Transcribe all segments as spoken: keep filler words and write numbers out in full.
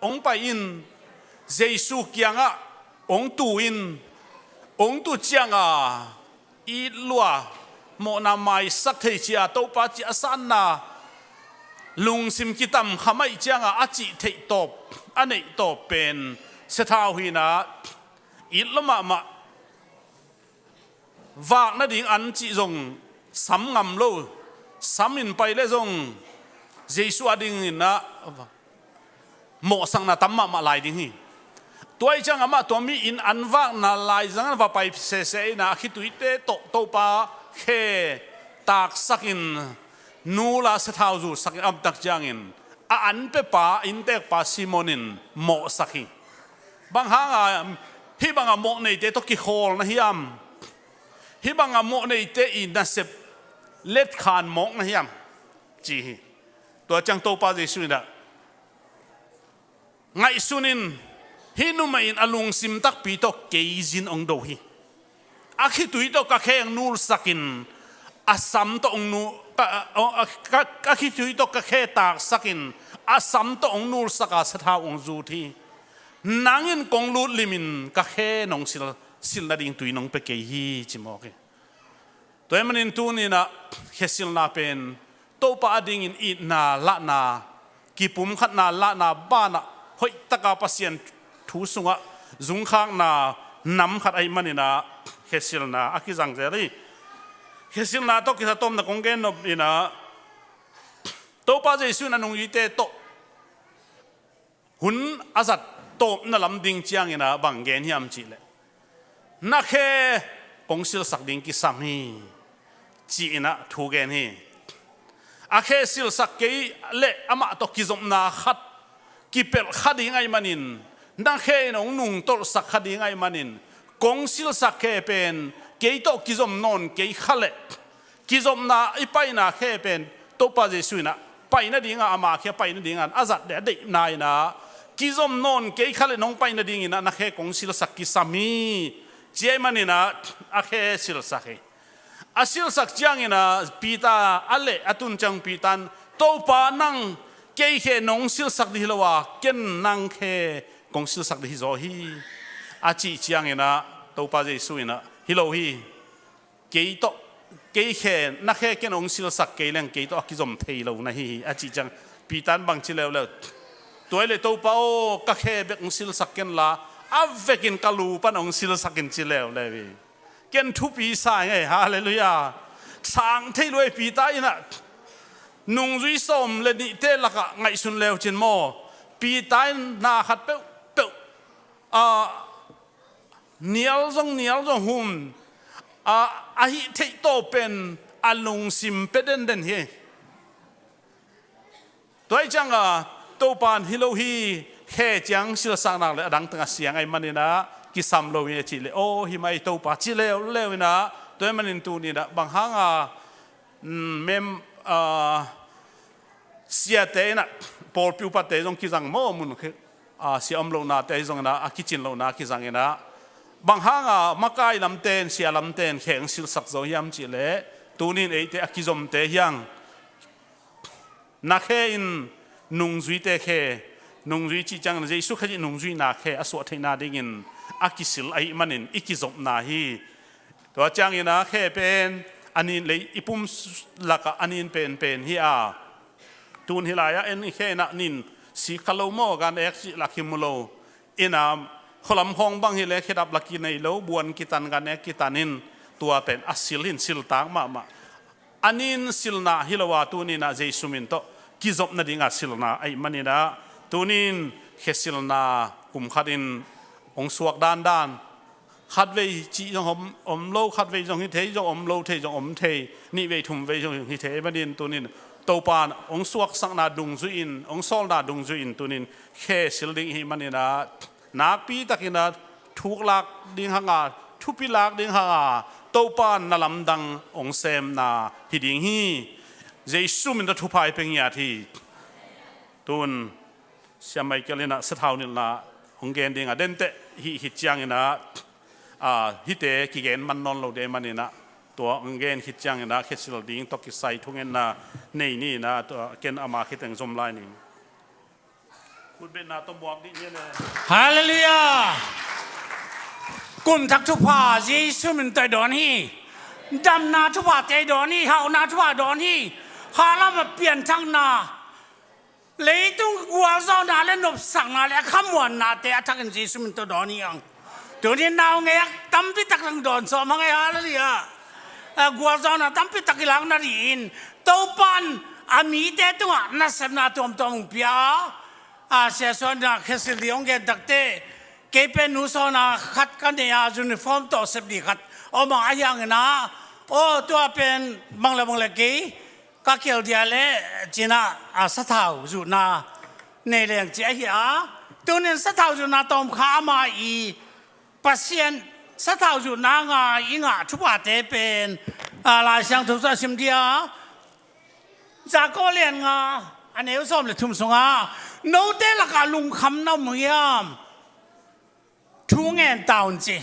hong pai in, Jesu kiangah hong tu in, hong tu cianga it lua, mawhna maisak thei cia Topa ci a sanna lungsim kitam kham ahih cianga a cih theih tawp, a neih tawp pen sathau hi-in ah it lua mahmah. Vak nading an cih zong sam ngam lo, sam in pai leh zong Jesu a dingin ah mawhsakna tam mahmah lai ding hi. Tua ahih ciang amah tua mi in an vakna lai zangin va pai sese in ah a khituite tawh Topa khe taksakin nul a sathau zusakin a omtak ciangin a an pepa inntekpa Simon in mawhsak hi. Bang hanga hih banga mawh neite tawh kikhawl na hiam? Hih banga mawh neite i nasep letkhan mawk na hiam? Ci hi. Tua ciang Topa Jesu in ah ngaihsun in, hih numei in a lungsim takpi tawh kei zin hong do hi. A khitui tawh ka khe hong nulsakin a sam tawh hong nu-, ka, a, a, ka, a khitui tawh ka khe taksakin a sam tawh hong nulsaka sathau hong zut hi. Nang in kong lutlimin ka khe nong sil, sil nading tui nong pia kei hi, ci mawk hi. Tua ahih manin tuni-in ah khe silna pen Topa a dingin itna lahna, kipumkhatna lahna banah hoihtaka Pasian thu sungah zungkhakna nam khat ahih manin ah khe silna a kizang zel hi. Khe silna tawh kisai a tawpna kong gen nop in ah Topa Jesu in a nungzuite tawh hun a zat tawpna lam ding ciangin ah bang gen hiam cih leh, na khe kong silsak ding kisam hi, ci-in ah thu gen hi. A khe silsak kei leh amah tawh kizopna khat kipelh kha ding ahih manin, na khe in hong nungtolhsak kha ding ahih manin, kong silsak khe pen kei tawh kizom nawn kei kha leh kizopna i paina khe pen Topa Jesu in ah pai nadinga, ama khe pai nadinga a zat leh a deihna in ah kizom nawn kei kha leh nong pai nadingin ah na khe kong silsak kisam hi, ci ahih manin ah a khe silsak hi. A silsak ciangin ah Peter a leh a tun ciang Peter in, Topa, nang kei khe nong silsak dih hi lo a, ken nang khe kong silsak dih hi zaw hi, a cih ciangin ah Topa Jesu in ah, hi lo hi. Kei tawh, kei khe, na khe ken hong silsak kei leng kei tawh a kizom thei lo na hi hi, a cih ciang Peter in bang ci leuleu? Tua hi leh Topa aw, ka khe bek hong silsak ken la, a vekin ka lu pan hong silsak in, ci leuleu hi. Ken thupi sa ing ei, halleluiah. Sang thei lua hi Peter in ah. Nungzui sawm le nihte lakah ngaihsun leu cin maw, Peter in na khat peuhpeuh, a, nial zong, nial zong hum, a, a hih theih tawh pen a lungsim pia denden hi. Tua ahih cianga Topa in hi lo hi, khe ciang silsak nak leh a dang teng a siang ahih manin ah kisam lo hi, a cih leh, aw, hi mai Topa, ci leuleu in ah, tua ahih manin tuni-in ah bang hanga, mm, mem, ah, siate in ah, pawlpi upate zong kizang maw, mun khi, a, sia om lohnate zong in ah, a kicin lohna kizang in ah, bang hanga makai lamte in, sia lamte in khe hong silsak zo hiam cih leh, tuni-in eite a kizomte hi hang. Na khe in nungzuite khe, nungzui cih ciangin Jesu Khrih nungzuihna khe a suah theihna dingin a kisil ahih manin i kizopna hi. Tua ciangin ah khe pen a nin lei i pum lakah a nin penpen hi a, tun hih lai-ah en i khe in ah nin sik kha lo maw, gan ek cih lak hi mu lo. In ah khualam khawng bang hi leh khedap lak kinei lo, buan kitan, gan ek kitan in, tua pen a sil hi in, siltak mahmah. A nin silna hi lo a, tuni-in ah Jesu min tawh kizop nadinga silna ahih manin ah, tuni-in khe silna kum khatin hong suak dandan, khatvei cih zong om, om lo, khatvei zong hi thei, zong om lo thei, zong om thei, nihvei thumvei zong hi thei ahih manin tuni-in Topa in hong suaksakna dungzui-in, hong sawlna dungzui-in tuni-in khe sil ding ahih manin ah, nakpi takin ah thuk lak ding hanga, thupi lak ding hanga, Topa in na lamdang hong semna hi ding hi. Jesu min tawh thupha i pia ngiat hi. Tun Sia Michael in ah sathau nilhna hong gen ding a, denteh hih khit ciangin ah, a, hihte kigen man nawn lo ding ahih manin ah, tua hong gen khit ciangin ah khe sil ding tawh kisai thungetna nei ni in ah, tua ken ama khiteng zom lai ning. Halleluiah. Kum thak thupha Jesu min tawh i dawn hi. Damna thuphate i dawn hi. Hauhna thupha dawn hi. Halam a pianthakna, leitung gualzawhna le nopsakna le a khamuannate a thakin Jesu min tawh dawn hi ang. Tuni nau ngei a tampi tak lang dawn sawm hang ei. Halleluiah. A gualzawhna tampi tak i lakna dingin Topan a mite tungah nasepna tuamtuam hong pia a, a siasuanna khesil ding hong gen takte, kei pen nu sawna khat ka nei a, uniform tawh sep ding khat om a, ahi hangin ah, aw, tua pen bang le bang le kei ka kial dia le cin ah, a sathau zuhna nei leng ci ahi a. Tunin sathau zuhna tawm kha ama i Pasian sathau zuhna nga i ngah thuphate pen, a, Lai Siangtho sung a sim dia, Jakob lian nga a neu sawm le thum sungah, note lakah lungkham na om hiam? Thu ngen ta un ci.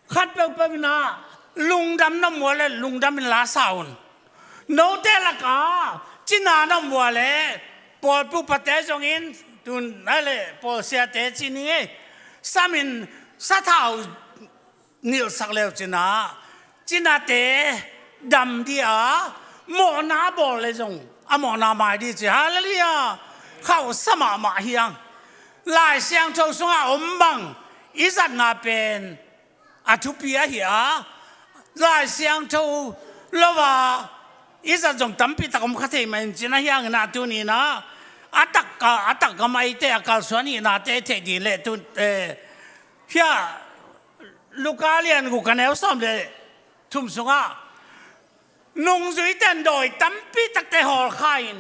Khat peuhpeuh in ah lungdam na om uh a leh lungdam in la sa un. Note lakah cina na om uh a leh pawlpi upate zongin, tun a leh pawlsiate ci ning ei, samin sathau nilhsak le uh cin ah, cinate dam ding a, mawhna a bawl le zong a mawhna mai ding ci. Halleluiah. Khauhsa mahmah hi ang. Lai Siangtho sungah om bang i zatna pen a thupi ahi a, Lai Siangtho lo a i zat zong tampi tak om kha thei mah in cin, ahi hangin ah tuni-in ah a tak ka, a tak gam a eite a kalsuan hihnate theih ding leh tu, eh, hiah Luka lian guk a neu sawm le thum sungah nungzuite in dawi tampi takte hawlkha in,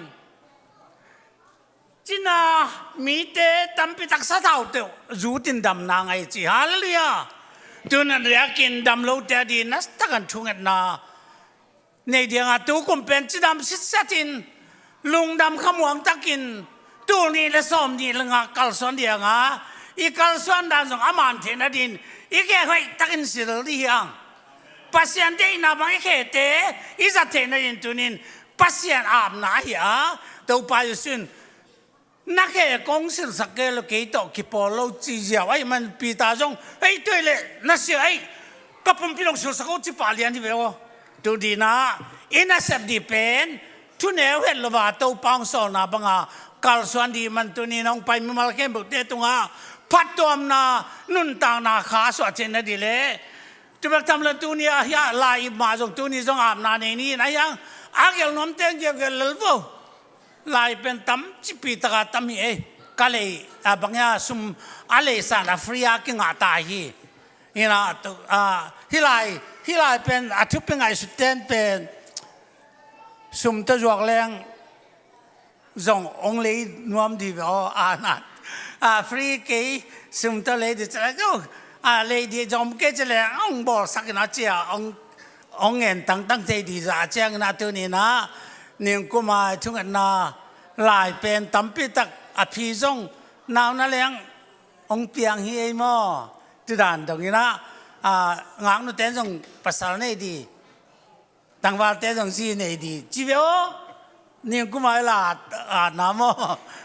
cina mite tampi tak sathau tawh zut in damna ngah hi ci. Halleluiah. Tun a diakin dam lote a ding na tak an thungetna nei ding a, tu kum pen cidam sitset in, lungdam khamuang takin, tul nih le sawm nih le nga kalsuan ding a, i kalsuan dan zong a man theihna dingin i khe hoih takin sil ding hi ang. Pasian deihna bang i khete i zat theihna dingin tunin Pasian apna ahi a, Topa Jesu in, na khe kong silsak kei lo, kei tawh kipawl lo ci ziau ahih man Peter zong, ei, tua leh na sia ei, ka pumpi dong silsak o ci pah lian hi ve aw. Tuni-in ah i nasep ding pen thuneu het lo a, Topa hong sawlna banga kalsuan ding man, tuni-in hong pai mimal khempeuhte tungah phattuamna, nuntakna kha suah theihna ding leh, tu bek tham lo, tuni a hiah lai ip mah zong, tuni zong apna nei ni in, ahi hang a gelh nuamte hong gelhgelh lel vo. Lai pen tamcipi taka tam hi ei. Ka lei, a, bang hiam, sum a leisan a free a kingah ta hi. Hi-in ah tu, a, hih lai, hih lai pen a thupi ngaihsut ten pen sum tawh zuak leng zong hong lei nuam ding ve aw, a, na. A, free kei, sum tawh lei ding ci leh, a, lei ding zong om kei ci leh hong bawlsak in a ci a, hong, hong ngen tangtang thei ding zah a, ciangin ah tuni-in ah Niang Kum a i thungetna lai pen tampi tak a phi zong nau na leng hong piang hi ei maw. Tudan dongin ah, a, ngaknute in zong pasal nei ding, tangvalte zong zi nei ding ci ve aw. Niang Kum a i la, a, na maw.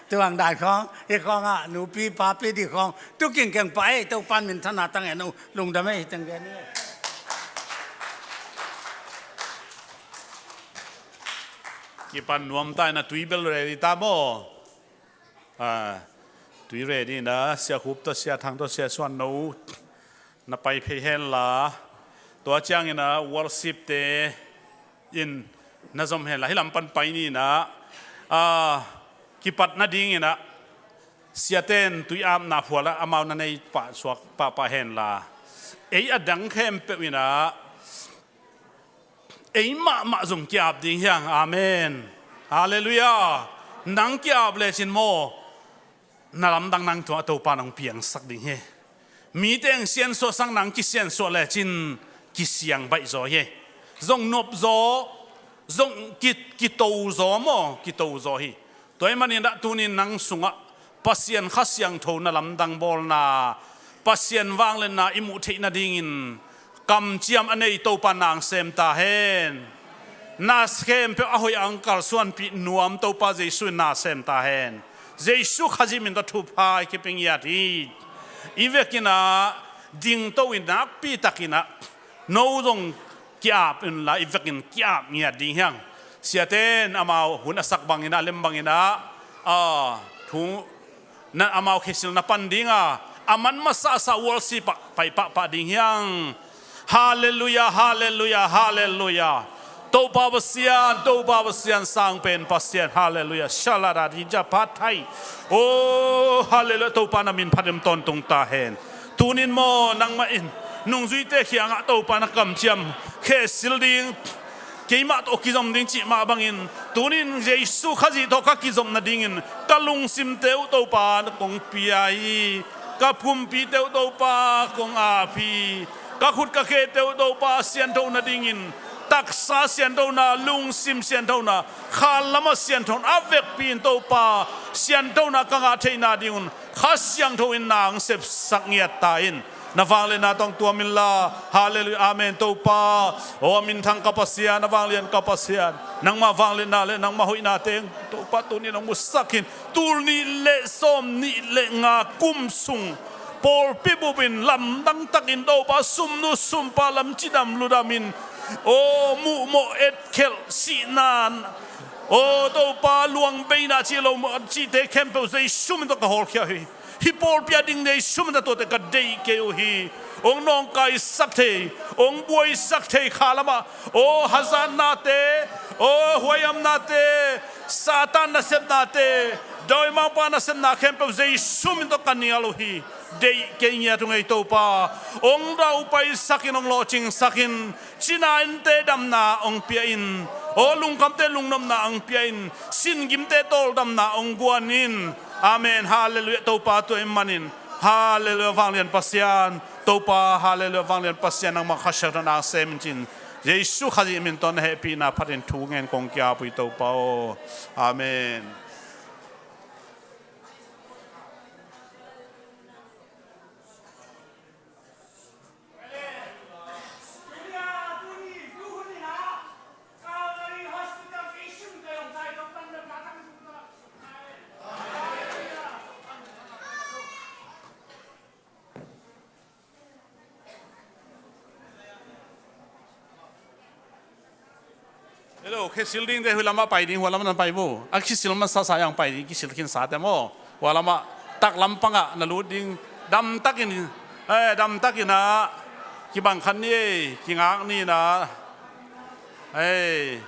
Tuang dai khawng, hi khawng ah nupi papi ding khawng tu kingkeng pah ei, Topan minthanna tang en uh, lungdam ei, hi teng gen uh. Kipan nuam ta in a, tui bel ready ta maw. A, tui ready in a, Sia Khup tawh, Sia Thang tawh, Sia Suan No na pai phei hen la. Tua ciangin a worship te in na zom hen la, hih lam pan pai ni in a, a, kipat nadingin a siate in tui apna phual a amau na nei pahsuak pahpah hen la. Ei a dang khempeuh in a, ei mahmah zong ki-ap ding hi hang. Amen. Halleluiah. Nang ki-ap lecin maw, na lamdang nang tungah Topa in hong piangsak ding hi. Mite in siansuah sang nang kisiansuah lecin kisiang baih zaw hi. Zong nop zaw, zong ki, kito zaw maw, kito zaw hi. Tua ahih manin dah tunin nang sungah Pasian Kha Siangtho na lamdang bawlna, Pasian vangliatna i muh theih nadingin kamciam a nei Topa in na sem ta hen. na khempeuh a hoih a hong kalsuanpih nuam Topa Jesu in na sem ta hen. Jesu Khazih min tawh thupha i kipia ngiat hi. I vekin ah dingto in nakpi takin ah no zong ki-ap unla i vekin ki-ap ngiat ding hi hang. Siate in amau hun a sak bangin ah, a lem bangin ah, a, thu na amau khesil na pan ding a, a man masasa worship ah pai pahpah ding hi hang. Halleluiah, halleluiah, halleluiah. Topa Pasian, Topa Pasian, sang pen Pasian, halleluiah. Shalada di ja phat thai. Oh, halleluiah, Topa na min phat in tawntung ta hen. Tunin maw nangmah in nungzuite kiangah Topa na kamciam khesil ding, keimah tawh kizom ding cih mah bangin, tunin Jesu Khazih tawh ka kizom nadingin ka lungsimte uh Topa na kong pia hi. Ka kumpite uh Topa kong ap hi. Ka khut ka khete uh Topa siantho nadingin, taksa sianthona, lungsim sianthona, khalam a sianthona, a vekpi in Topa sianthona ka ngah theihna dingun Kha Siangtho in nang sepsak ngiat ta in. Na vangliatna tawh tuam inla. Halleluiah, amen. Topa, aw minthang ka Pasian, a vanglian ka Pasian, nangmah vangliatna le nangmah hoihna teng Topa tunin hong musak in. Tul nih le sawm nih le nga kum sung pawlpi bupin lamdang takin Topa sumnu sumpa lam cidam ludam in, aw muhmawh etkhelh sihna, aw Topa luangbeina cih lo cihte khempeuh Jesu min tawh ka hawlkhia hi. Hih pawlpi a ding Jesu min tawh tuate ka deih kei uh hi. Hong nawngkaisak thei, hong buaisak thei khalamah, aw hazatnate, aw huaihamnate, Satan nasepnate, dawimangpa nasepna khempeuh Jesu min tawh ka nial uh hi. Deih kei ngiat uh ngei Topa. Hong daupaisak in, hong lawhcingsak in. Cina innte damna hong pia in. Aw lungkhamte lungnopna hong pia in. Singimte tawldamna hong guan in. Amen. Halleluiah. Topa tua in manin. Halleluiah. Vanglian Pasian, Topa, halleluiah. Vanglian Pasian, nangmah Kha Siangtho nang sem in cin. Jesu Khazih min tawh na hehpihna phatin thu ngen kong ki-ap uh hi Topa aw. Amen. Hello, khesil dingte huai lamah pai ding, huai lamah na pai vo. A kisil masasa yang pai ding, kisil khinsate maw. Huai lamah taklam pangah na lut ding. Damtakin, eh, damtakin ah kibang khat ni ei, kingak ni na. Ei.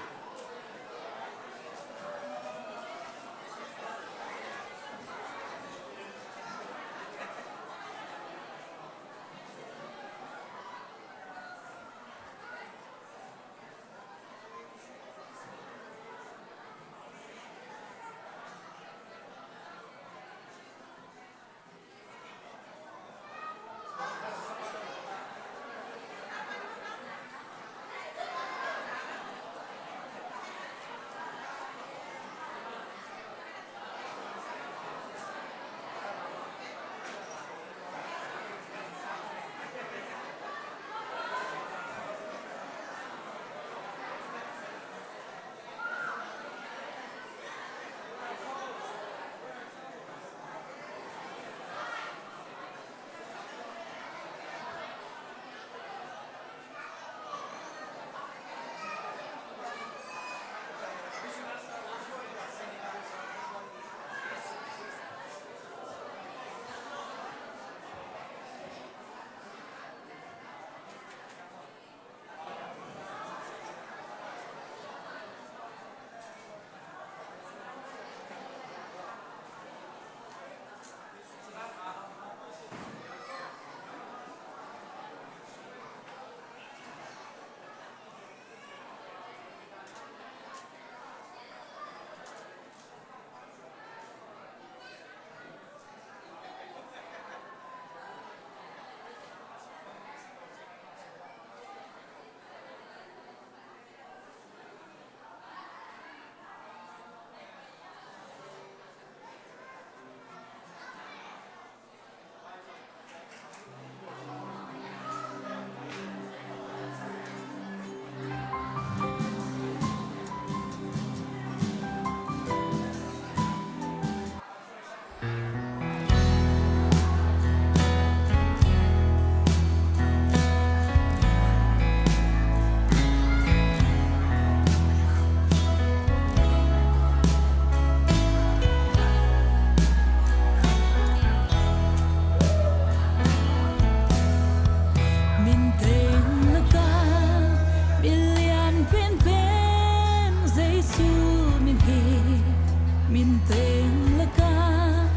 Teng lakah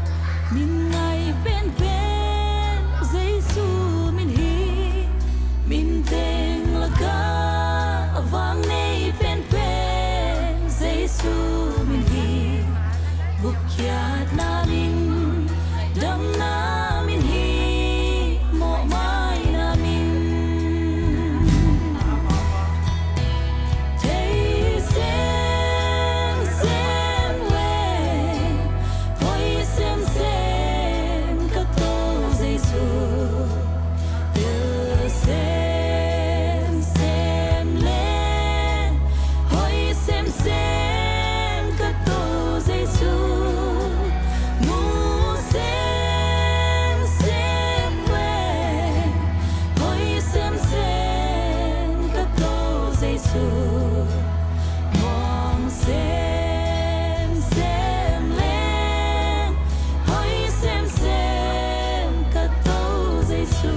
min ngai penpen Jesu min hi. Min teng lakah vang nei penpen Jesu min hi. Gupkhiatna min, damna min hi, mawhmaina min. Thei semsem leng, hoi semsem ka To Jesu. Tel semsem leng, hoi semsem ka To Jesu. Mu semsem leng, hoi semsem ka To Jesu. Muang semsem leng, hoi semsem ka To Jesu.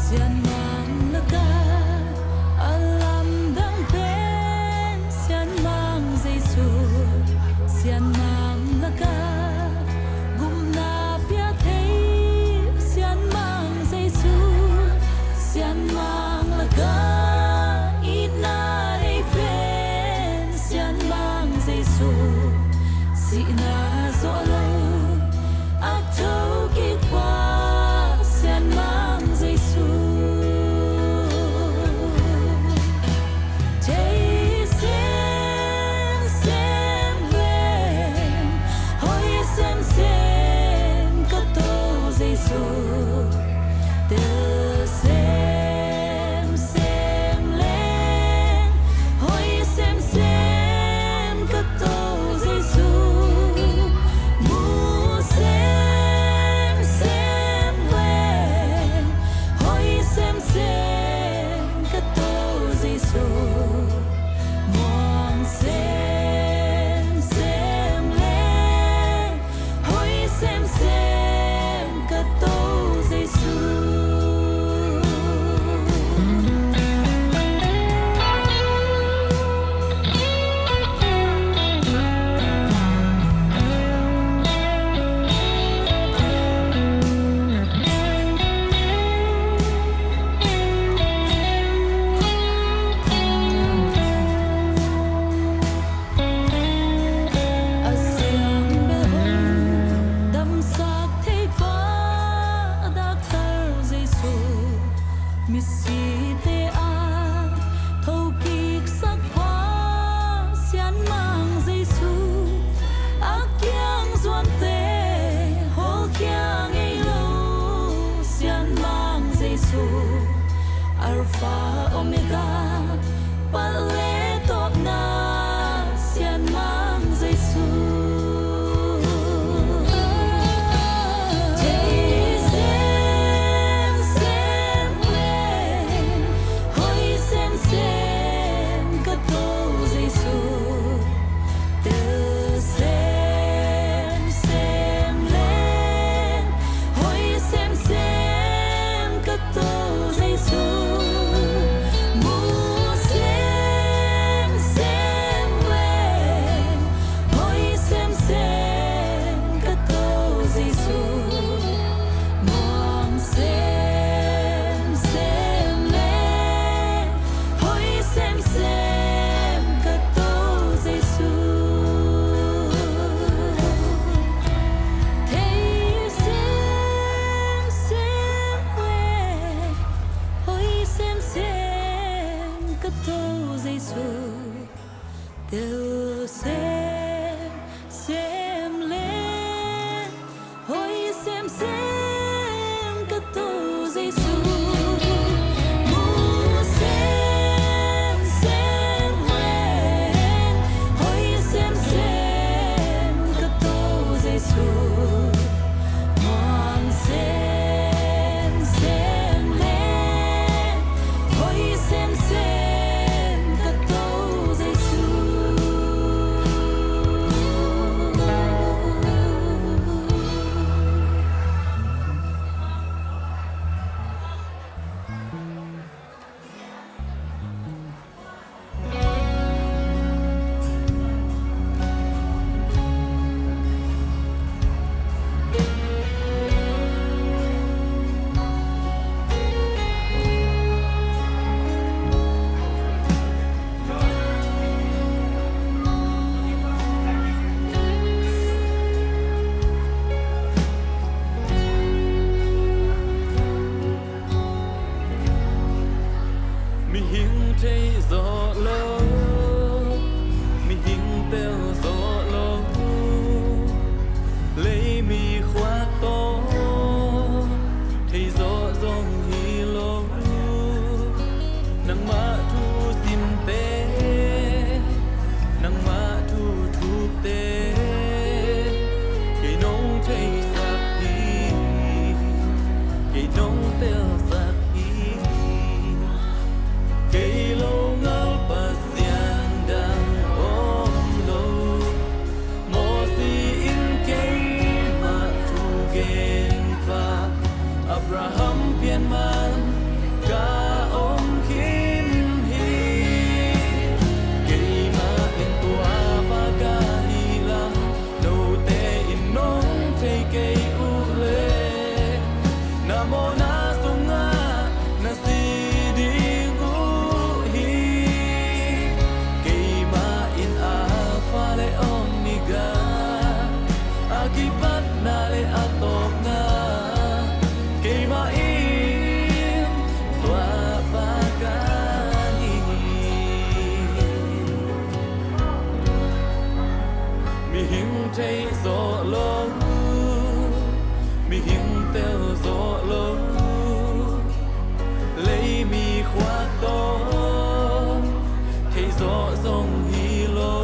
Sianmang lakah a lamdang pen Sianmang Jesu. Sianmang lakah gupna pia thei Sianmang Jesu. Sianmang lakah itna nei pen Sianmang Jesu. Sihna zawh lo a thokik pa Sianmang Jesu. Thei semsem leng, hoi semsem ka To Jesu. Tel semsem leng, hoi semsem ka To Jesu. Mu semsem leng, hoi semsem ka To Jesu. Muang semsem leng, hoi semsem ka To Jesu. A siang bel hong damsak thei pa, Doctor Jesu. Misite a thokiksak pa, Sianmang Jesu. A kiang zuante hawlkhia ngei lo, Sianmang Jesu. Alpha Omega, palh le tawpna Sianmang Jesu. Thei semsem leng, hoi semsem ka To Jesu. Tel semsem leng, hoi semsem ka To Jesu. Mu semsem man ka om khin hi. Keimah in tua pa ka hi lam, note in nong thei kei uh leh, na mawhna sungah na si ding uh hi. Keimah in Alpha le Omega, a kipatna le a tawpna, keimah in tua pa ka hi hi. Mihing theih zawh lo, mihing tel zawh lo, lei mi khuak tawh theih zawh zong hi lo.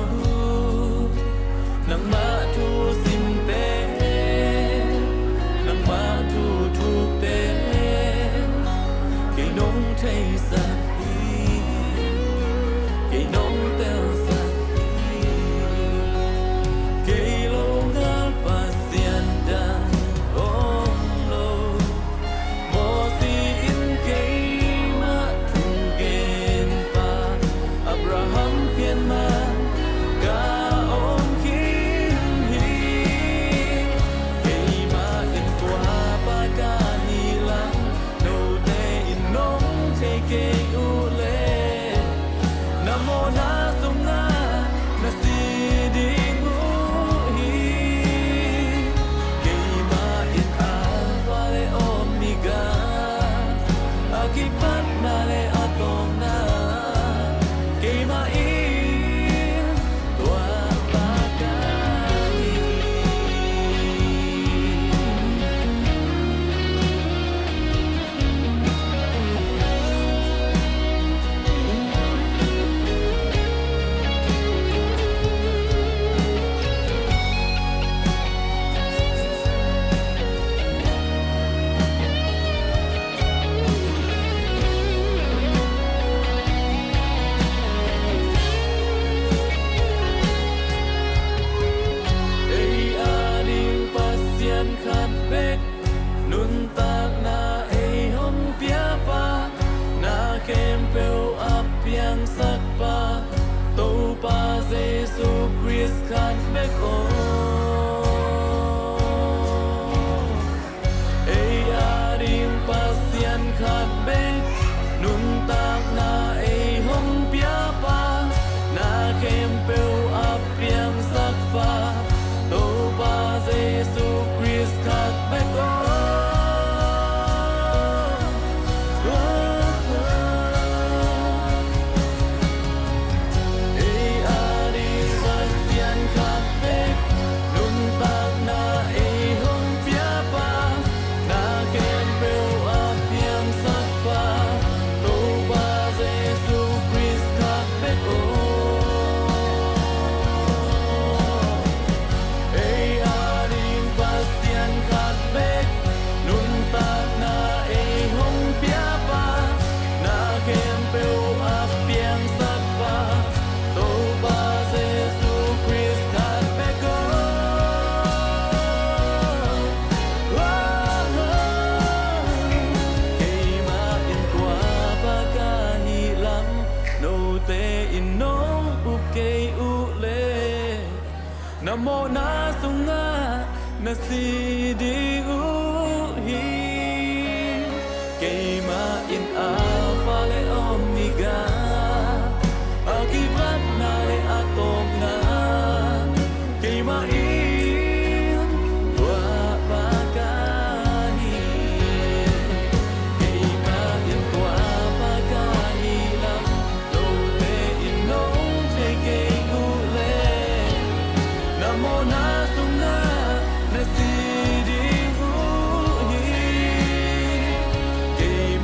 Nangmah thu simte, nangmah thu thukte, kei nong theisak hi, kei nong telsak hi. Kei lo ngal Pasian dang om lo. Mosi in keimah thugenpa, Abraham pian man ka om khin hi. Keimah in tua pa ka hi lam, note in nong thei kei uh leh, na mawhna sungah na si ding uh hi. Keimah in Alpha le Omega, a kipatna le a tawpna, keimah in tua pa ka hi. Ei ading Pasian khat bek, nuntakna ei hong piapa, na khempeuh a piangsakpa, Topa Jesu Khrist khat bek aw. Ei ading Pasian khat bek, nuntakna ei hong piapa, na khempeuh a piangsakpa, Topa Jesu Khrist khat bek aw. Ei ading Pasian khat bek, nuntakna ei hong piapa, na khempeuh a piangsakpa, Topa Jesu Khrist khat bek aw. Ei ading Pasian khat bek, nuntakna ei hong piapa, na khempeuh a piangsakpa, Topa Jesu Khrist khat bek aw. Keimah in tua pa ka hi lam, note in nong up kei uh leh, na mawhna sungah na si ding uh hi. Keimah in Alpha le Omega, a kipatna le a tawpna, keimah in tua pa ka hi. Keimah in tua pa ka hi lam, note in nong thei kei uh leh, na mawhna sungah na si ding uh hi. Kei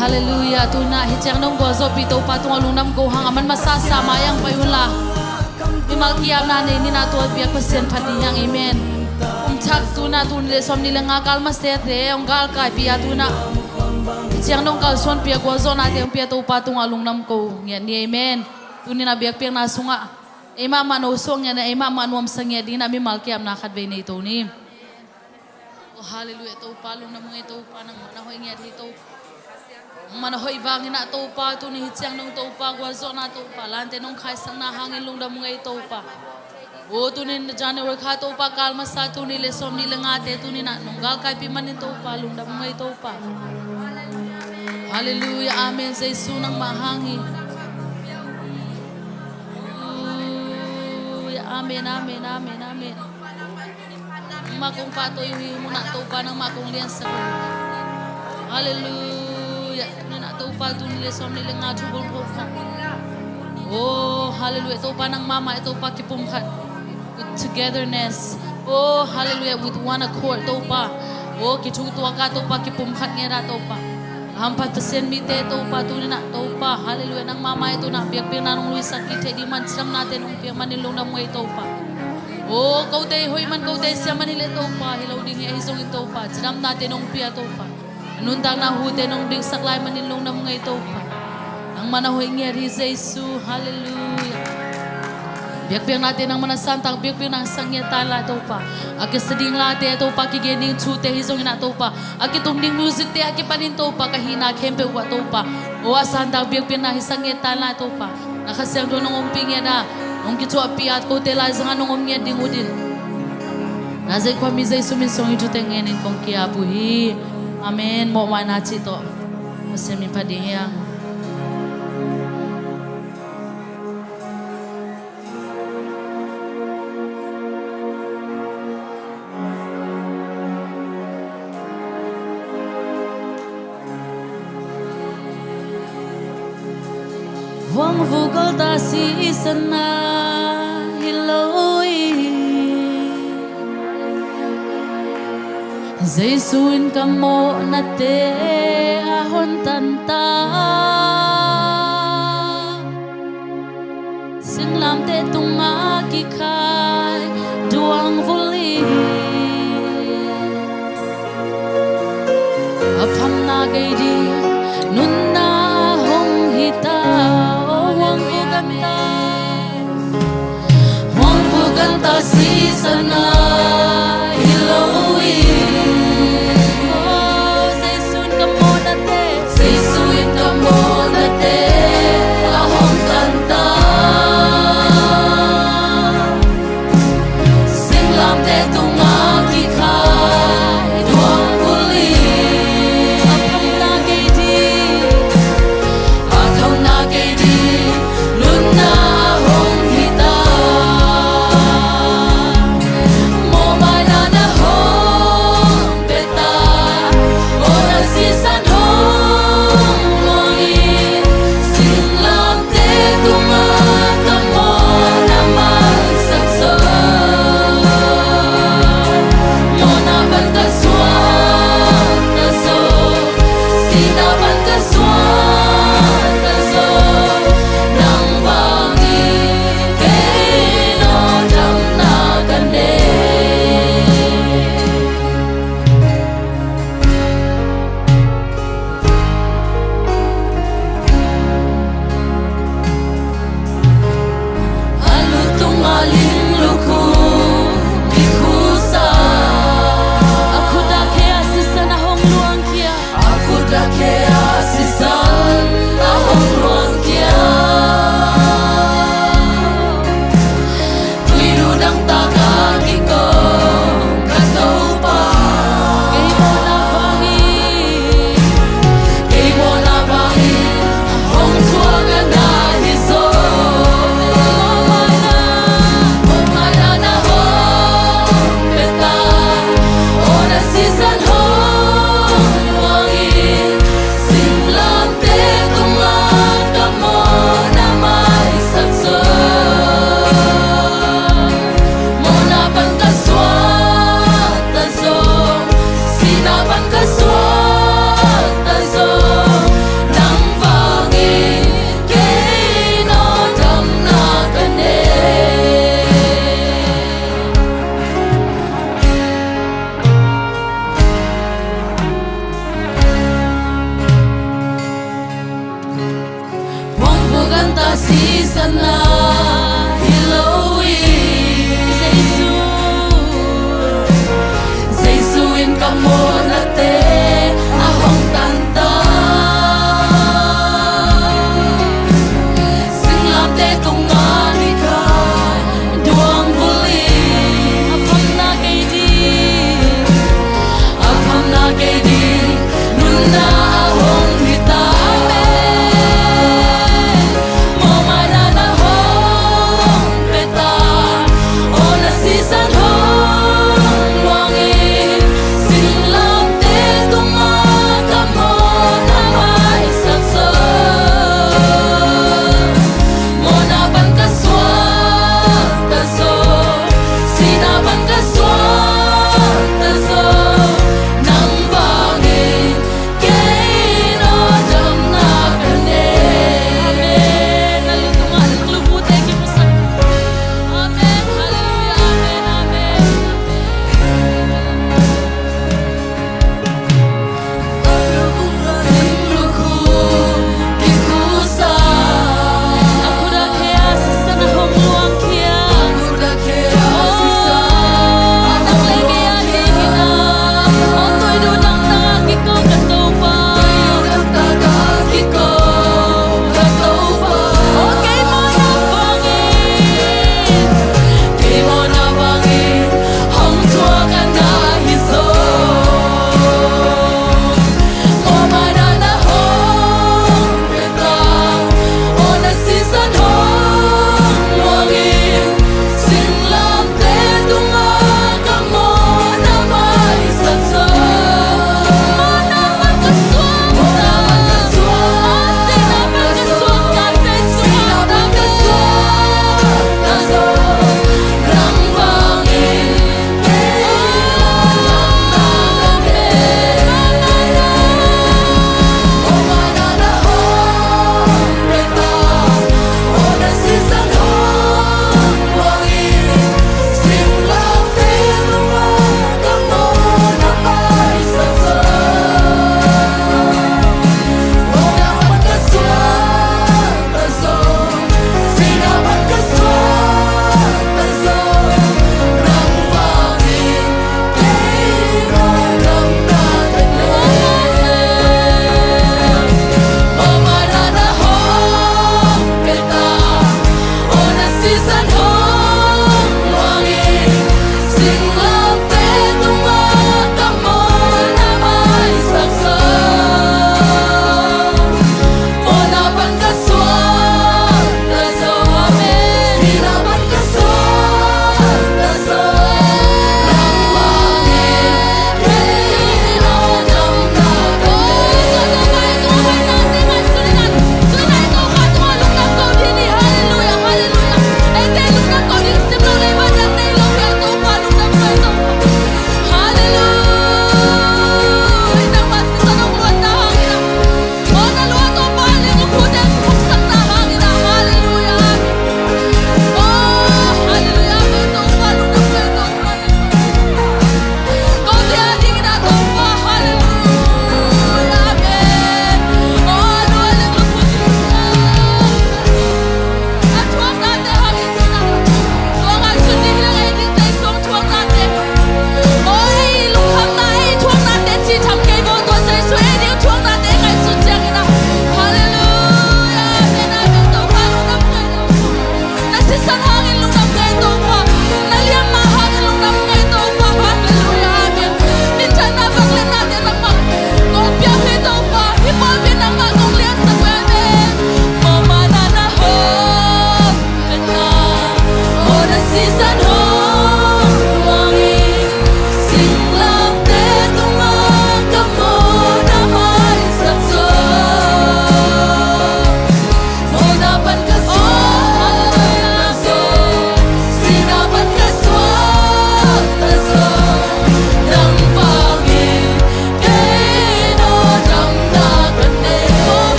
Halleluiah. Tuni-in ah hih ciang nong gualzawhpih Topa tungah lungdam ko hang, a man masa sa mai-ah pai unla, mimal ki-apna nei ni-in ah tua biak Pasian phat ding hi hang. Amen. Kum thak tuni-in ah tul nih le sawmnih le nga kal masiate hong galkaipih a, tuni-in ah hih ciang nong kalsuanpih a, gualzawhnate hong pia Topa tungah lungdam ko ngiat ni. Amen. Tuni-in ah biakpiakna sungah ei mahmah no suak ngiat, ei mahmah nuamsa ngiat dingin ah mimal ki-apna khatvei nei to ni. Oh, halleluiah. Topa lungdam ung ei Topa, nangmah na hoih ngiat hi Topa. Nangmah na hoih vangin ah Topa, tuni hih ciang nong Topa gualzawhna Topa, lante nong khaisakna hangin lungdam ung ei Topa. Oh, tuni-in January kha Topa kal masa tul nih le sawmnih le ngate tuni-in ah nong galkaipih manin Topa lungdam ung ei Topa. Halleluiah. Amen. Jesu nangmah hang hi. Halleluiah. Amen, amen, amen, amen. Nangmah kong pahtawi uh hi, hih munah Topa nangmah kong liansak uh hi. Halleluiah. Tuni-in ah Topa tul nih le sawmnih le nga thu bawlpho khat. Oh, halleluiah. Topa nangmah mah ei Topa kipumkhat. With togetherness. Oh, halleluiah. With one accord Topa. Oh, kithuktuak a Topa kipumkhat ngiat a Topa. Hampha Pasian mite Topa tuni-in ah Topa. Halleluiah. Nangmah mah ei tuni-in ah biakpiakna nong luisak kik theih ding man cidamnate nong piak manin lungdam ung ei Topa. Oh, kote hoih man kote siam man hi leh Topa, hi lo ding hi, ahi zongin Topa cidamnate nong pia Topa. Nuntakna hute nong diksak lai manin lungdam ung ei Topa. Nangmah na hoih ngiat hi Jesu. Halleluiah. Biakpiaknate nangmah na santak biakpiakna hong sak ngiat ta in la Topa. A kisa ding late Topa, kigen ding thute hi zongin ah Topa, a kitung ding musicte a kipanin Topa, ka hihna khempeuh uh ah Topa, oh, a santak biakpiakna hong sak ngiat ta in la Topa. Na Kha Siangtho nong ompih ngiat a, nong kithuahpih a, kote laizang ah nong om ngiat ding uh dingin, Nazareth khuami Jesu min suangin thute ngenin kong ki-ap uh hi. Amen. Mawhmaina cih tawh Pasian min phat ding hi hang. Huang vuk altar sisan a hi lo hi. Jesu in ka mawhnate a hon tan ta. Singlamteh tungah kikhai duang vul hi. A phamna kei ding nunna hong hi ta, aw huang vuk altar. Huang vuk altar sisan a hi lo hi. Aw, Jesu in ka mawhnate, Jesu in ka mawhnate a hong tan ta. Singlamteh tungah kikhai duang vul hi. A phamna kei ding, a phamna kei ding nunna hong hi ta.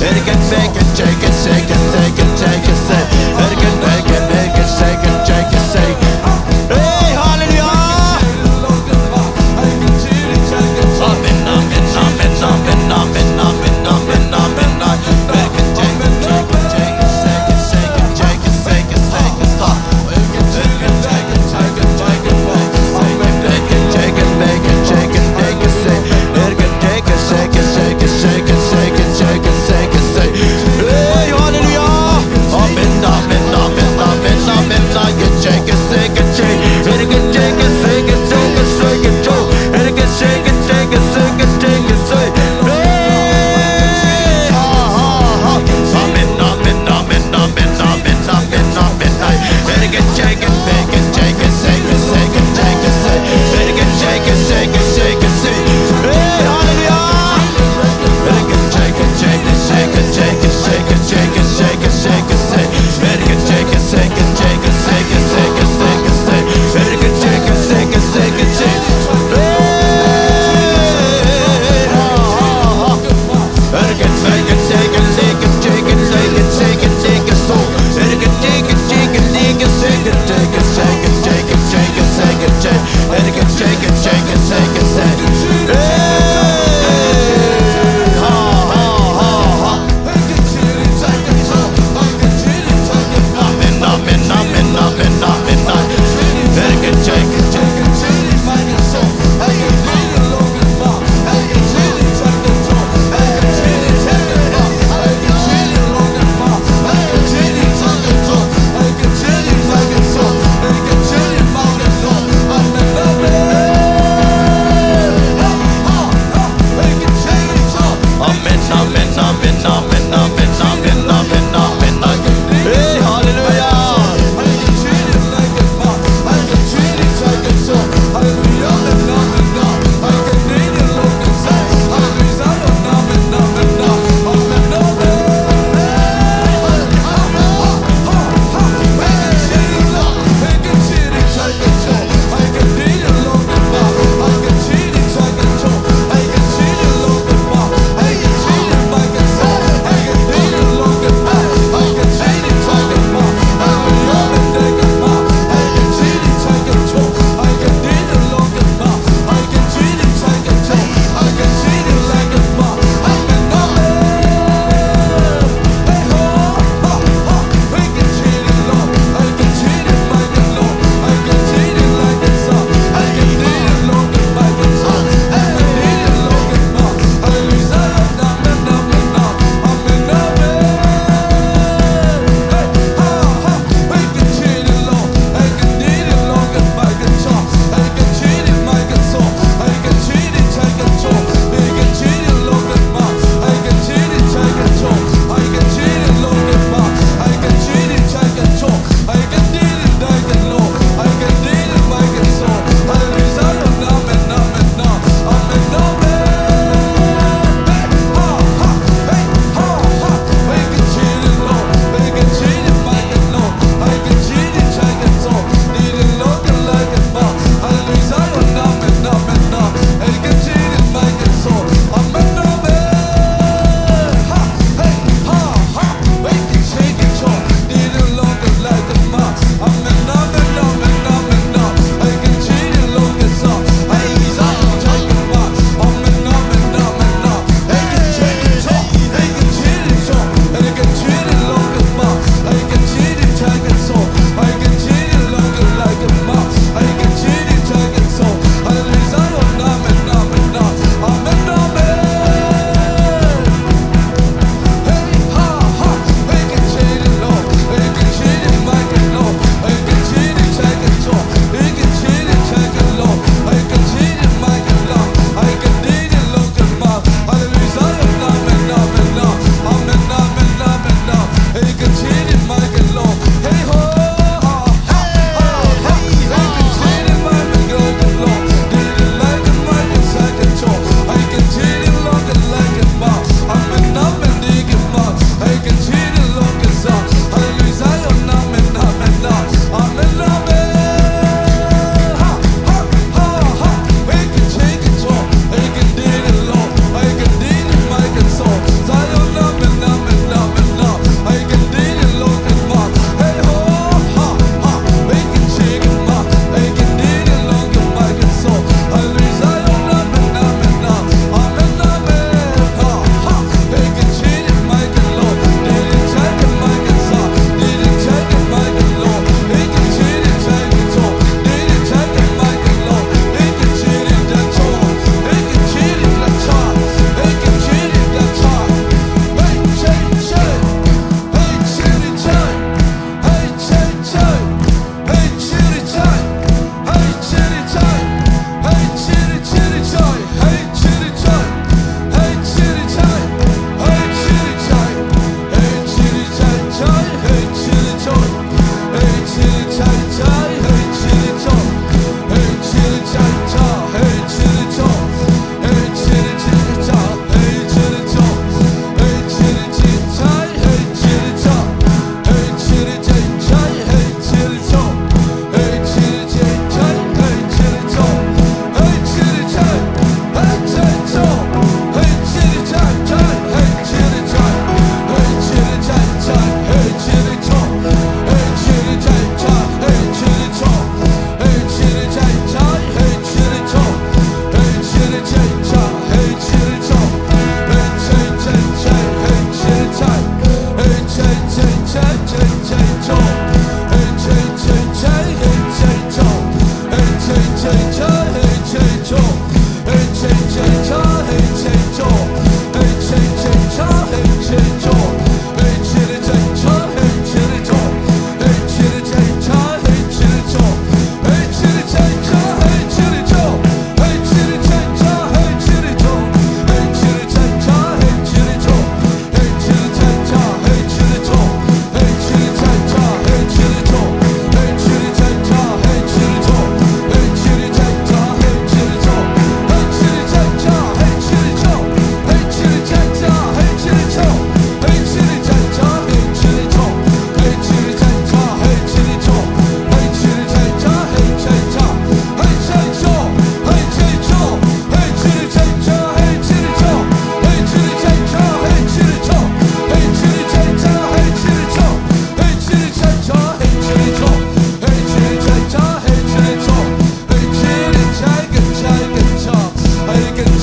Hey, hallelujah!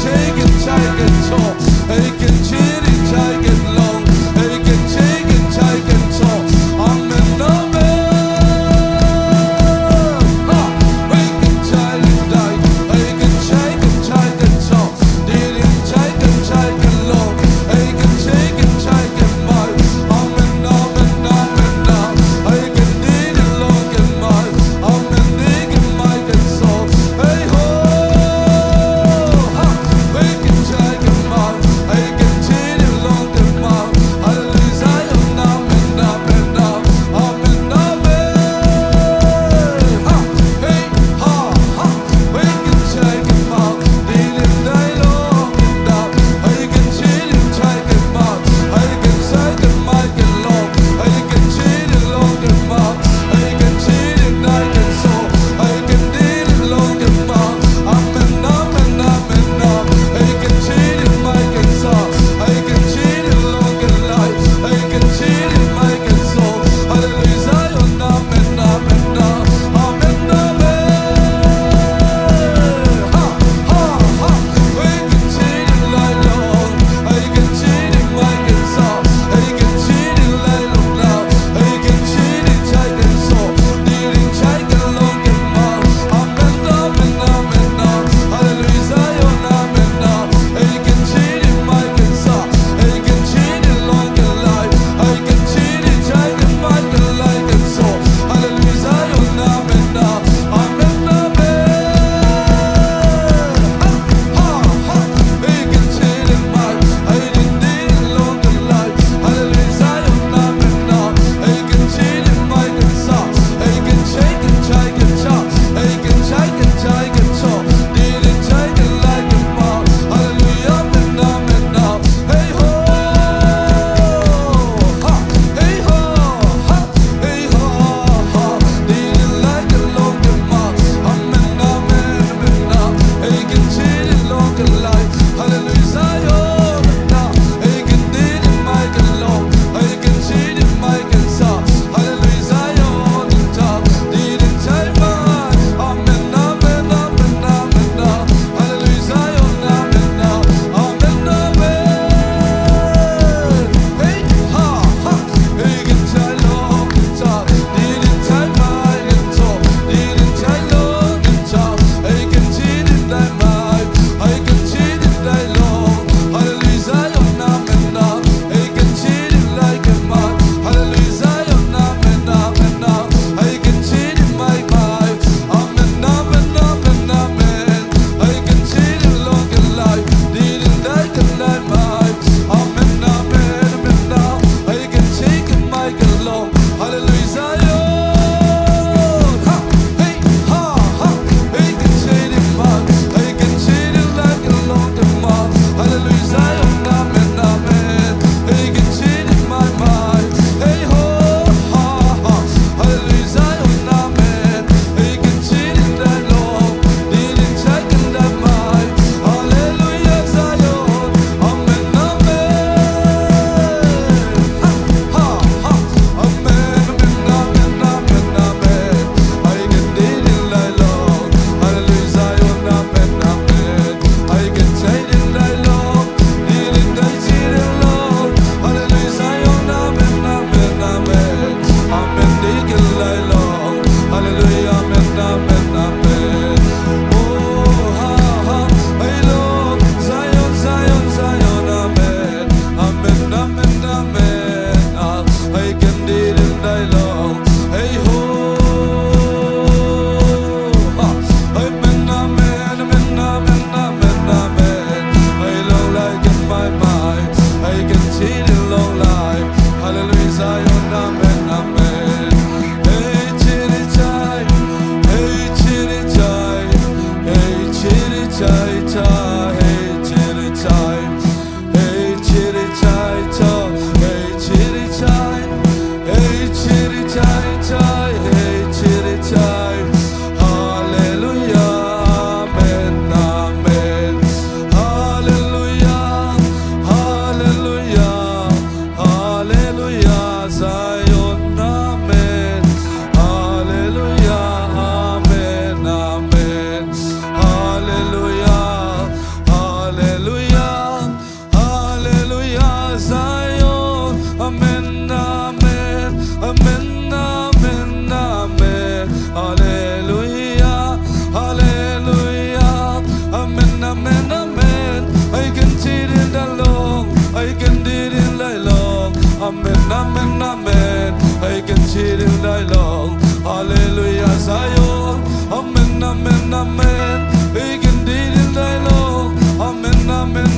Take it, take it, talk. He can cheat it, take it long. He can take it, take it, talk. Amen, amen. Ha! He can take it, take. He can take it, take it, talk. Did it, take it, take it long. He can take it, take it, mo. Amen, amen, amen, amen. He can did it long and mo. Amen, he can make it so. Hey ho! Ha! He can take it, mo. He can cheat it,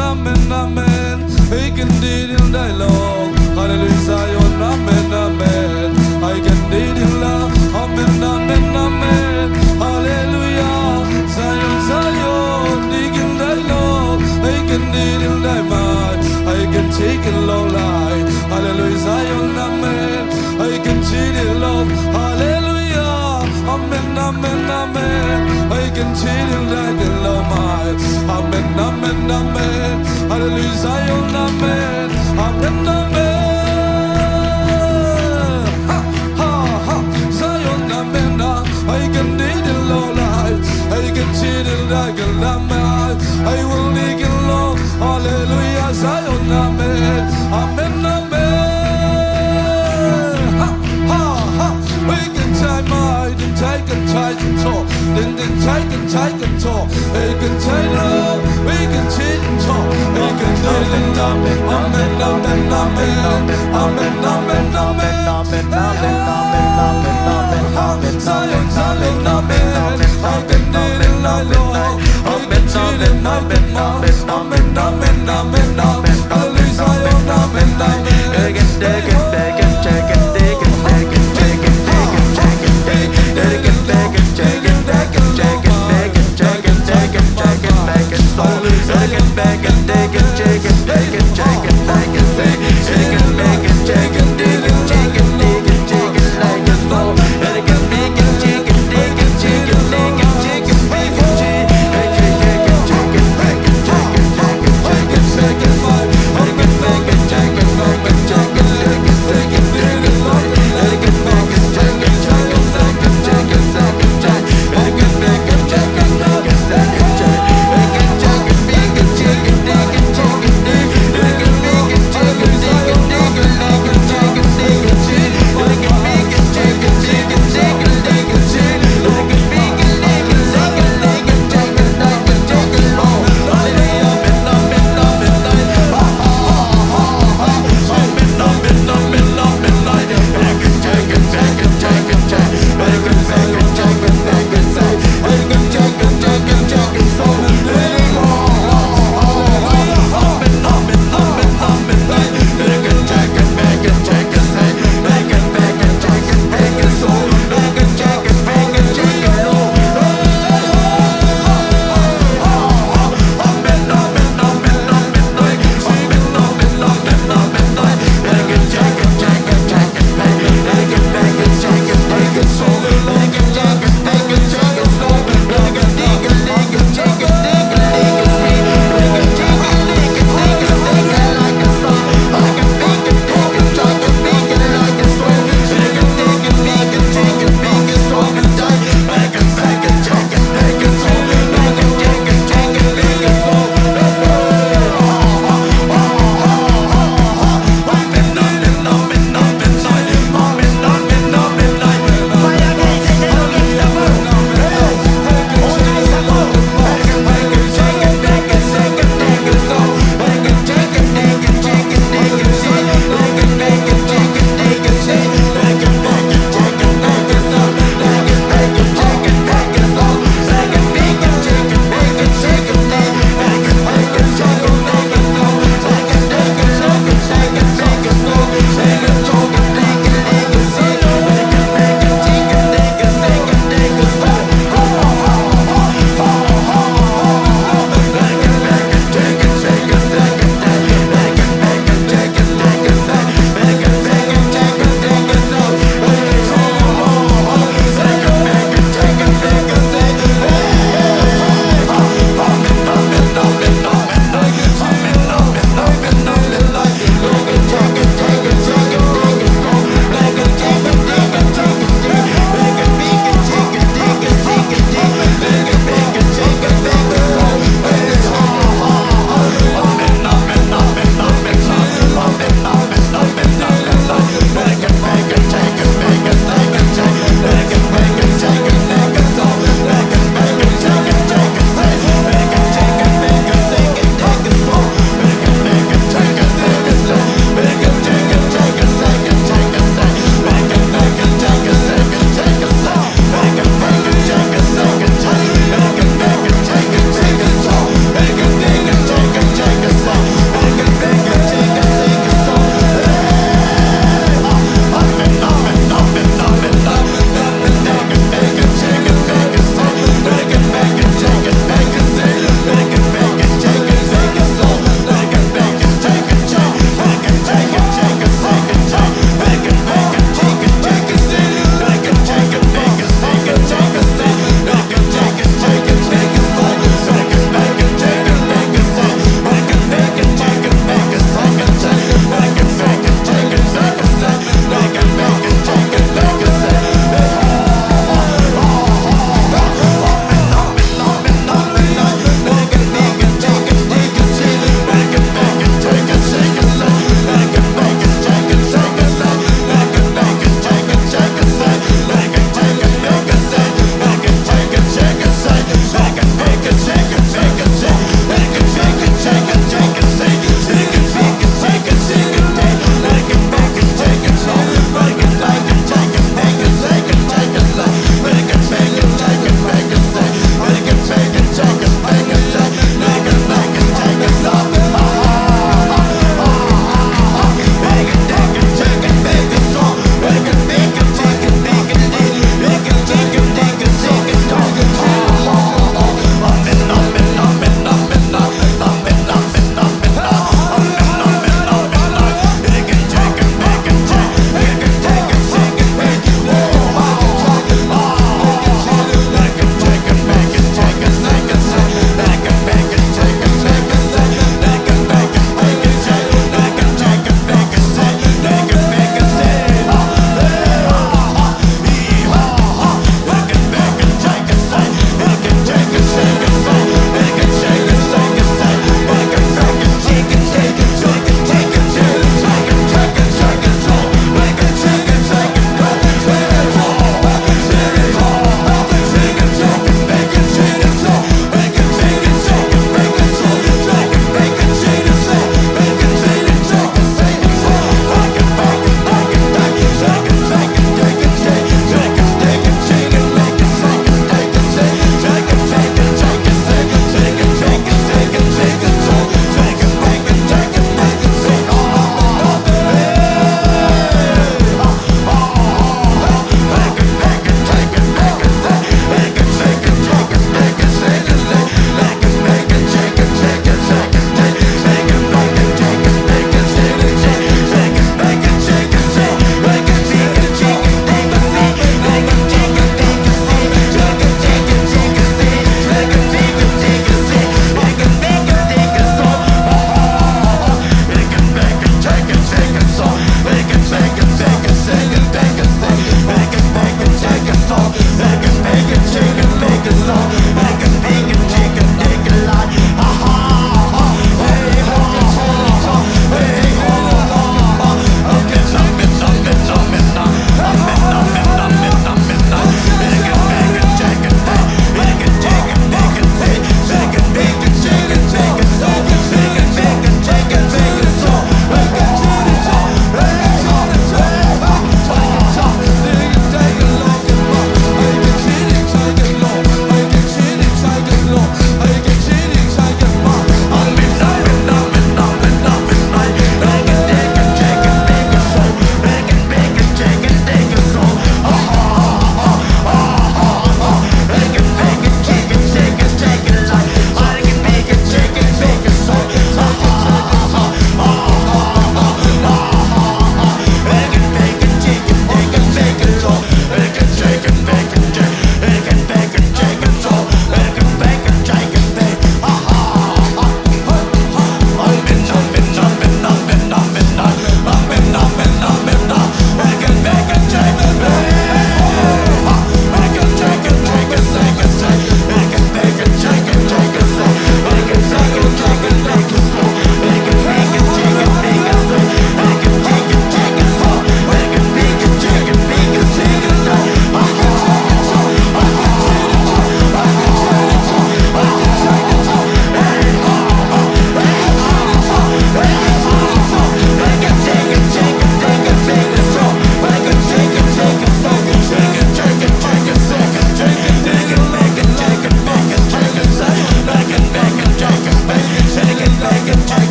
Amen, amen. Ei ken didil dai lo. Hallelujah, Zion. Amen, amen. Ei ken didil la. Amen, amen, amen. Hallelujah, Zion, Zion. Didil dai lo. Ei ken didil dai mai. Ei ken didil lo lai. Hallelujah, Zion. Amen. Ei ken didil lo. Hallelujah. Amen, amen, amen. Ei ken didil dai ken lo mai. Amen, amen, amen. Hallelujah, Zion, amen. Amen, amen. Ha, ha, ha. Zion, amen, ah. Ei ken didil lo lai. Ei ken didil dai ken lo mai. Ei ken didil lo. Hallelujah, Zion, amen. Amen, amen. Ha, ha, ha. Ei ken dai mai, ken dai, ken dai, ken dai, ken dai, ken dai, ken dai, ken dai, ken dai lo. Ei ken dai ken dai, ei ken dai ken dai. Amen, amen, amen. Amen, amen, amen. Amen, amen, amen, amen, amen, amen. Zion, Zion, amen. Ei ken dai ken dai lo. Ei ken dai ken dai ken dai. Amen, amen, amen, amen. Hallelujah, Zion, amen, amen.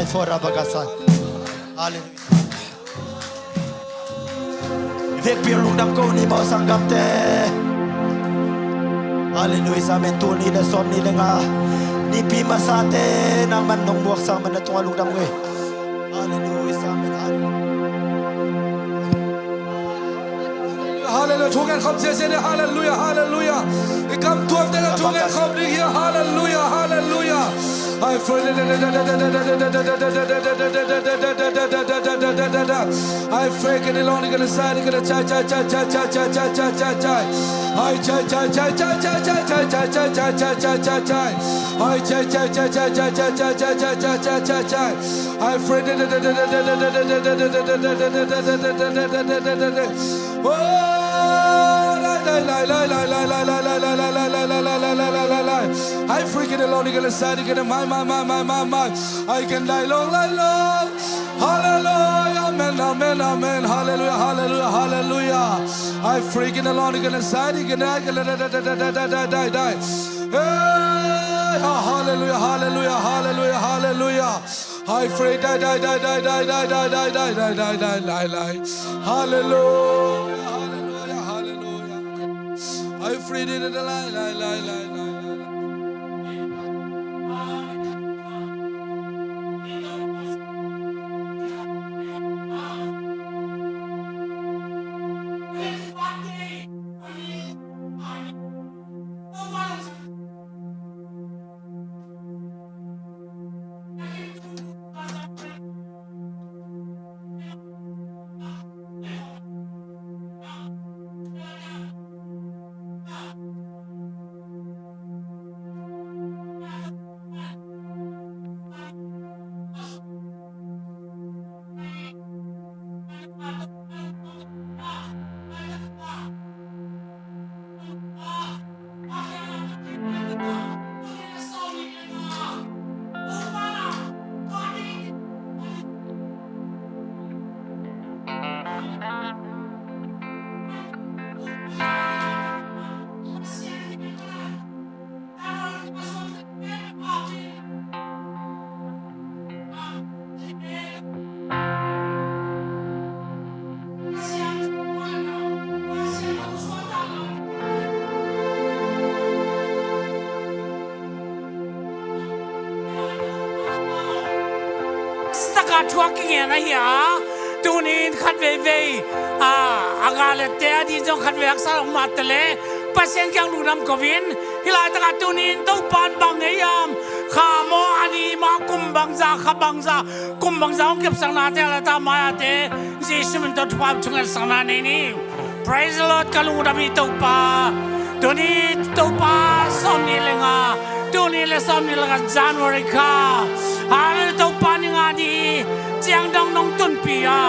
Sorabakasa. Halleluiah. Vekpi lungdam ko ni maw sanggamte. Halleluiah, amen. Tul nih le sawm nih le nga, Nipi masate nangman nong muak sang man na tungah lungdam uh hi. Halleluiah, amen. Halleluiah. Halleluiah. Thu ngen khawm ciacia ni. Halleluiah, halleluiah. I kam tuamte na thu ngen khawm ding hi. Halleluiah, halleluiah. I free. I free. Kene long ni kene sai ni kene chai chai chai chai chai chai chai chai. I chai chai chai chai chai chai chai chai chai chai chai chai chai chai. I chai chai chai chai chai chai chai chai chai chai chai. I free. Oh, lai lai lai lai lai lai lai lai lai lai lai lai lai lai lai lai lai. I free. Kene long ni kene sai ni kene mai mai mai mai mai mai. I can lai long lai long. Hallelujah, amen, amen, amen. Hallelujah, hallelujah, hallelujah. I free. Kene long ni kene sai ni kene ai kene dai dai dai dai dai dai. Hey, ha- hallelujah, hallelujah, hallelujah, hallelujah. I free. Dai dai dai dai dai dai dai dai dai dai dai dai dai dai dai. Hallelujah, hallelujah, hallelujah. I free. Dai dai dai dai dai dai dai dai. Sitaka thuak kingen ahi a, tunin khat veivei a, a galette a dih zong khat vei haksa om mah tale, Pasian kiang lungdam ko-in, hih laitakah tunin Topan bang ngei hiam, kha maw, a ni maw, kum bangza, kha bangza, kum bangza hong kepsaknate a lata mai-ate, Jesu min tawh thupha thungetsakna nei ni. Praise the Lord, ka lungdam hi Topa. Tuni Topa sawm nih le nga, tuni le sawm nih le nga January kha. Hallelujah, Topa ni nga ni ciang dong nong tunpi a.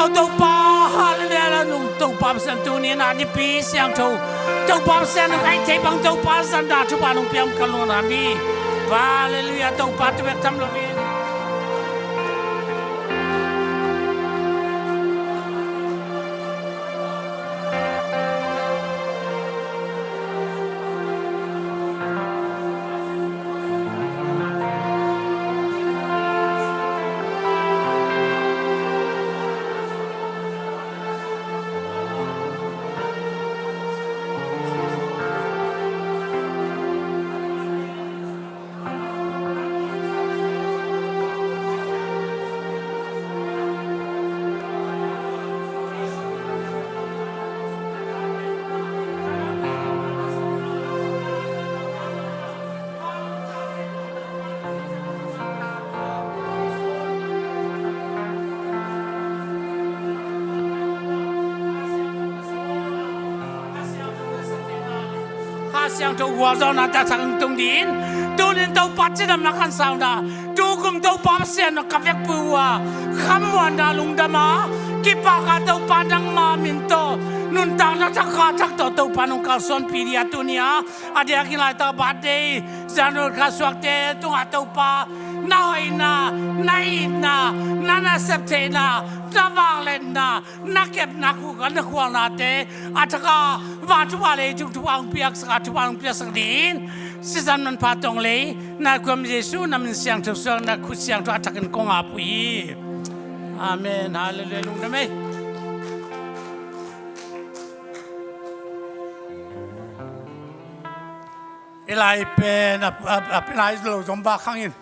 O Topa, hallelujah, la nung Topa Pasian tuni na nipi siangtho. Topa Pasian nong ai thei bang Topa Pasian da thupha nong piam ka lungdam hi. Hallelujah, Topa tu bek tham lo hi. Kha Siangtho gualzawhna tak thak tung ding. Tunin Topa cidamna khansauna, tukum Topa Pasian ka vekpi uh a, khamuanna lungdam a, kipak a Topa nangma min tawh nuntakna thak kha thak tawh Topa nong kalsuanpih ding a, tuni a a diakin laitak birthday, January kha suakte tungah Topa na hoihna, na itna, na nasep theihna, na vangliatna, na kepna, khu kan na khualnate a thak a, van thupha le leitung thupha hong piaksak a, thupha hong piaksak ding. Sisan manpha tong lei, na kuam Jesu na min siangtho suang, na khut siangtho a thakin kong ap uh hi. Amen. Halleluiah. Lungdam ei. I lai pen a, a, a, i lai lo zom bak hangin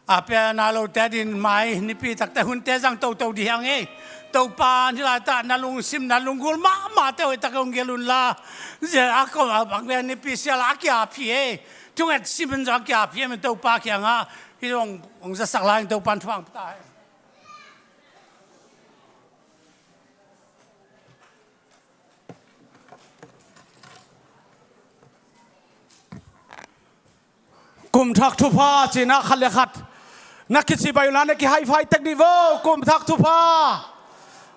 a pia na lote din mai nipi takte hunte zang toto dih hang ei. Topa ni laitah na lungsim na lunggul mahmahte hoihtak hong gel unla. Zia a ko a bang pia nipi sial a kiap hi ei. Thunget simin zong a kiap hi ei, min Topa kiangah hi zong hong zasak lai in Topa in thuang pia ta ei. Kum thak thupha cina khat le khat na kici bai unla na ki high five tek dih vo. Kum thak thupha.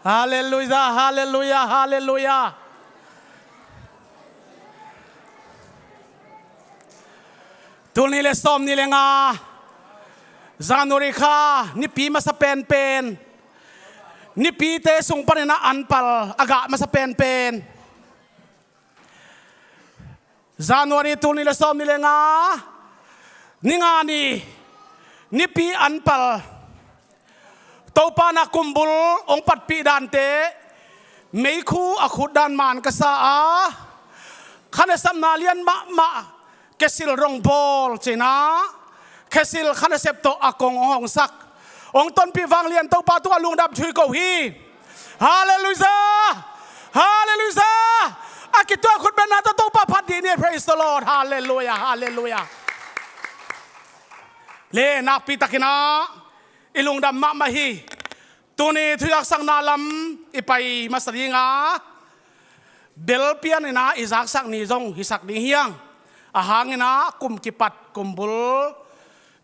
Halleluiah, halleluiah, halleluiah. Tul nih le sawm nih le nga January kha nipi masa penpen, nipite sung panin a anpal a gah masa penpen. January tul nih le sawm nih le nga, ni nga ni, nipi anpal. Topa na kumbul hong patpih dante, meikhu a khut dan man ka sa a, khanesapna lian mahmah, kesil rongbawl cina, kesil khanesep tawh a kong hong hongsak, hong tonpih vanglian Topa tungah lungdam thu i ko hi. Halleluiah! Halleluiah! A kituak khut benna tawh Topa phat dih ni. Praise the Lord. Halleluiah, halleluiah. Le nakpi takin ah i lungdam mahmah hi. Tuni thuzaksakna lam i pai masa ding a, bel pian in ah i zaksak ni zong hisak ding hi hang. A hang in ah kum kipat kumbul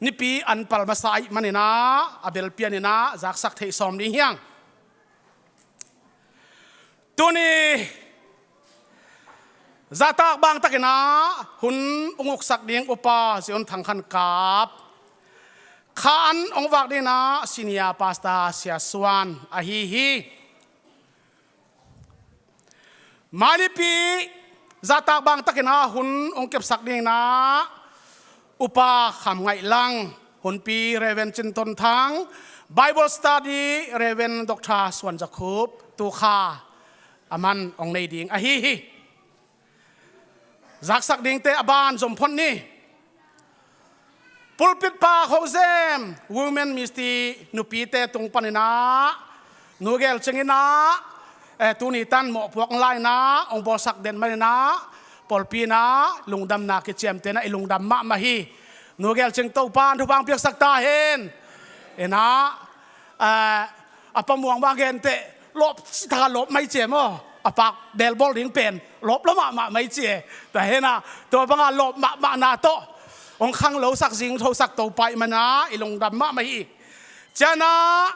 nipi anpal masa ahih manin ah a bel pian in ah zaksak theih sawm ding hi hang. Tuni zahtak bangtakin ah hun hong uksak ding Upa Zion Thang Khan Kap, kha an hong vak ding in ah Senior Pastor Sia Suan ahi hi. Mai nipi zahtak bangtakin ah hun hong kepsak ding in ah Upa Kham Ngaih Lang, hunpi Reverend Cin Ton Thang, Bible study Reverend Doctor Suan Za Khup, tu kha a man hong nei ding ahi hi. Zaksak dingte a ban zom phot ni. Pulpit pa khong zem, women ministry nupite tung panin ah, nu Gel Cing in ah, eh, tuni tan mawhpuak lai in ah hong bawlsak den manin ah, pawlpi in ah lungdamna kiciamteh in ah i lungdam mahmah hi. Nu Gel Cing Topa in thupha piaksak ta hen. In ah, eh, a pa Muang bang genteh lawp, si taka lawp mai cia maw? A pak belbawl ding pen lawp lo mahmah mai cia. Tua hen ah, tua bangah lawp mahmahna tawh hong khanglosak zingthosak Topa ahih manin ah i lungdam mahmah hi. Ciangin ah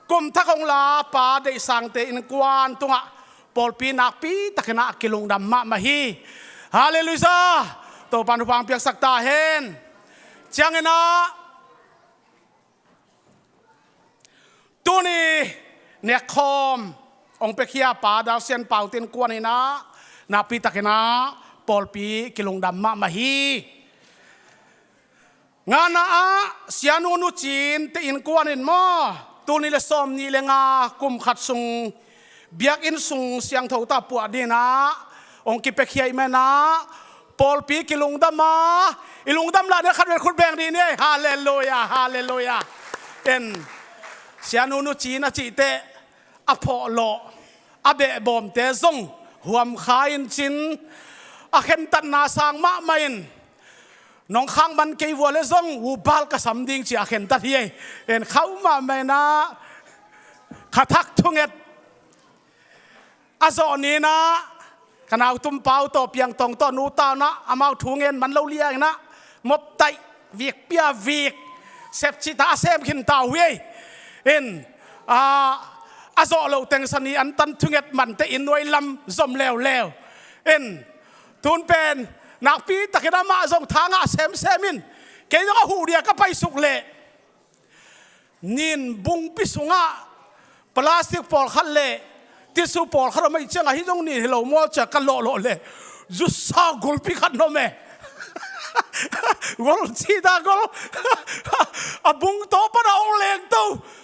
kum thak hong la Pa Deih Sangte innkuan tungah pawlpi nakpi takin ah kilungdam mahmah hi. Halleluiah! Topa in thupha piaksak ta hen. Ciangin ah tuni nekkhawm hong piakhia Pa Dal Sian Pau te innkuan in ah nakpi takin ah pawlpi kilungdam mahmah hi. Ngana ah Sianu Nu Cin te innkuan in maw, tul nih le sawm nih le nga kum khat sung biakinn sung siangtho tawh puah ding in ah hong kipiakhia ahih manin ah pawlpi kilungdam a, i lungdam lah ding khat vel khut beng dih ni. Halleluiah, halleluiah. En, Sianu Nu Cin a cihte a phawhlawh, a behbawmte zong huam kha in cin, a khentatna sang mahmah in, nong khak man kei vua le zong u bal ka sam ding ci-a a khentat hi ei. En, khauh mahmah in ah kha thak thunget a zawh ni in ah ka nautum Pau tawh Piang Tawng tawh nu tau in ah amau thu ngen man lo liang in ah mop taih vik pia vik sepcih ta a sem khin tau hi ei. In, a, a zawh loh teng sa ni an tan thunget mante inn nuai lam zom leuleu. In, tun pen nakpi takin amah zong tha ngah semsem in, kei zong a huh dia ka paisuk leh nin bungpi sungah plastic pawlkhat le tissue pawlkhat om ahih ciangah, hih zong nin hi lo maw ci-a ka lawhlawh leh zusa gulpi khat na om e. Gol ci ta gol. A bung tawh pan a ong lengto,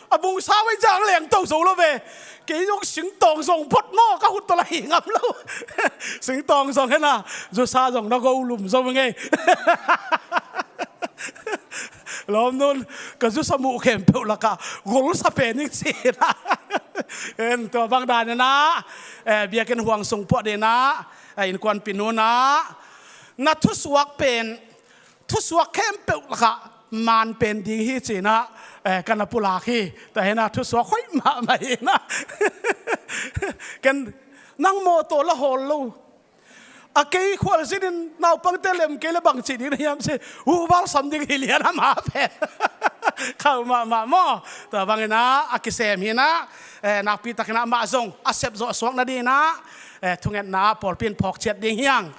a bung sau ei ciang lengto zo lo ve. Kei zong singtawng zong phot maw, ka hut tawh la hi ngam lo. Singtawng zong hena, zusa zong na go lum zo ngei. Lawmnun, ka zusa muh khempeuh lakah gol sa pen ing ci na. En, tua bang dan ina, eh, biakinn huang sung puah dina, eh, innkuanpih nuna, na thusuak pen, thusuak khempeuh lakah man pen ding hi cina, eh, ka na pulak hi. Tua hina thusuak hoih mahmah hina. Ken nang mawtaw la hawl lo. A kei khualzinin naupangte lem kei le bang cih ding na hiam ci, u balsam ding hi lian a ma pen. Khauh mahmah maw. Tua bangina a kisem hina, eh, nakpi takina mah zong a sep zawh suak nadina, eh, thungetna pawlpi in phawk ciat ding hiang.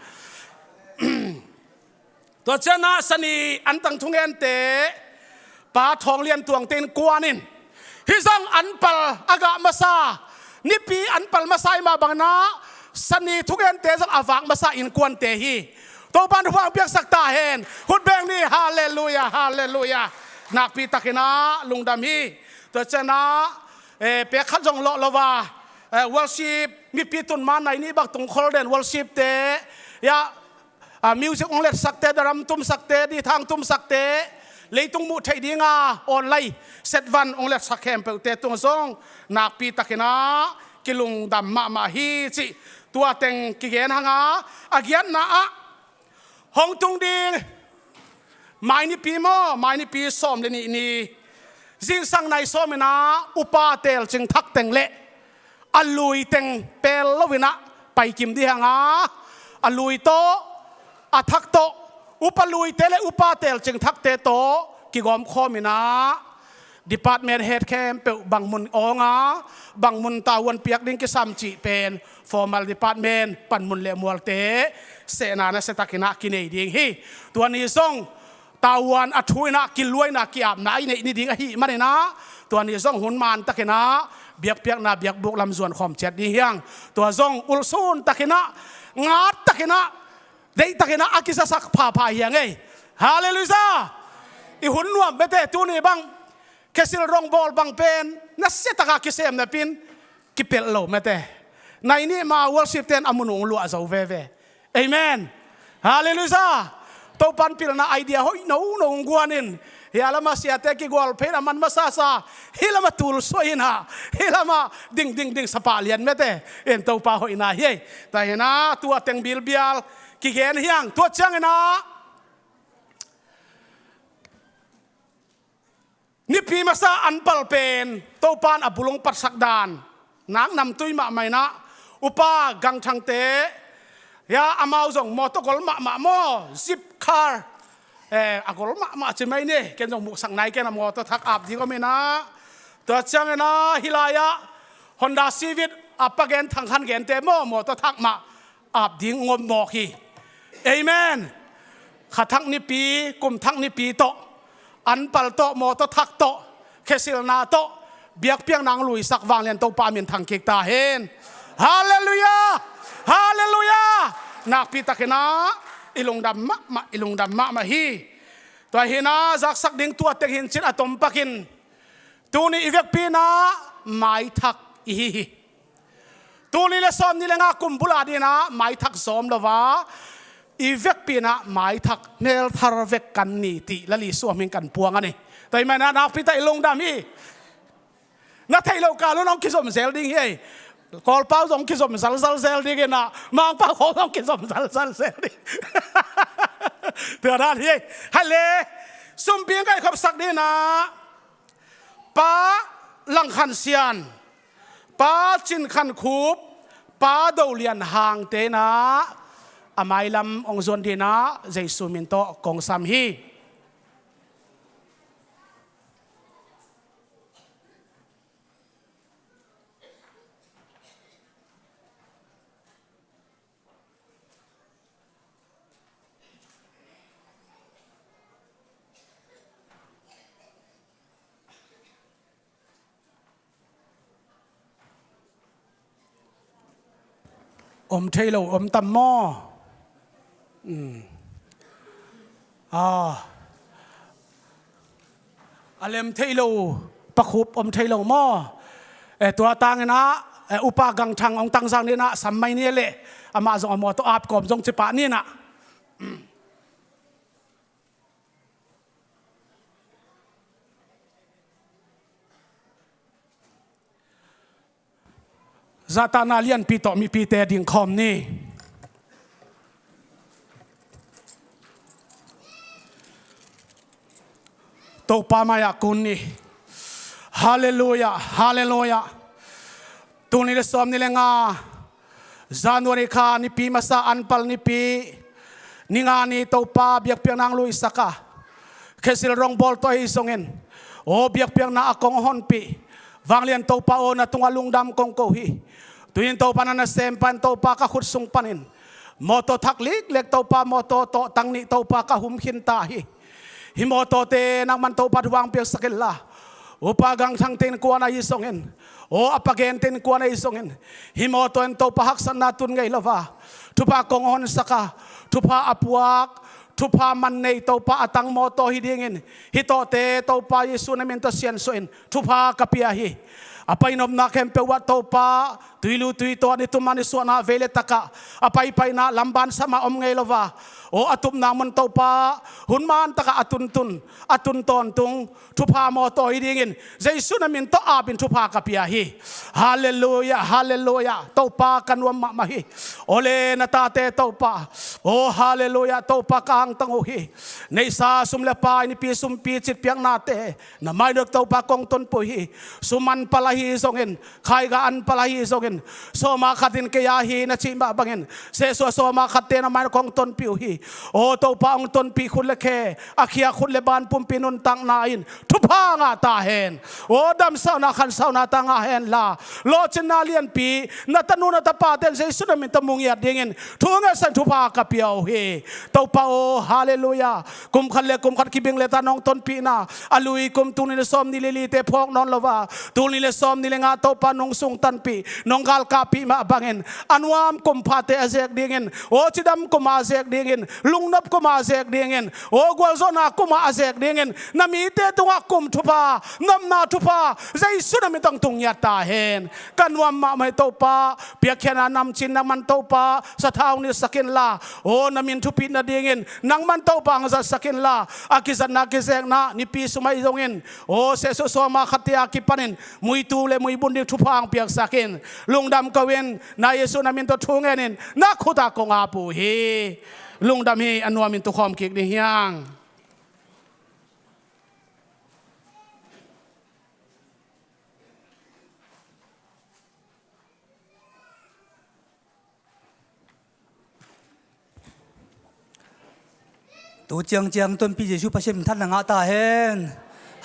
Tua ciangin ah Sani antang thungente Pa Thawng Lian Tuangte innkuan in hih zong an pal a gah masa, Nipi an pal masa i mah bangin ah Sani thungente zong a vak masa innkuante hi. Topa'n thupha piaksak ta hen. Khut beng ni, halleluia, halleluia. Nakpi takin ah lungdam hi. Tua ciangin ah, eh, pek khat zong lawh lo a, eh, worship, mipi tun ma nai nih bang tung khol den worship te, ya, a, music hong letsakte, drum tumsakte, dithang tumsakte, leitung muh theih dinga online set van hong letsak khempeuhte tung zong nakpi takin ah kilungdam mahmah hi cih tua teng kigen hang a, a giatna ah hong tung ding Mai Nipi maw, Mai Nipi sawm le nih ni, zingsang nai sawm in ah upa telcing thak teng le a lui teng pel lo in ah paikim dih hang a, a lui tawh, a thak tawh, upa luite le upa telcing thakte tawh kigawm khawm in ah department head khempeuh bang mun awng a, bang mun tavuan piak ding kisam cih pen formal department panmun le mualte sehna nasia takin ah kinei ding hi. Tua ni zong tavuan a thu in ah kiluaina kiapna i neih ni ding ahih manin ah tua ni zong hun man takin ah biakpiakna biakbuk lam zuan khawm ciat ding hiang. Tua zong ulsun takin ah, ngat takin ah, deih takin ah a kizasak phapha hiang ei. Halleluia. I hun nuam mete, tuni bang Khesil rongbawl bang pen nasia taka kisem napin kipelh lo mete. Nai nih ma worship ten a mun ung luah zo veve. Amen. Halleluia. Topa'n pilna idea hoih nono hong guan in, hia lama siate kigual pheina man masasa, hih lama tul suah in ah, hih lama ding ding ding sapa lian mete. En, Topa hoihna hi ei. Tua hi in ah tua teng bilbial kigen hiang. Tua ciangin ah Nipi masa an pal pen Topa'n a bulung patsak dan, nak namtui mahmah in ah, upa gangthangte, ya, amau zong mawtaw gol mahmah maw, zip car, eh, a gol mahmah ci mai ni, ken zong muhsak nai ken a mawtaw thak ap ding om in ah. Tua ciangin ah hih lai-ah Honda Civic, a pa gen Thang Khan Gente maw, mawtaw thak mah ap ding ngom mawk hi. Amen. Kha thak nipi, kum thak nipi tawh, an pal tawh, mawtaw thak tawh, khesilna tawh biakpiakna hong luisak vanglian Topa min thang kik ta hen. Halleluia. Halleluia. Nakpi takin ah i lungdam mahmah, i lungdam mahmah hi. Tua hi in ah zaksak ding tua teng hi in cin a tom pakin, tuni i vekpi in ah maithak i hi hi. Tul nih le sawmnih le nga kum bul a dingin ah maithak zawm lo a, i vekpi in ah maithak hmelthar vek kan ni cih Lal Jesuh min kan puang a ni. Tua ahih manin ah nakpi tak i lungdam hi. Na theih loh kal un hong kizom zel ding hi ei. Kawlpau zong hong kizom zalzal zel ding in ah, Mangpau khawng zong hong kizom zalzal zel ding. Tua dan hi ei. Hale, sumpi hong kaihkhopsak dingin ah Pa Lang Khan Sian, Pa Cin Khan Khup, Pa Do Lian Hangte in ah a mailam hong zuan dingin ah Jesuh min tawh kong sam hi. Om thei lo om tam maw? Um. A, a lem thei lo, pakhup om thei lo maw? E, tua tangin ah, e, Upa Gang Thang hong tangzak ni in ah, sam mai ni leh, amah zong a mawtaw ap kawm zong ci pah ni in ah. Zahtakna lianpi tawh mipite dingkhawm ni. Topa mai-ah kun ni. Halleluiah, halleluiah. Tul nih le sawmnih le nga, January kha nipi masa, anpal nipi, ni nga ni Topa biakpiakna hong luisak a, Khesil Rongbawl tawh ahi zongin, aw biakpiakna a kong honpih Vanglian Topa aw, na tungah lungdam kong ko hi. Tu-in Topa, na nasempa in Topa ka khut sung panin mawtaw thak liklek Topa, mawtaw tawh tang nih Topa ka hum khinta hi. Hih mawtawte nangman Topa thupha hong piaksak inla, Upa Gang Thangte innkuan ahi zongin, aw a pa gente innkuan ahi zongin, hih mawtaw in Topa haksatna tun ngei lo a, thupha kong honsak a, thupha a puak, thupha man nei Topa a tang mawtaw hi dingin, hih tawhte Topa Jesu na min tawh siansuah in thupha ka pia hi. A pai nopna khempeuh ah Topa, tuilu tuitaw, ni tum a ni suahna, vei le tak ah a paipaina lamban sam a om ngei lo a, aw a tupna mun Topa, hun man tak ah a tuntun, a tun tawntung thupha mawtaw hi dingin Jesu na min tawh ap in thupha ka pia hi. Halleluiah, halleluiah. Topa ka nuam mahmah hi. Aw le na tate Topa, aw halleluiah, Topa ka hantang uh hi. Neihsa sum le pai, nipi sumpi citpiaknate na mai-ah Topa kong tonpih uh hi. Sum anpal ahi zongin, khaiga anpal ahi zongin, sawma khat in kei a hi na cih mah bangin, sehsuah sawma khatte na mai-ah kong tonpih uh hi. Aw Topa, hong tonpih khut le khe, a khia khut le ban pumpi nuntakna in thupha ngah ta hen. Aw damsakna khansauna tang ngah hen la, lawhcinna lianpi na tanu na tapate in Jesu na min tawh mu ngiat dingin thu ngetsak in thupha ka pia uh hi. Topa aw, halleluiah. Kum khat le kum khat kibing le ta nong tonpihna a lui kum, tul nih le sawmnih le lite phawk nawn lo a, tul nih le sawmnih le nga Topa nong sung tanpih, nong galkapih mah bangin a nuam kum phate a zek dingin, aw cidam kum a zek dingin, lungnop kum a zek dingin, aw gualzawhna kum a zek dingin, na mite tungah kum thupha, nopna thupha Jesu na min tawh hong tung ngiat ta hen. Ka nuam mahmah hi Topa. Piakkhiatna namcin nangman Topa sathau nilsak inla, aw na min thupit nadingin nangman Topa hong zatsak inla, a kizatna kizekna nipi sum ahi zongin, aw sehsuah sawma khatte a kipanin muitu le muibun ding thupha hong piaksak in. Lungdam ko-in, na Jesu na min tawh thu ngenin na khut ah kong ap uh hi. Lungdam hi. A nuamin tukhawm kik ding hi hang. Tu ciangciang tonpih Jesu Pasian minthanna ngah ta hen.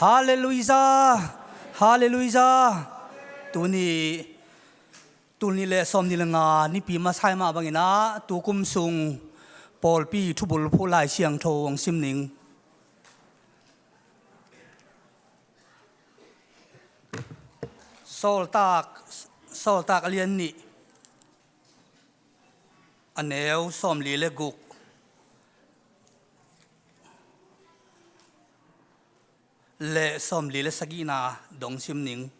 Halleluiah. Halleluiah. Tuni, tul nih le sawmnih le nga nipi masa mah bangin ah, tu kum sung pawlpi thubulphuh Lai Siangtho hong sim ning. Sawltak, Sawltak a lian nih, a neu sawmli le guk le sawmli le sagihna dong sim ning.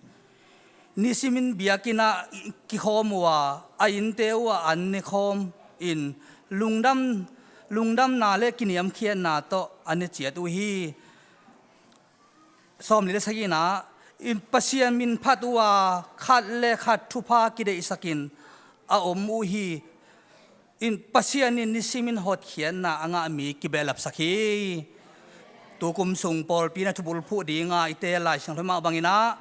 Nisimin biakinn ah kikhawm uh a, a innte uh ah an ne khawm in, lungdam, lungdamna le kiniamkhiatna tawh a ne ciat uh hi. Sawmli le sagihna, in Pasian min phat uh a, khat le khat thupha kideihsakin a om uh hi. In Pasian in nisimin hotkhiatna a ngah mi kibehlapsak hi. Tu kum sung pawlpi na thubulphuh dinga i teel Lai Siangtho mah bangin ah,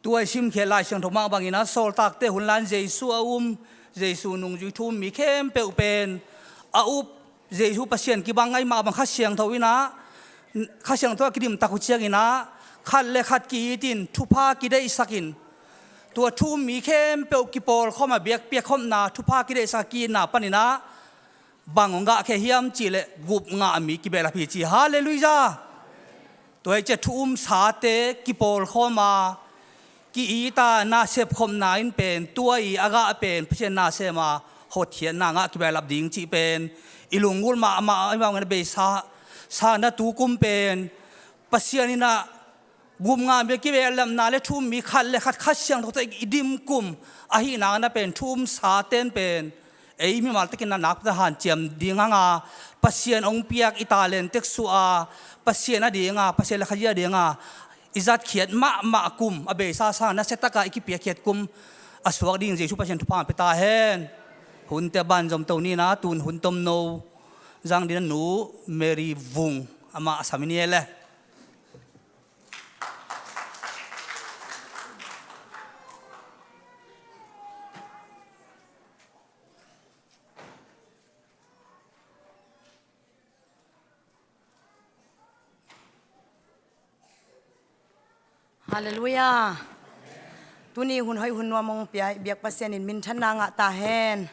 tua i simkhiat Lai Siangtho mah bangin ah, sawltakte hun lai-in Jesu a um, Jesu nungzui thu um mi khempeuh pen a up, Jesu Pasian kibang ahih mah bang Kha Siangtho in ah, Kha Siangtho a kidimtak uh ciangin ah, khat le khat ki-itin thupha kideihsakin, tua thu um mi khempeuh kipawlkhawm a biakpiakkhopna thupha kideihsak a ki-itna panin ah bang hong gahkhia hiam cih leh gup ngah mi kibehlap hi ci. Halleluiah. Tua hi ciah thu um sate kipawlkhawm a, ki-it a, na sepkhopna in pen tua i a gah pen Pasian nasem a hotkhiatna ngah kibehlap ding cih pen i lunggulh mahmah, i mah ngan a beisa Sangin ah tu kum pen Pasian in ah gum nga mi a kibehlapna le thu um mi khat le khat Kha Siangtho tawh i dim kum ahih nangin ah pen thu um sa ten pen ei mimal takin ah nakpi takin hanciam ding hang a, Pasian hong piak i talent tek suah a, Pasian a ding a, Pasian le Khazih a ding a i zatkhiat mahmah kum, a beisa sangin ah nasia takin i kipiakkhiat kum a suak dingin Jesuh Pasian thupha hong pia ta hen. Hunte banzom to ni in ah, tu-in hun tomno zang dingin ah Nu Mary Vung, amah a sam i ni e le. Halleluiah. Tuni hun hoih hun nuam hong pia i biak Pasian in minthanna ngah ta hen.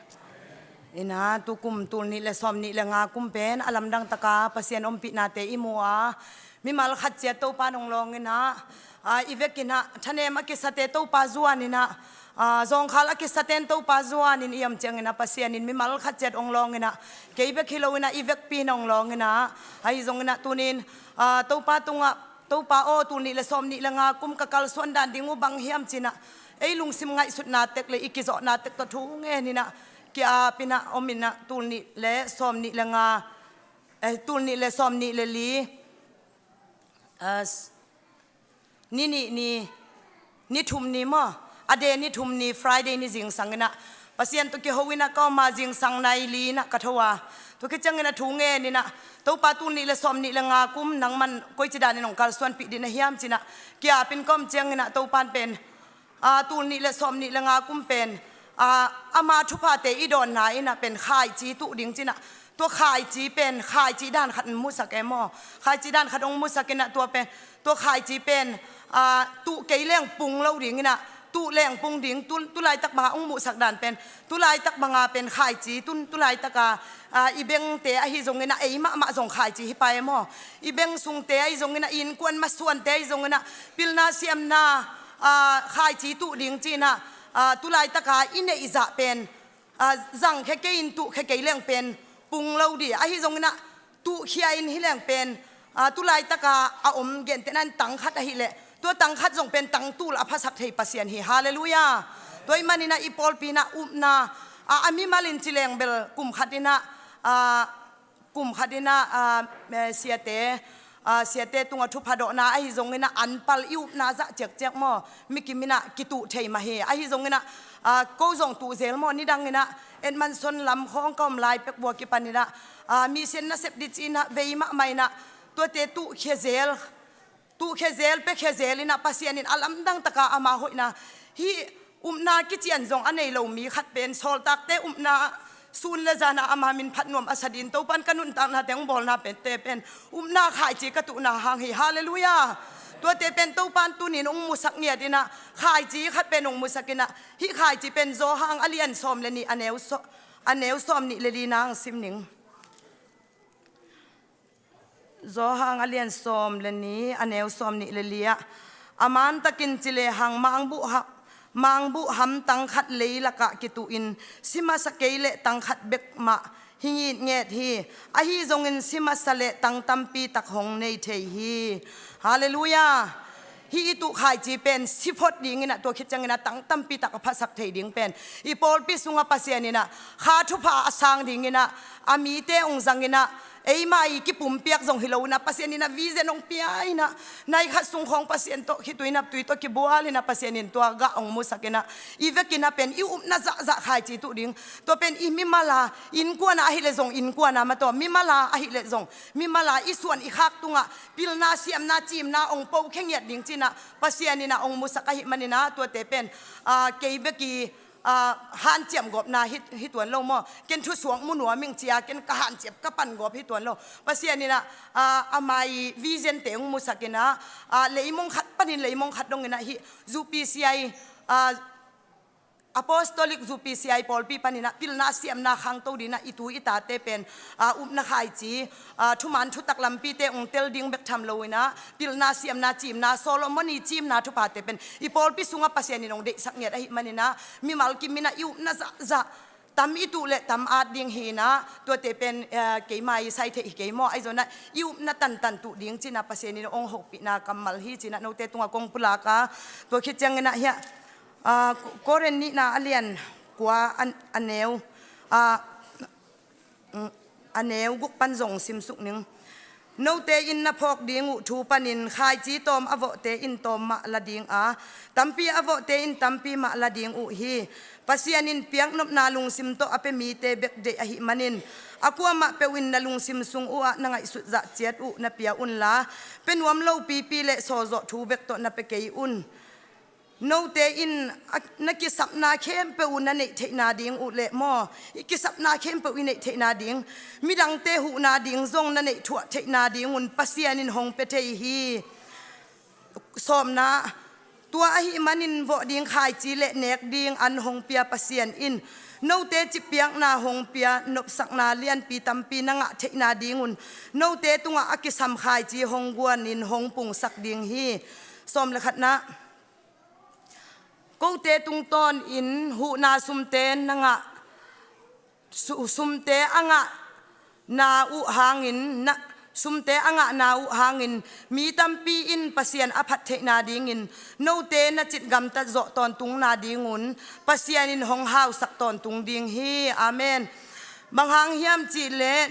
In ah tu kum tul nih le sawm nih le nga kum pen a lamdang takin Pasian ompihnate i mu a, mimal khat ciat Topa in hong lawng in ah, a, i vekin ah thanem a kisate Topa zuan in ah, a, zawngkhal a kisaten Topa zuan in i om ciangin ah Pasian in mimal khat ciat hong lawng in ah, kei bek hi lo in ah i vekpi in hong lawng in ah, ahi zongin ah tu-in, a, Topa tungah, Topa aw, tul nih le sawm nih le nga kum ka kalsuan dan ding uh bang hiam ci-in ah, ei lungsim ngaihsutna tek le i kizawhna tek tawh thu ngen in ah, ki-ap in ah om in ah tul nih le sawm nih le nga, eh, tul nih le sawm nih le li, eh, s-, ni nih ni, ni thum ni maw, a de ni thum ni Friday ni zingsang in ah Pasian tawh kiho in ah ka om a, zingsang nai li in ah ka tho a, tua khit ciangin ah thu ngen in ah, Topa tul nih le sawm nih le nga kum nangman koici danin hong kalsuanpih ding na hiam ci-in ah ki-ap in ka om ciangin ah Topa in pen, a, tul nih le sawm nih le nga kum pen, a, ama thuphate i dawnna in ah pen khaici tuh ding ci-in ah, tua khaici pen khaici dan khat hong musak e maw. Khaici dan khat hong musak in ah tua pen, tua khaici pen, a, tuh kei leng pung lo ding in ah, tuh leng pung ding, tu, tu laitak banga hong musak dan pen, tu laitak banga pen khaici, tu, tu laitak a, a, i bengte ahi zongin ah ei mahmah zong khaici hi pah e maw. I beng sungte ahi zongin ah, i innkuan masuante ahi zongin ah, pilna siamna, a, khaici tuh ding ci-in ah, a, tu laitak a i neih zah pen, a, zangkhia kei in tuhkhia kei leng pen pung lo ding. Ahi zongin ah tuhkhia in hi leng pen, a, tu laitak a a om gentehna in tang khat ahih leh, tua tang khat zong pen tang tul a phasak thei Pasian hi. Halleluiah. Tua ahih manin ah i pawlpi in ah upna, a, a mimal in ci leng bel kum khat in ah, a, kum khat in ah, a, eh, siate, a, siate tungah thupha dawhna ahi zongin ah an pal i upna zah ciakciak maw, mi kim in ah kituh thei mah hi. Ahi zongin ah, a, ko zong tuh zel maw, nidang in ah Edmondson lam khawng ka om lai pek bua kipan in ah, a, mission nasep ding ci-in ah vei mahmah in ah tuate tuhkhia zel, tuhkhia zel, piakhia zel in ah Pasian in a lamdang takin ama hoihna, hih upna kician zong a nei lo mi khat pen sawltakte upna sun le zan ah ama min phat nuam a sa dingin Topa in ka nuntaknate hong bawlna pente pen upna khaici ka tuhna hang hi. Halleluiah. Tuate pen Topa in tuni-in hong musak ngiat in ah, khaici khat pen hong musak in ah, hih khaici pen Johan a lian sawm le nih, a neu saw-, a neu sawm nih le li-na hong sim ning. Johan a lian sawm le nih, a neu sawm nih le li-ah, a mantakin ci lehang mangbuh ha-, mangbuh hamtang khat lei lakah kituhin, si masa kei leh tang khat bek mah hi ngitnget hi. Ahi zongin si masa leh tang tampi tak hong nei thei hi. Halleluiah. Hih i tuh khaici pen si phot dingin ah, tua khit ciangin ah tang tampi tak a phasak thei ding pen i pawlpi sungah Pasian in ah kha thupha a sang dingin ah a mite hong zangin ah, eima i kipumpiak zong hi lo in ah Pasian in ah vision hong pia in ah, nai khat sung khawng Pasian tawh khitui naptui tawh kibual in ah Pasian in tua gah hong musak in ah, i vekin ah pen i upna zahzah khaici tuh ding. Tua pen i mimal a, innkuan ah ahih leh zong innkuan ah, ma tawh mimal a ahih leh zong mimal a, i suan i khak tungah pilna siamna cimna hong pokhia ngiat ding ci-in ah Pasian in ah hong musak ahih manin ah, tuate pen, a, kei bek i, a, hanciam gawpna hi, hi tuan lo maw. Ken thusuak mu nuam ing ci-a ken ka hanciam ka pan gawp hi tuan lo. Pasian in ah, a, ama i vision-te hong musak in ah, a, leimong khat panin leimong khat dongin ah hih U P C I, a, Apostolic U P C I pawlpi panin ah pilna siamna khangto dingin ah i tu i tate pen, a, upna khaici, a, thuman thutak lampite hong tel ding bek tham lo in ah, pilna siamna cimna, Solomon i cimna thuphate pen i pawlpi sungah Pasian in hong deihsak ngiat ahih manin ah, mimal kim in ah i upna zahzah tam i tuh le tam at ding hi in ah, tuate pen, eh, keima i sai theih hi kei maw, ahi zongin ah i upna tantan tuh ding ci-in ah Pasian in hong hopihna kammal hi ci-in ah note tungah kong pulak a, tua khit ciangin ah hiah, ah, Korin nihna a lian kua a, a neu, ah, mm, a neu guk pan zong simsuk ning. Note in na phawk ding uh thu panin khaici tawm a vawhte in tawm mah la ding a, tampi a vawhte in tampi mah la ding uh hi. Pasian in piaknopna lungsim tawh a pia mite bek deih ahih manin, a kuamah peuh in na lungsim sung uhah na ngaihsut zah ciat uh na pia unla, pia nuam lo pipi le sawlzawh thu bek tawh na pia kei un. Note in a, na kisapna khempeuh uh na neih theihna ding uh le maw, i kisapna khempeuh i neih theihna ding, midangte huhna ding zong na neih thuah theihna dingun Pasian in hong pia thei hi. Sawmna, tua ahih manin vawh ding khaici le nek ding an hong pia Pasian in note cihpiakna hong pia, nopsakna lianpi tampi na ngah theihna dingun note tungah a kisam khaici hong guanin hong pungsak ding hi. Sawm le khatna, kote tungtawnin huhna sumte na ngah, su-, sumte a ngahna uh hangin na, sumte a ngahna uh hangin mi tampi in Pasian a phat theihna dingin note na citgamtat zawh tawntungna dingun Pasian in hong hausak tawntung ding hi. Amen. Bang hang hiam cihleh,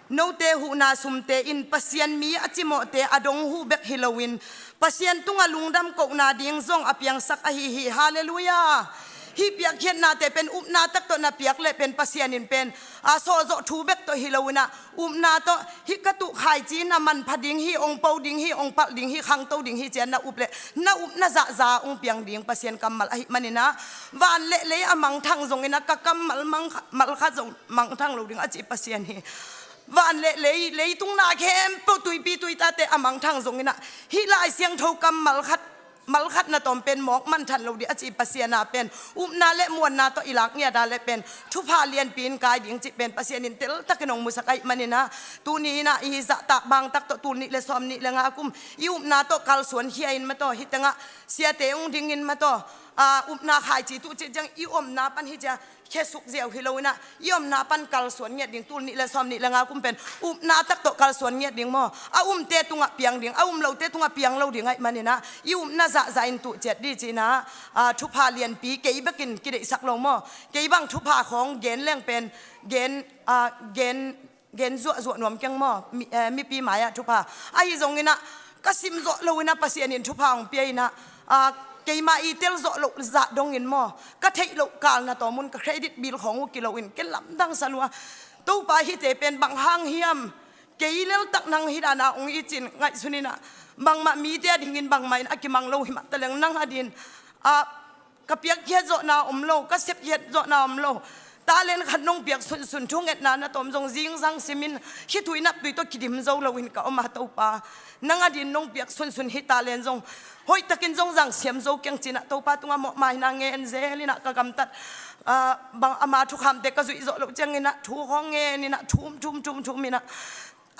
note huhna sumte in Pasian mi a cimawhte a dong huh bek hi loin, Pasian tungah lungdam kohna ding zong a piangsak ahi hi. Halleluiah. Hih piakkhiatnate pen upna tak tawh na piak leh pen Pasian in pen, a, sawlzawh thu bek tawh hi loin ah, upna tawh hih ka tuh khaici na manpha ding hi, ong po ding hi, ong palh ding hi, khangto ding hi ci-a na up leh, na upna zahzah ong piang ding Pasian kammal ahih manin ah, van le lei a mangthang zongin ah ka kammal mang, mal khat zong mangthang lo ding a ci Pasian hi. Van le lei, leitung na khempeuh tuipi tuitate a mangthang zongin ah, hih Lai Siangtho kammal khat, mal khat na tawm pen mawk mangthang lo ding a ci Pasian a pen, upna le muanna tawh i lak ngiat a leh pen thupha lianpi in kai ding cih pen Pasian in teltakin hong musak ahih manin ah, tuni in ah i zahtak bang tak tawh tul nih le sawm nih le nga kum i upna tawh kalsuan khia in maw taw, hih tengah siate ong dingin maw taw, a, upna khaici tuh cih ciang i omna pan hi cia, khesuk ziau hi loin ah, i omna pan kalsuan ngiat ding, tul nih le sawm nih le nga kum pen upna tak tawh kalsuan ngiat ding maw. A umte tungah piang ding, a um lote tungah piang lo ding ahih manin ah, i upna zahzah in tuh ciat ding ci-in ah, a, thupha lianpi kei bekin kideihsak lo maw. Kei bang thupha khawng gen leng pen, gen, a, gen, gen zuahzuah nuam keng maw, mi, eh, mipi mai-ah thupha. Ahi zongin ah, ka sim zawh loin ah Pasian in thupha hong pia in ah, ah, keima i tel zawh loh zah dongin maw, ka theih loh kal na tawm un ka credit bill khawng uh kilo in ken lamdang sa lua. Topa, hihte pen bang hang hiam, kei leltak nang hih dan a hong it cin ngaihsun in ah, bangmah mite a dingin bangmah in a kimang lo hi mah taleng nang a din, ah, ka piakkhiat zawhna om lo, ka sepkhiat zawhna om lo. Talent khat nong piak sunsun thungetna na tawm zong zingzang simin, khitui naptui tawh kidim zo loin ka om a Topa. Nang a din nong piak sunsun hih talent zong hoihtakin zong zang siam zo keng ci-in ah Topa tungah mawhmaina ngen zel in ah ka gamtat. Ah, bang ama thukhamte ka zuih zawh loh ciangin ah thu khawng ngen in ah thum, thum, thum, thum in ah,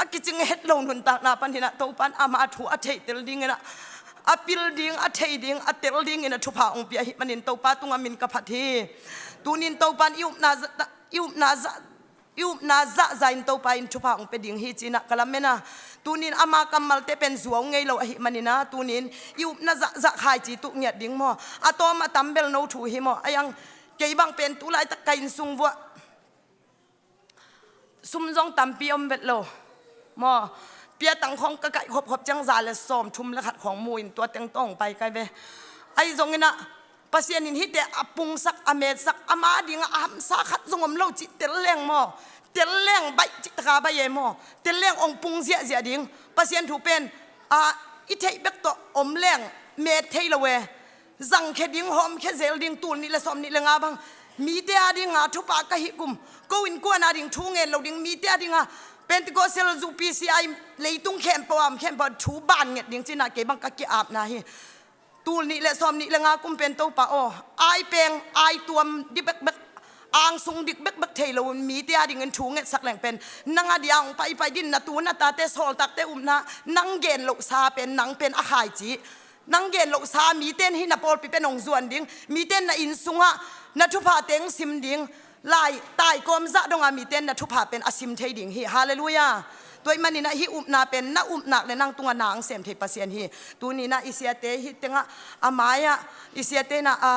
a kicing het lo nuntakna panin ah Topa in ama thu a theitel dingin ah, a pil ding, a thei ding, a tel dingin ah thupha hong pia ahih manin Topa tungah min ka phat hi. Tunin Topa in i upna za, i upna za, i upna zahzah in Topa in thupha hong pia ding hi ci-in ah ka lamen a. Tunin ama kammalte pen zuau ngei lo ahih manin ah, tunin i upna zahzah khaici tuh ngiat ding maw. A tawm a tam bel no thu hi maw. A iang kei bang pen tu laitak ka inn sung vuah sum zong tampi om vet lo maw. Piatang khawng ka kaih khopkhop ciang za le sawm thum le khat khawng mu in tua teng tawh hong pai kai ve. Ahi zongin ah, Pasian in hihte a pungsak, a metsak, ama dingah a hamsa khat zong om lo cih tel leng maw, tel leng baih cih taka baih e maw, tel leng hong pung ziahziah ding. Pasian thu pen, a, i theih bek tawh om leng met thei lo e. Zangkhia ding, hawmkhia zel ding, tul nih le sawm nih le nga bang mite a dinga thupha ka hih kum, ko innkuan a ding thu ngen lo ding, mite a dinga Pentecostal zu P C I leitung khempeuh a om khempeuh thu ban nget ding ci-in ah kei bang ka ki-apna hi. Tul nih le sawm nih le nga kum pen Topa aw, ai peng, ai tuam dik bekbek, angsung dik bekbek thei loin mite a dingin thu ngetsak leng pen nang a dia hong paipai din, na tu na tate sawltakte upna, nang gen lohsa pen nang pen a khaici. Nang gen lohsa mite in hih na pawlpi pen hong zuan ding, mite in na inn sungah na thupha teng sim ding, lai taikawm zah donga mite na thupha pen a sim thei ding hi. Halleluiah. Tua ahih maninah hih upna pen na upnak le nang tungah na ang sem thei Pasian hi. Tuninah i siate hih tengah a mai-ah i siate inah a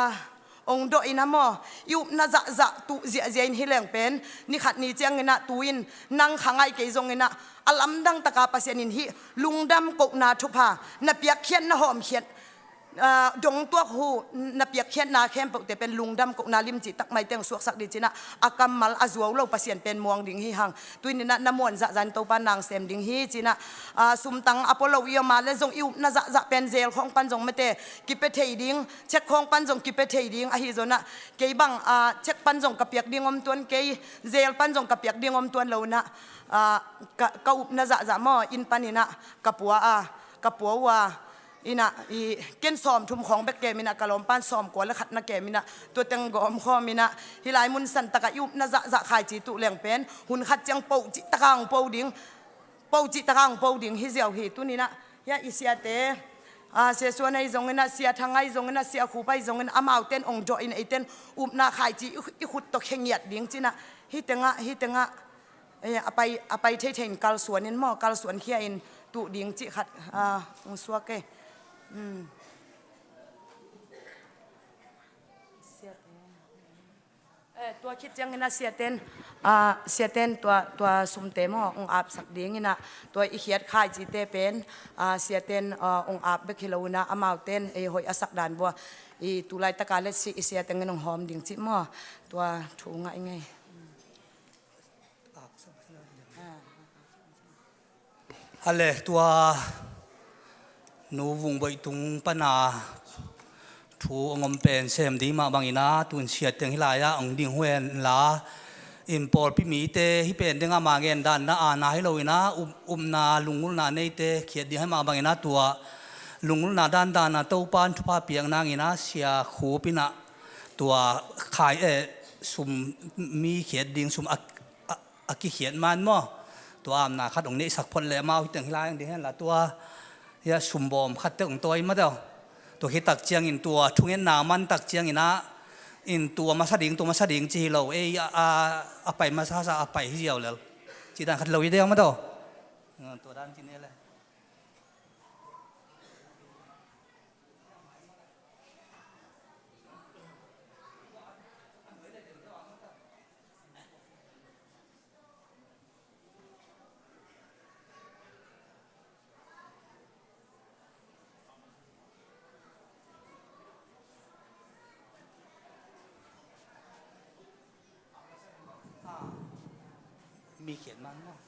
ong dawh inah maw, i upna zahzah tuh ziahziah in hi leng pen ni khat ni cianginah tu-in nang kha ngai kei zonginah a lamdang taka Pasian in hih lungdam kohna thupha na piakkhiatna hawmkhiat, ah, dongtuak hu na piakkhiatna khempeuhte pen lungdam kohna limci tak maiteng suaksak ding cinah a kammal a zuau lo Pasian pen muang ding hi hang. Tuninah na muan zahzah in Topa nang sem ding hi cinah, ah, sumtang a pua lo i om a le zong i upna zahzah pen zel khawng pan zong mate kipia thei ding, cheque khawng pan zong kipia thei ding ahi zonah kei bang, ah, cheque pan zong ka piak ding om tuan kei, zel pan zong ka piak ding om tuan lo inah, ah, ka, ka upna zahzah maw inn paninah ka pua a, ka pua uh a, inah i ken sawmthum khawng bek kem inah ka lawmpan sawmkua le khat na kem inah tua teng gawm khawm inah hih lai mun santaka i upna zahzah khaici tuh leng pen hun khat ciang po cih taka hong po ding, po cih taka hong po ding hi ziau hi. Tuninah hia i siate, ah, Sia Suan ahi zonginah, Sia Thang ahi zonginah, Sia Khup ahi zonginah amaute in ong dawh in eite in upna khaici i, i khut tawh khengiat ding cinah hih tengah, hih tengah, eh, a pai, a pai theithei in kalsuan in maw, kalsuan khia in tuh ding cih khat, ah, ong suak e. Hmm. Eh, tua khit cianginah siaten, ah, siaten tua, tua sumte maw ong apsak dinginah tua i khiat khaicite pen, ah, siaten, ah, ong ap bek hi lo inah amaute in ei hoih a sak dan vua i tu laitaka le si i siateng in ong hawm ding cih maw, tua thu ngah i ngei. A le tua Nu Vung Boih tung pana thu a ngom pen sem ding mah bangin a tun siateng hih lai-ah ong ding huenla in pawlpi mite hih pen dingah ma ngen dan na aana hi lo inah um, umna lungulna neite khiat ding hai mah bangin a tua lungulna dandan a Topan thupha piak nangin a Sia Khup inah tua khai, eh, sum mi khiat ding sum a, a, a kikhiat man maw? Tua amna khat ong neihsak phot le amau hih teng hih lai ong ding henla tua hia sumbawm khat tek ong tawi maw teu. Tua khit tak ciangin tua thungetna man tak ciangin a in tua masa ding, tua masa ding ci hi lo. Ei a, a, a pai masa sa a pai hi ziau lel. Ci dan khat lo hi deu maw teu. Tua dan ci ne le. Mi khiat man maw?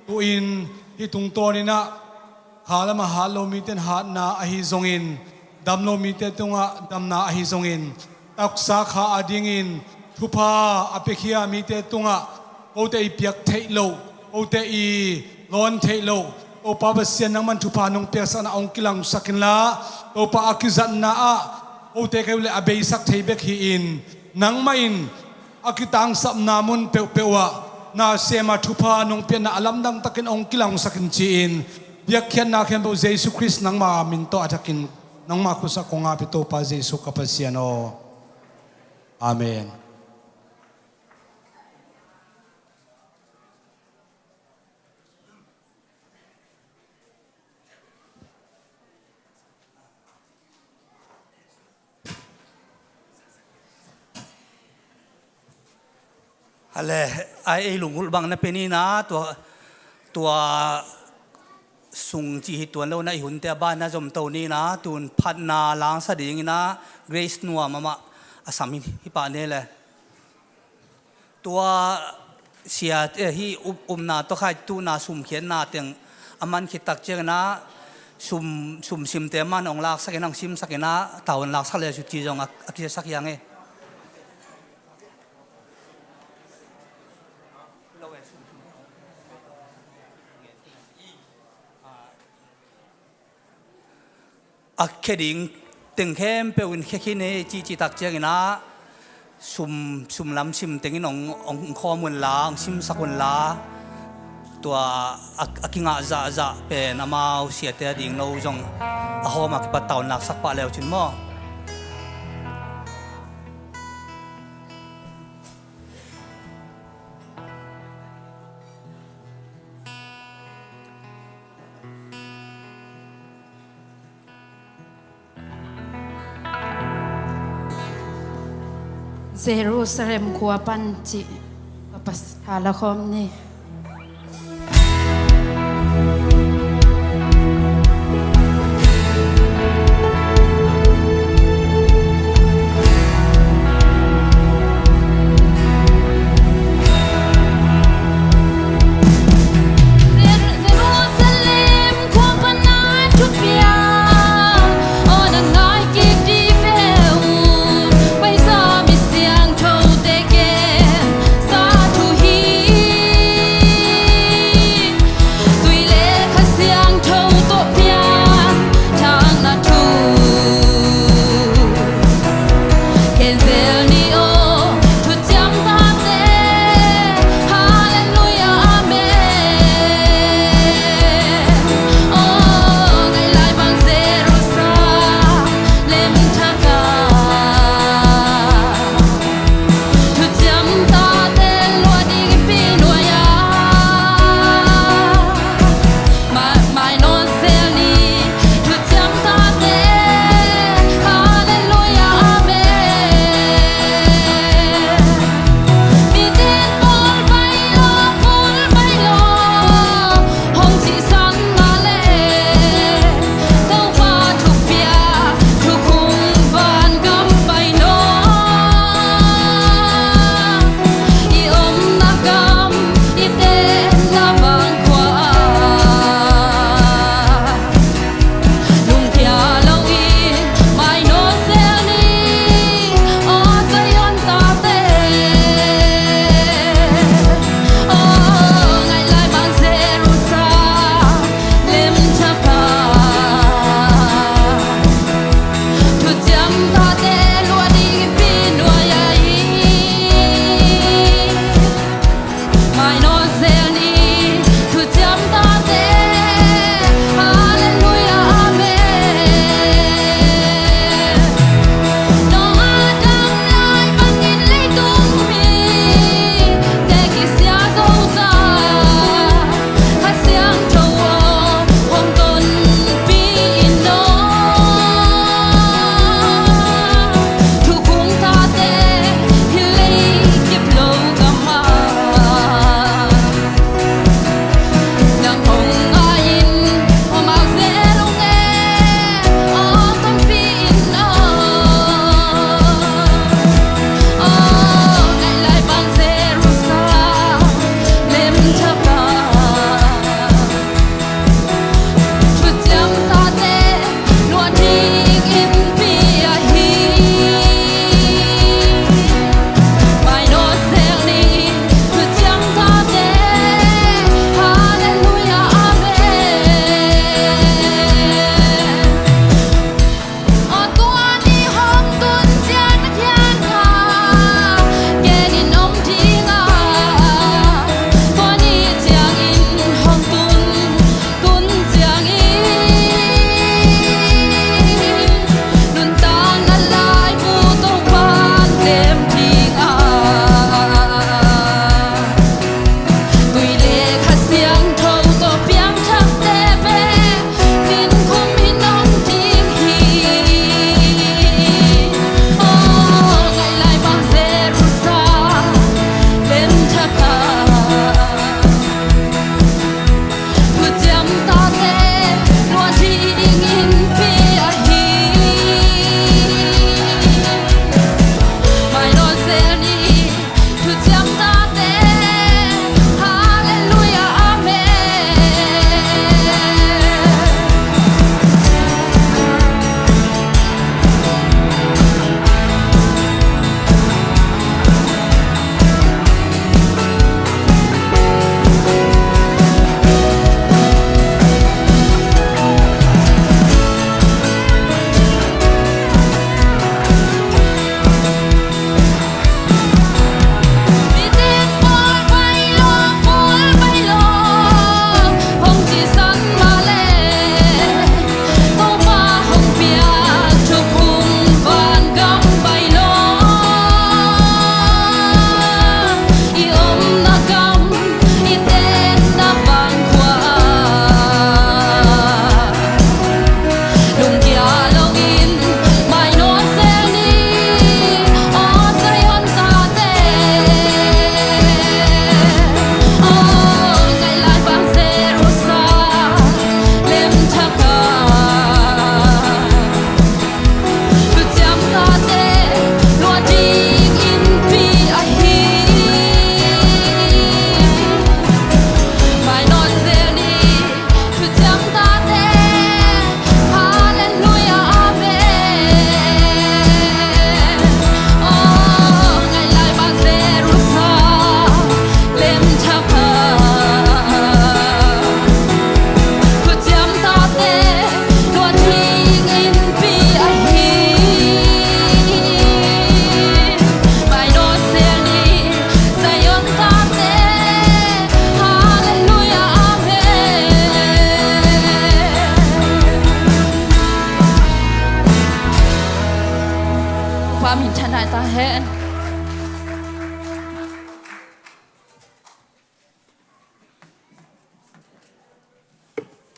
Tu-in hih tungtawn inah kha lamah hat lo mite in hatna ahi zongin, dam lo mite tungah damna ahi zongin, taksa kha adingin thupha a piakhia mite tungah kote i piak theih loh, kote i lawn theih loh, Topa Pasian nangman thupha nong piaksakna hong kilangsak inla, Topa a kizatna ah kote kei uh le a beisak thei bek hi-in, nangmah in a kitangsapna mun peuhpeuh ah na sem a thupha nong piakna a lamdang takin hong kilangsak in ci-in, piakkhiatna khempeuh Jesu Khrist nangma min tawh a thakin nangma khuasak kong ap hi Topa Jesu ka Pasian aw. Amen. A le, a ei lungulh bang na pe ni na, tua, tua sung cih hi tuan lo na i hunte a ban na zomto ni na, tun phatna langsa dingin a Grace Nuam amah a sam hi, hi pah ne le. Tua sia, eh, hih up, upna tawh khai tuhna sumkhiatna teng a man khit tak ciangin a sum, sumsimte man hong laksak in hong simsak in a tavuan laksak le suci zong a, a kisiasak hiang e. a khia ding teng khempeuh in khia khin hi cihcih tak ciangin ah, sum, sum lam sim tengin hong, hong khawm unla, hong simsak unla, tua a, a kingah zahzah pen amau siate a ding no zong a hawm a kipat tawn laksak pah leu cin maw? Jerusalem khua pan cih a pas thala khawm ni.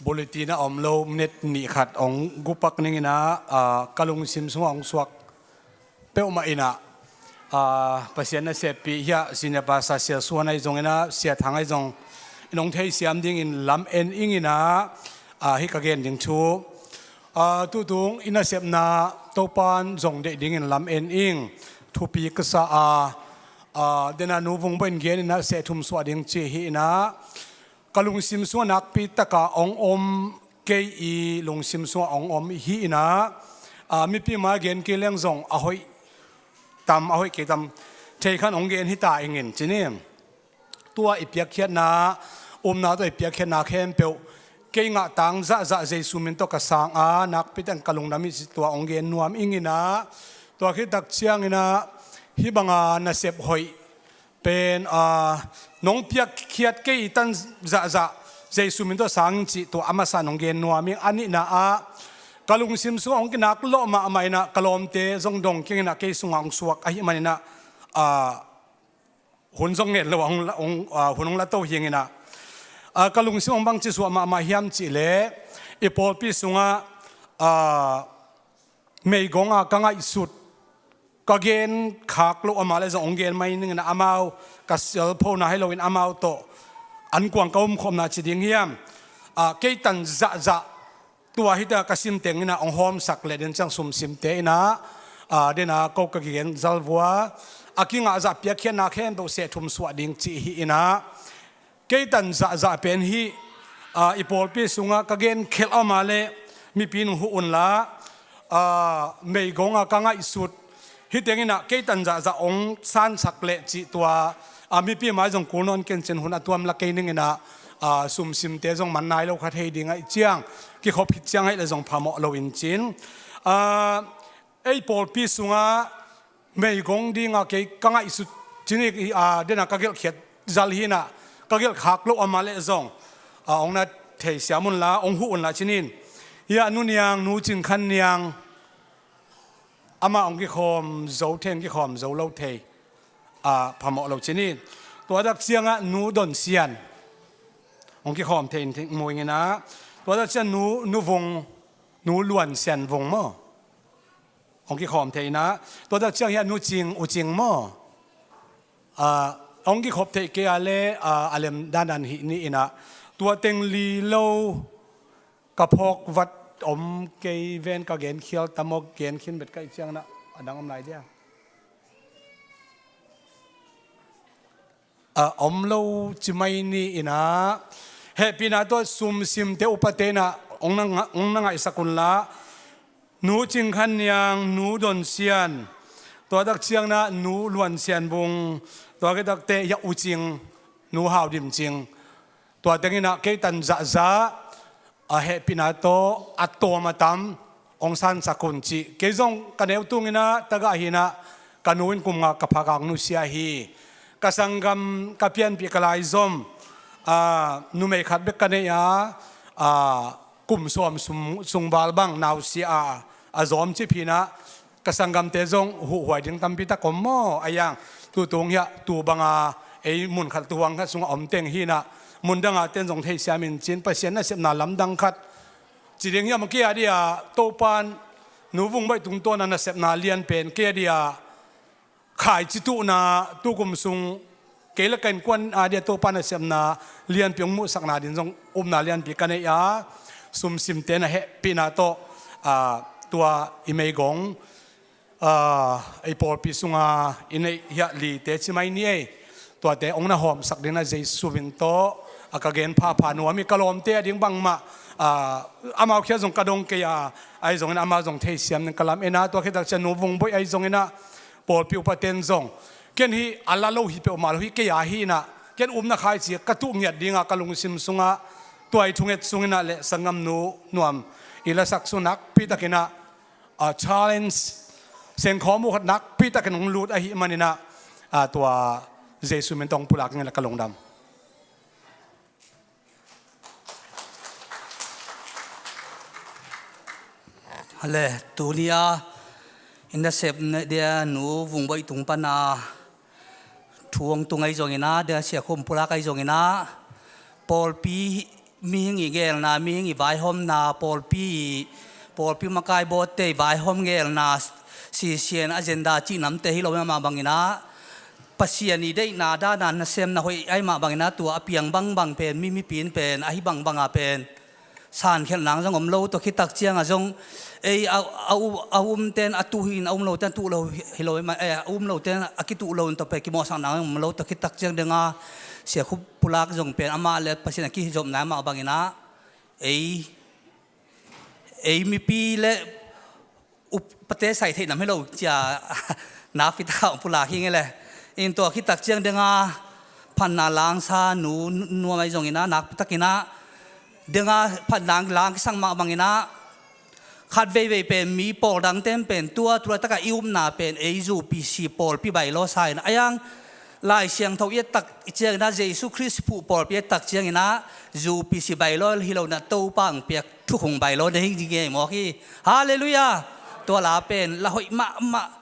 Bulletin a om lo minute nih khat hong gupak ning in ah, ah, ka lungsim sungah hong suak peuhmah in ah, ah, Pasian naseppih hiah Senior Pastor Sia Suan ahi zong in ah, Sia Thang ahi zong in hong theisiam dingin lam en ing in ah, ah, hih ka gen ding thu, ah, tutung i nasepna Topan zong deih dingin lam en ing. Thupi ka sa a, ah, dena Nu Vung Bawi in gen in ah seh thum suah ding ci hi in ah, ka lungsim sungah nakpi taka hong om, kei i lungsim sungah hong om hi in ah, ah, mipi mai gen kei leng zong a hoih tam, a hoih kei tam thei khan hong gen hi ta ing in ci ni. Tua i piakkhiatna, upna tawh i piakkhiatna khempeuh kei ngah tang zahzah Jesu min tawh ka sang a, nakpi takin ka lungdam hi ci tua hong gen nuam ing in ah, tua khit tak ciangin ah hih banga nasep hoih pen, ah, nong piakkhiat kei i tan zahzah Jesu min tawh sang ing cih tua a masa nong gen nuam ing. A nihna ah ka lungsim sungah hong kinak lawh mahmah in ah ka lawmte zong dong keng in ah kei sungah hong suak ahih manin ah, ah, hun zong ngen lo a hong la, hong, ah, hun hong la to hi ing in ah, ah, ka lungsim hong bangci suah mahmah hiam cih leh i pawlpi sungah, ah, meigong a ka ngaihsut, ka gen khak loh a mah leh zong hong gen mai ning in ah, amau ka sialphona hi loin amau tawh ankuang ka umkhopna ci ding hiam, ah, kei tan zahzah tua hi ta ka sim teng in ah hong hawmsak leh den ciang sumsimte in ah, ah, den a ko ka kigen zal vua, a kingah zah piakkhiatna khempeuh seh thum suah ding cih hi in ah, kei tan zahzah pen hih, ah, i pawlpi sungah ka gen khelh a mah leh mipi in huh un la, ah, meigong a ka ngaihsut, hih teng in ah kei tan zahzah hong sansak leh cih tua, ah, mipi mai zong kul nawn kei in cin, hun a tuam la kei ning in ah, ah, sumsimte zong man nai lo kha thei ding ahih ciang, kikhop khit ciang ahih leh zong phamawh lo in cin, ah, ei pawlpi sungah meigong ding a kei ka ngaihsut cin hi, ah, den a ka gelhkhiat zal hi in ah, ka gelh khak loh a mah leh zong, ah, hong na theisiam un la, hong huh un la cin in. Hiah Nu Niang, Nu Cing Khan Niang, amah hong kikhawm zo thei, hong kikhawm zo lo thei, ah, phamawh lo cin in. Tua tak ciangah Nu Don Sian hong kikhawm thei in thei mu ing in ah, tua tak ciang Nu, Nu Vung, Nu Luan Sian Vung maw, hong kikhawm thei in ah, tua tak ciang hiah Nu Cing, U Cing maw, ah, hong kikhop theih kei a leh, ah, a lem dandan hi ni in ah, tua teng li lo ka phawk vat om kei ven, ka gen khial tam aw, gen khin bet ka hih ciangin ah a dang om lai dia. A om lo ci mai ni in ah, hehpihna tawh sumsimte, upate in ah hong na nga-, hong na ngaihsak un la, Nu Cing Khan Niang, Nu Don Sian, tua tak ciangin ah Nu Luan Sian Vung, tua khit tak teh hiah U Cing, Nu Hau Dim Cing, tua teng in ah kei tan zahzah, a hehpihna tawh a tawm a tam hong sansak un cih. Kei zong ka neu tung in ah tagah hi in ah, ka nu in kum nga ka phakak nusia hi. Ka sanggam ka pianpih ka laizom, ah, numei khat bek ka nei a, ah, kum sawm sung, sung val bang nausia a, a zawm cip hi in ah, ka sanggamte zong huhhuai ding tampi tak om maw? A yang, tutung hiah tu banga ei mun khat, tu huang khat sungah om teng hi in ah, mun danga ten zong theisiam in cin, Pasian nasepna lamdang khat ci ding hiam, kei a dia Topan Nu Vung Bawi tungtawna nasepna lian pen kei a dia khaici tuhna, tukum sung kei le ka innkuan a dia Topa nasepna lianpi hong muhsakna ding zong upna lianpi ka nei a, sumsimte in ah hehpihna tawh, ah, tua i meigong, ah, i pawlpi sunga i neih hiah lite ci mai ni ei, tuate hong na hawmsak ding in ah Jesu min tawh, ah, ka gen phapha nuam hi. Ka lawmte a ding bangmah, ah, amau khial zong ka dong kei a, ahi zongin amau zong theisiam ding ka lam en a, tua khit tak ciang Nu Vung Bawi ahi zongin ah, pawlpi upaten zong, ken hih a la lo hi peuhmah lo hi, kei a hi in ah, ken upna khaici ka tuh ngiat ding a, ka lungsim sungah tua i thunget sung in ah le sanggam Nu Nuam i lasak sung nakpi tak in ah, a, challenge, sengkhawm uh khat nakpi takin hong lut ahih man in ah, a, tua Jesu min tawh hong pulak ing in ah, ka lungdam. A le, tuni a i nasepna dia Nu Vung Bawi tung pan a thu hong tung ahi zongin ah, dia Sia Khum pulak ahi zongin ah, pawlpi mihing i gelna, mihing i vaihawmna, pawlpi i, pawlpi makai bawtte i vaihawm gelna, sisian agenda cihnamte hi lo mah banginah, Pasian i deihna dana nasemna hoih ai mah banginah, tua a piang bangbang pen, mi mipi in pen ahi bangbanga pen sankhelh nang zong om lo, tua khitak cianga zong ei a, a, a umten a tuh hi in, a um loten a tuh lo hi lo, eh, a um loten a kituh lo in, tua pen kimawhsak nang zong om lo, tua khitak ciang denga Sia Khup Pulak zong pen amah le Pasian a kihizopna mah banginah ei, ei mipi le upate sai theih nam hi lo cia nakpi taka hong pulak hi nge le. In tua khitak ciang denga phatna langsa nu nuam ai zonginah, nakpi takinah denga phatna lang kisang mah banginah, khat veivei pen mi pawl dangten pen tua tulaitakah i upna pen ei U P C pawlpi bailo sa in, a yang Lai Siangtho i ettak i cianginah, Jesu Khrist phuh pawlpi ettak cianginah, U P C bailo hi lo inah, Topa ang piak thukhun bailo na hi ding e mawk hi. Halleluiah. Tua la pen la hoih mahmah,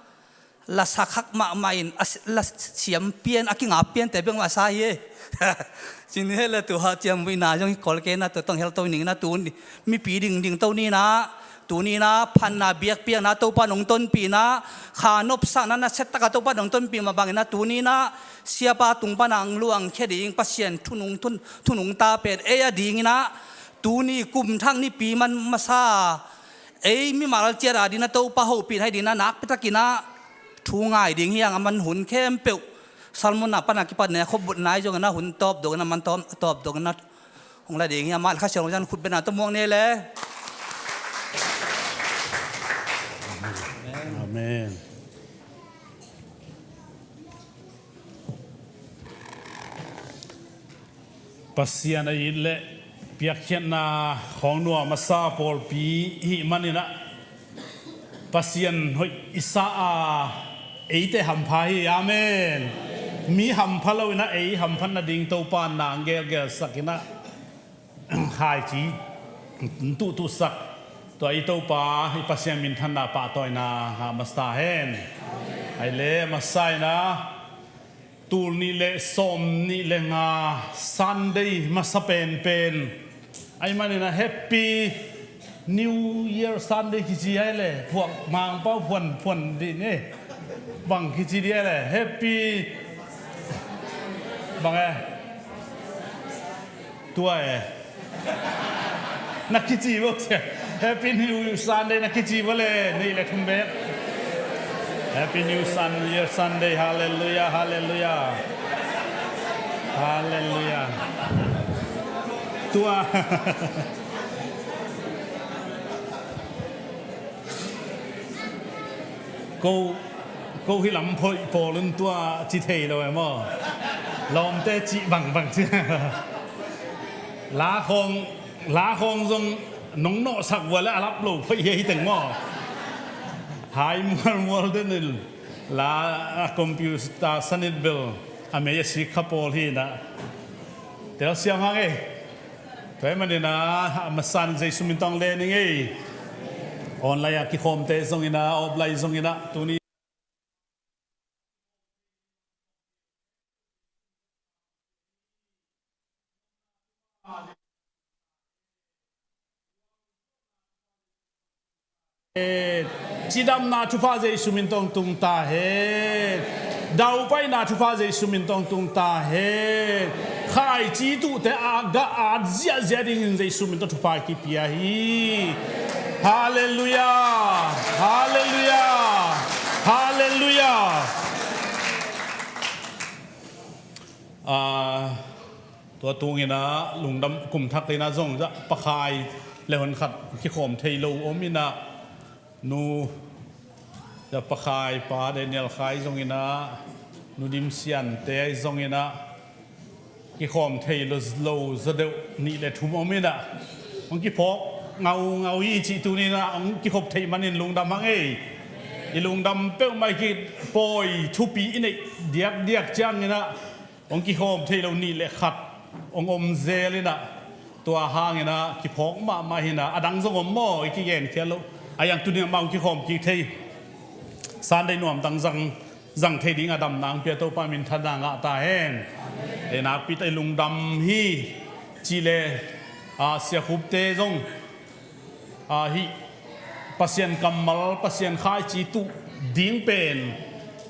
la sakhak mahmah in, a s-, la siam pian, a kingap piante bek mah sa hi e. Cin he le tua ciamvuina zong hi kol kei na, tua tong hel to ning na, tun mipi dingding to ni na, tuni na phatna biakpiakna Topa nong tonpih na, kha nopsakna na settaka Topa nong tonpih mah bangin na, tuni na siapa tung pana ang luangkhia ding Pasian thunung, thun, thunung ta pen ei a dingin na, tuni kum thak nipi man masa ei mimal ciat a ding na Topa hopih hai ding na, nakpi takin na thu ngai ding hi hang. A man hun khempeuh Salmon a pana kipat ne khop but nai zong na hun tawp dong na, man tawp, tawp dong na hong la ding hi. Amah le Kha Siangtho zan khut bena tawh muang ni le. Amen. Pasian a it le piakkhiatna khawng nuam a sa pawlpi i hih manin ah Pasian hoih i sa a, eite hampha hi. Amen. Mi hampha lo in ah ei hamphat nading Topa na ang gelgelsak in ah, khaici tuhtuhsak, tua i Topa i Pasian minthanna pahtawina ngah masa hen. Ai le masa in ah, tul nih le sawm nih le nga Sunday masa penpen ai manin ah Happy New Year Sunday kici ai le, phuak Mangpau phuan, phuan dih ni. Bang kici dih ai le, Happy bang e. Tua e. Na kici vo cia. Happy New Sunday na kici vo le, nih le thum bek. Happy New Sun, Year Sunday. Hallelujah, hallelujah. Hallelujah. Tua. Ko, ko hih lam phoih pawl un tua ci thei lo e maw? Lawmte cih bangbang ci. La khawng, la khawng zong nong nawhsak vua le a lap lo phoih hi teng maw? Hai mualmual den in la, a computer sanit bel a mei a sik kha pawl hi na. Telsiam hang e. Tua ahih manin ah, a masa in Jesu min tawh len ing ei. Online ah kikhawmte zongin ah, offline zongin ah, tuni Cidamna thupha Jesu min tawh tung ta hen. Daupaina thupha Jesu min tawh tung ta hen. Khaici tuhte a ga at ziahziah dingin Jesu min tawh thupha kipia hi. Halleluiah. Halleluiah. Halleluiah. Ah, Tua tungin ah lungdam, kum thak in ah zong zah pakhai le hon khat kikhawm thei lo om in ah, nu zah pakhai pa Daniel Khai zongin ah, nu Dim Siante zongin ah kikhawm thei lo, lo zaw deuh nih le thum om in ah, hong kiphawk ngaungau hi cih tuni in ah hong kikhop theih manin lungdam hang ei. I lungdam peuhmah i kipawi thupi i neih diakdiak ciangin ah hong kikhawm thei lo nih le khat hong om zel in ah, tua hangin ah kiphawk mahmah hi in ah, a dang zong om maw, i kigenkhial loh. A yang tuni amah hong kikhawm kik thei, Sunday nuam dang zang, zang thei ding a damna hong pia Topa minthanna ngah ta hen. Ei nakpi tak i lungdam hi cih le a, Sia Khupte zong, a, hih Pasian kammal, Pasian khaici tuh ding pen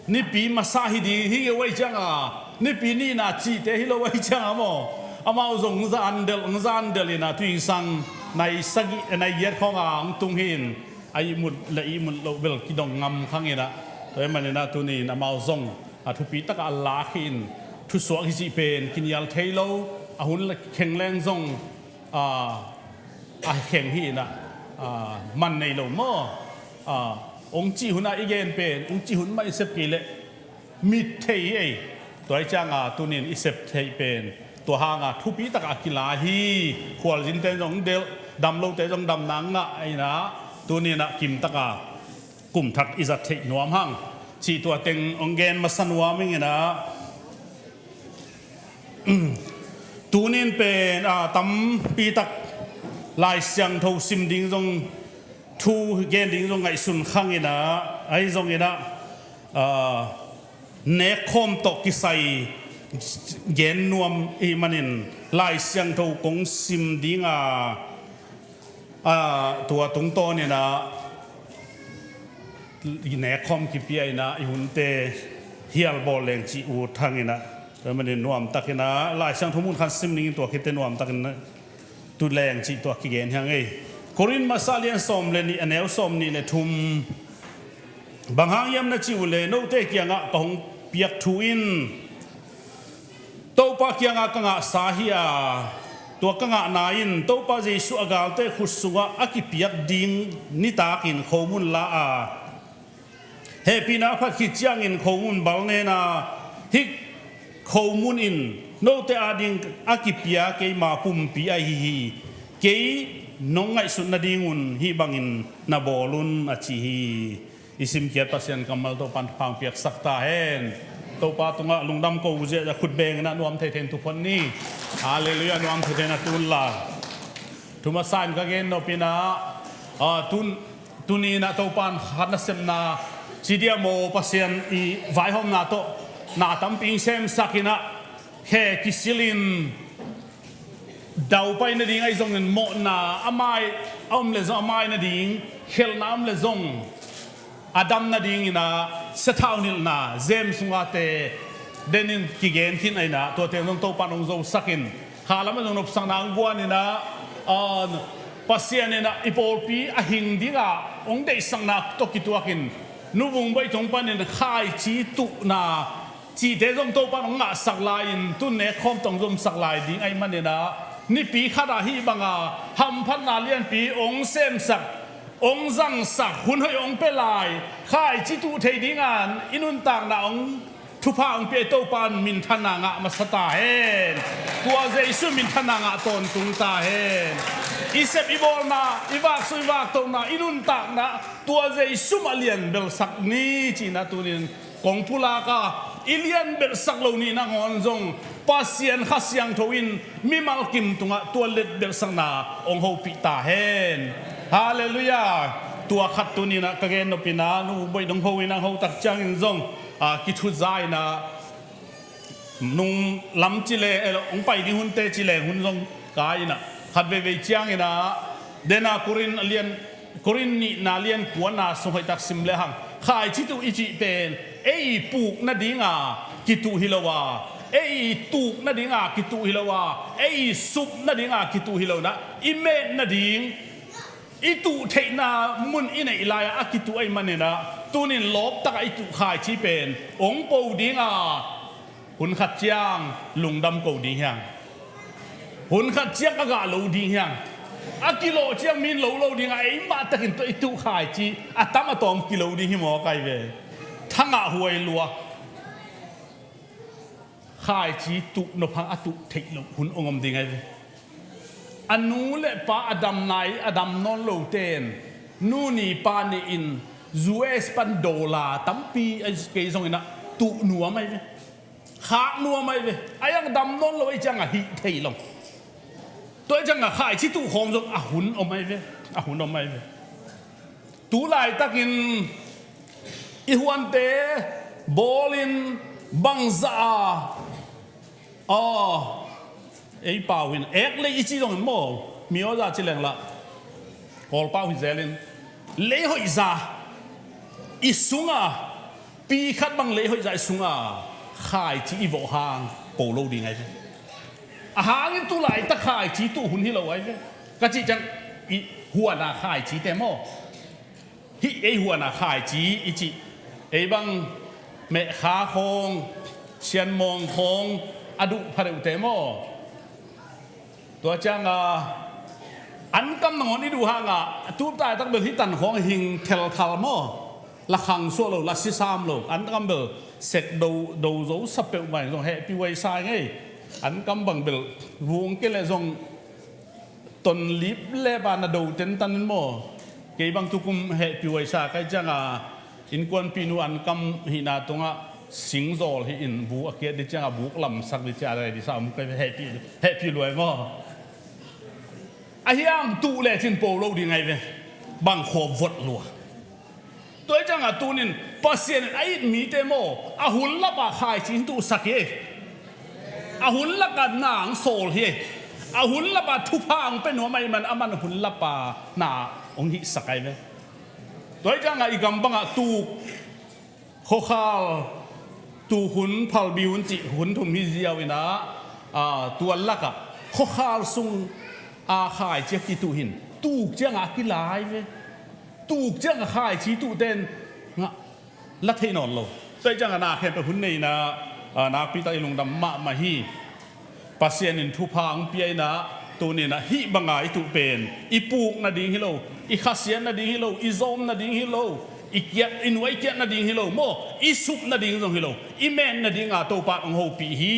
nipi masa hi ding hi ngeu ahih cianga, nipi nihna cihte hi lo ahih cianga maw, amau zong hong zan delh, hong zan delh inah, tu zingsang nai sagih, nai giat khawngah hong tung hi in, a ihmut le ihmut loh bel kidong ngam khang inah, tua ahih maninah tuni in amau zong a thupi takah a lak hi in, thusuak hi cih pen kinial thei lo, a hun le kheng leng zong, a, a kheng hi inah, a, man nei lo maw? A, hong cih hunah i gen pen, hong cih hun mah i sep kei leh mit thei hi ei. Tua ahih cianga tuni in i sep theih pen tua hanga thupi takah a kila hi. Khualzinte zong delh, damlote zong damna ngah inah, tuni inah kim takah kum thak i zat theih nuam hang cih tua teng hong gen masa nuam ing inah, tuni in pen, a, tampi tak Lai Siangtho sim ding zong, thu gen ding zong ngaihsun khang inah, ahi zong inah, a, nekkhawm tawh kisai gen nuam ahih manin Lai Siangtho kong sim dinga, a, tua tungtawn inah nekkhawm kipia inah i hunte hial bawl leng cih ut hang inah, tua ahih manin nuamtak inah Lai Siangtho mun khat sim ding in tua khitte nuamtak inah tu leng cih tua kigen hi hang ei. Korin masa lian sawm le nih, a neu sawm nih le thum. Bang hang hiam na cih uh leh, note kiangah ka hong piak thu in Topa kiangah ka ngahsa hi a, tua ka ngahna in Topa Jesuh a galte khut sungah a kipiak ding nitakin khomun la a, hehpihna a phat khit ciangin khomun bal nen a, hih khomun in note ading a kipia keima pumpi ahi hi. Kei nong ngaihsut nadingun hih bangin na bawl un, a ci hi. I simkhiat Pasian kammal Topan thupha hong piaksak ta hen. Topa tungah lungdam ko uh ziahziah khut beng inah nuam theithei in tu phot ni. Halleluiah, nuam theithei in a tun la. Thu masa in ka gen nop inah, a, tun, tuni inah Topan khat nasepna ci dia maw, Pasian i vaihawmna tawh na tampi hong semsak inah, khe kisil in daupai nading ahi zongin mawhna a mai a om le zong a mai nading, khelhna a om le zong a dam nading inah sathau nilhna zem sungate den in kigen khin a inah, tuate zong Topan hong zosak in, kha lamah zong nopsakna hong guan inah, a, Pasian inah i pawlpi a hing dingah hong deihsakna tawh kituakin Nu Vung Bawi tung panin khaici tuhna cihte zong Topan hong ngahsak lai-in, tun nekkhawm tawh hong zomsak lai ding ahih maninah, nipi khatah hih banga hamphatna lianpi hong semsak, hong zangsak, hun hoih hong pia lai, khaici tuh thei dingan i nuntakna hong thupha hong pia i Topan minthanna ngah masa ta hen. Tua Jesuh minthanna ngah tawntung ta hen. I sep i bawlna, i vaksuah i vaktohna, i nuntakna tua Jesuh mah lianbelhsak ni, ci-inah tunin kong pulak a, i lianbelhsak lo ni nangawn zong Pasian Kha Siangtho in mimal kim tungah tua letbelhsakna hong hopih ta hen. Halleluiah. Tua khat tuninah ka gen nop inah, Nu Bawi dong ho inah, ho tak ciangin zong, a, kithut za inah, nung lam ci le, eh, hong pai ding hunte ci leng hun zong kai inah, khat veivei cianginah, dena Korin a lian, Korin nihna lian kuana sung hoihtak sim le hang, khaici tuh i cih pen ei i puk nadinga kituh hi lo a, ei i tuk nadinga kituh hi lo a, ei i sup nadinga kituh hi lo inah, i met nading, i tuh theihna mun i neih lai-ah a kituh ahih maninah, tunin lawptakah i tuh khaici pen hong po dinga, hun khat ciang lungdam ko ding hi hang. Hun khat ciang a gah lo ding hi hang. A kilawh ciang min lo lo dingah, eimah takin tua i tuh khaici a tam a tawm kilo ding hi mawk ai ve. Thangah huai lua. Khaici tuh nop hang a tuh theih loh hun hong om ding ai ve. A nu le pa a dam nai, a dam nawn lote in nu ni pa ni in U S pan dollar tampi a kei zonginah tuh nuam ai ve. Khak nuam ai ve. A iang dam nawn lo ahih ciangah hih thei lo. Tua ahih ciangah khaici tuh khawm zong a hun om ai ve. A hun om ai ve. Tu laitakin i huante bawlin bangzah a, aw, ei pau in ek lei i ci zongin maw, Mi aw za ci leng lah, Kawlpau hi zelin, lei hoih za i sunga, pi khat bang lei hoih za i sunga khaici i vawh hang po lo ding ai ve. A hangin tu laitak khaici tuh hun hi lo ai ve. Ka cih ciang i huana khaicite maw? Hih ei huana khaici i cih, ei bang mehkha khawng, sianmawng khawng a duh pha deuhte maw? Tua cianga ankam nangawn i duh hanga tup taitak bel hih tan khawng hing thelthal maw? La khang suah lo, la sisam lo, ankam bel sek do, do zo sa peuhmah in zong hehpih huai sa ngei. Ankam bang bel vung kei leh zong ton lip lep a na do tentan in maw? Kei bang tukum hehpih huai sa kai cianga innkuanpihnu ankam hihna tungah singzawl hi in bu a kiat dih cianga buk lamsak dih cianga dai dih sa om kai hehpih, hehpih luai maw? A hiam tuh lecin po lo ding ai ve. Bang khua vot lua. Tua hi cianga tunin Pasian in a it mite maw, a hun lapa khaici in tuhsak hi. A hun laka na ang sawl hi. A hun lapa thupha ang pe nuam ahi man a man hun lapa na ong hihsak ai ve. Tua hi cianga i gam bangah tuk khuakhal, tuk hun phalbi hun cih hun thum hi ziau inah, a, tua lakah khuakhal sung a khaici a kituh hin tuk cianga a kilai ve. Tuk cianga khaici tuhte in ngah la thei nawn lo. Tua hi cianga na khempeuh hun nei inah, a, nakpi tak i lungdam mahmah hi. Pasian in thupha ang pia inah tuninah hih banga i tuh pen i puk nading hi lo, i khasiat nading hi lo, i zawm nading hi lo, i kiat, i nuai kiat nading hi lo maw, i sup nading zong hi lo, i men nadinga Topa in ong hopih hi.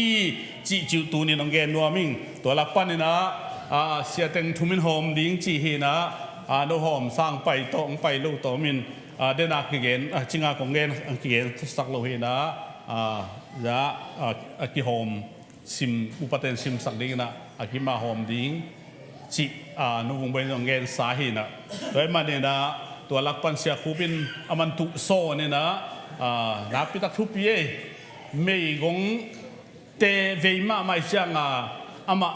Cihciu tunin ong gen nuam ing. Tua lak paninah, a, siateng thumin hawm ding ci hinah, a, no hawm sang pai tawh ong pai lo tawmin, a, dena kigen, a, cinga kong gen, a, kigen sak lo hinah, a, za, a, a kihawm sim, upaten simsak dinginah a kima hawm ding cih, a, nuvung buai zong gensa hinah. Tua hi maninah tua lakpan siakhup in a man tuh sawn inah, a, nakpitak thupi ei. Meigong te vei mahmah i cianga amah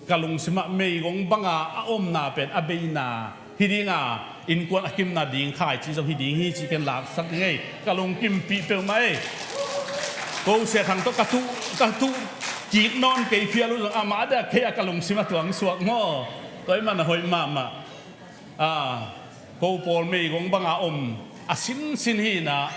ka lungsimah meigong banga a omna pen a beina hi dinga, innkuan a kimna ding khaici zong hi ding hi cih ken laksak ding ei. Ka lungkimpih peuhmah ei. Ko Sia Thang tawh ka tuh, ka tuh kik nawn kei phial uh zong amah a dak kei a ka lungsim a tuang suak maw? Tua hi man a hoih mahmah. A, ko pawl meigong banga om a sinsin hinah.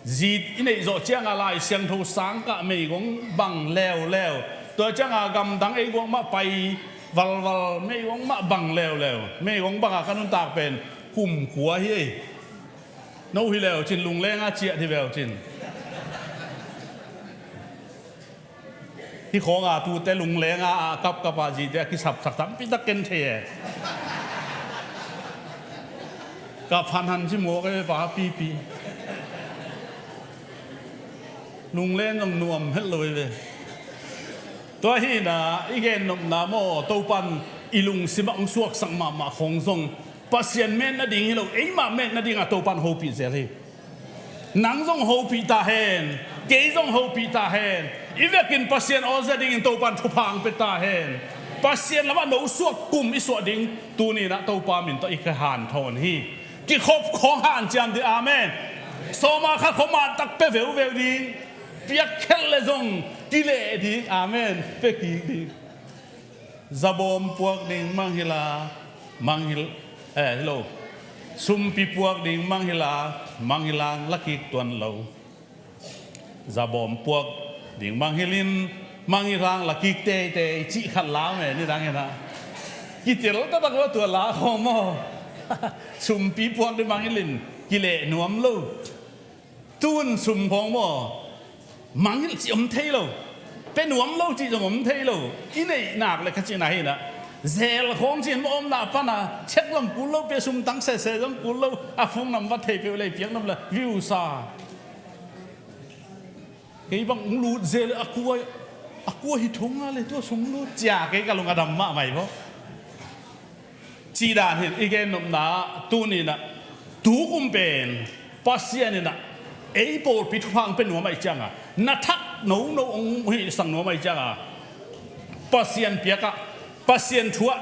Zi i neih zawh cianga Lai Siangtho sangkah meigong bang leuleu. Tua cianga gamdang ei guak mah pai valval meigong mah bang leuleu. Meigong banga ka nuntak pen kum kua hi ei. No hi leu cin lunglenga ciah hi veu cin. Hih khawnga tute lunglenga a kapkapa zite a kisapsak tampitak ken thei e. Kap hanhan ci mawk e pa pipi. Lunglen zong nuam het lo hi ve. Tua hinah i gennopna maw, Topan i lungsimah hong suaksak mahmah khawng zong Pasian met nading hi lo, eimah met nadinga Topan hopih zel hi. Nang zong hopih ta hen, kei zong hopih ta hen. I vekin Pasian awzia dingin Topan thupha ang pe ta hen. Pasian lamah no suak kum i suah ding tuninah Topa min tawh i kihanthawn hi. Kikhop khawng hanciam ding, amen. Sawma khat khawng mantak pe veuveu ding. Piakkhelh le zong kileh ding, amen. Pe kik ding. Zabawm puak ding manghila, manghil, eh, hi lo. Sumpi puak ding manghila, manghilang lakik tuan lo. Zabawm puak ding manghilin, manghilang lakik teitei cih khat lau me nidang hinah. Kitel taktak lo tua la khawm maw? Sumpi puak ding manghilin kileh nuam lo. Tun sum khawng maw? Mangngilh cih om thei lo. Pe nuam lo cih zong om thei lo. I neih nak le ka cihna hinah. Zel khawng cih maw omna pana. Check zong kul lo, pe sum tang sese zong kul lo. A phone number thei peuh lei piak nam le. View sa. Kei bang ung lut zel a kua, a kua hi thong a le tua sum lut cia kei ka lung a dam mahmah hi maw? Cih dan hin i gennopna tuninah tukum pen Pasian inah ei pawlpi thupha ang pe nuam ahi cianga na thak nono ong hihsak nuam ahi cianga Pasian piakah Pasian thu ah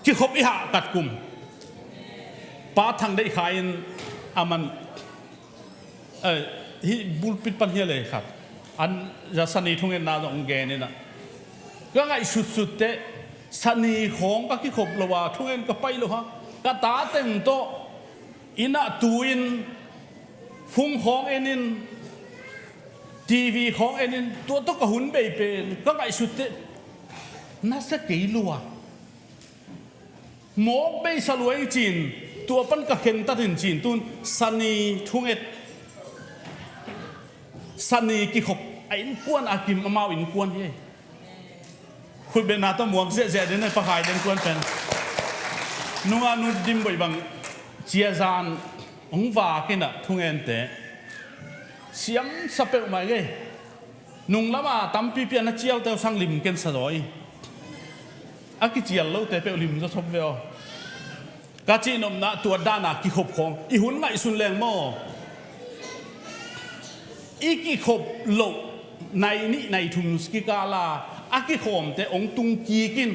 kikhop i hahkat kum. Pa Thang Deih Khai in a man, eh, hih pulpit pan hi a lei khat an za sani thungetna zong gen in ah, ka ngaihsutsut teh sani khawng ka kikhop lo a thungen ka pai lo hang, ka ta teng tawh inn ah tu in, phung khawng en in, TV khawng en in, tua tawh ka hun bei pen ka ngaihsut teh na sia kei lua. Mawk beisa lua ing cin, tua pan ka khentat in cin, tun sani thunget, sani kikhop a innkuan a kim amau innkuan hi. Khutbetna tawh muak ziahziah den a, Pa Khai den kuan pen. Nungah Nu Dim Boih bang ciazan hong vak in ah thungente siamsa peuhmah ngei. Nung lama tampipi a na cialte uh sang lim ken sa zaw i. A kicial lote peuh lim zaw sop ve aw. Ka cihnopna tua dana kikhop khawng i hun ngaihsun leng maw? I kikhop loh nai nih nai thum kikala a kikhawmte hong tung kik in,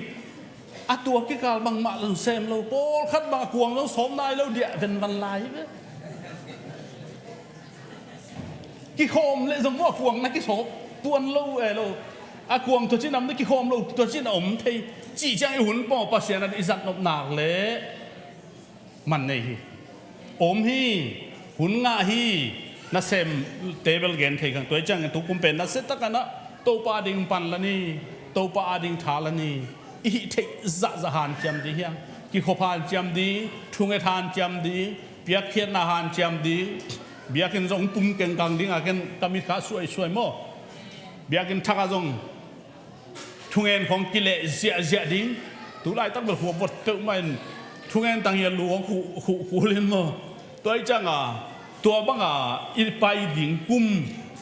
a tua kikal bangmah lon sem lo, pawlkhat bang a kuang zong sawm nai lo diah venvan lai hi ve. Kikhawm leh zong maw a kuang na kisawp tuan lo e lo. A kuang tua cin a om, na kikhawm lo tua cin a om thei. Cih ciang i hun pawng Pasian a i zat nop nak leh man nei hi. Om hi. Hun ngah hi. Nasemte bel gen thei kang. Tua hi ciangin tu kum pen nasia takin ah Topa ading pan la ni. Topa ading tha la ni. I hih theih zahzah hanciam ding hiang. Kikhop hanciam ding. Thunget hanciam ding. Piakkhiatna hanciam ding. Biakinn zong pum kengkang ding a ken ka mit kha suaisuai maw? Biakinn thak ah zong thungen khawng kileh ziahziah ding. Tu laitak bel huap vot peuhmah in thungen tang hi a lu khawng khuh khuh kul in maw? Tua hi cianga tua banga i pai ding kum,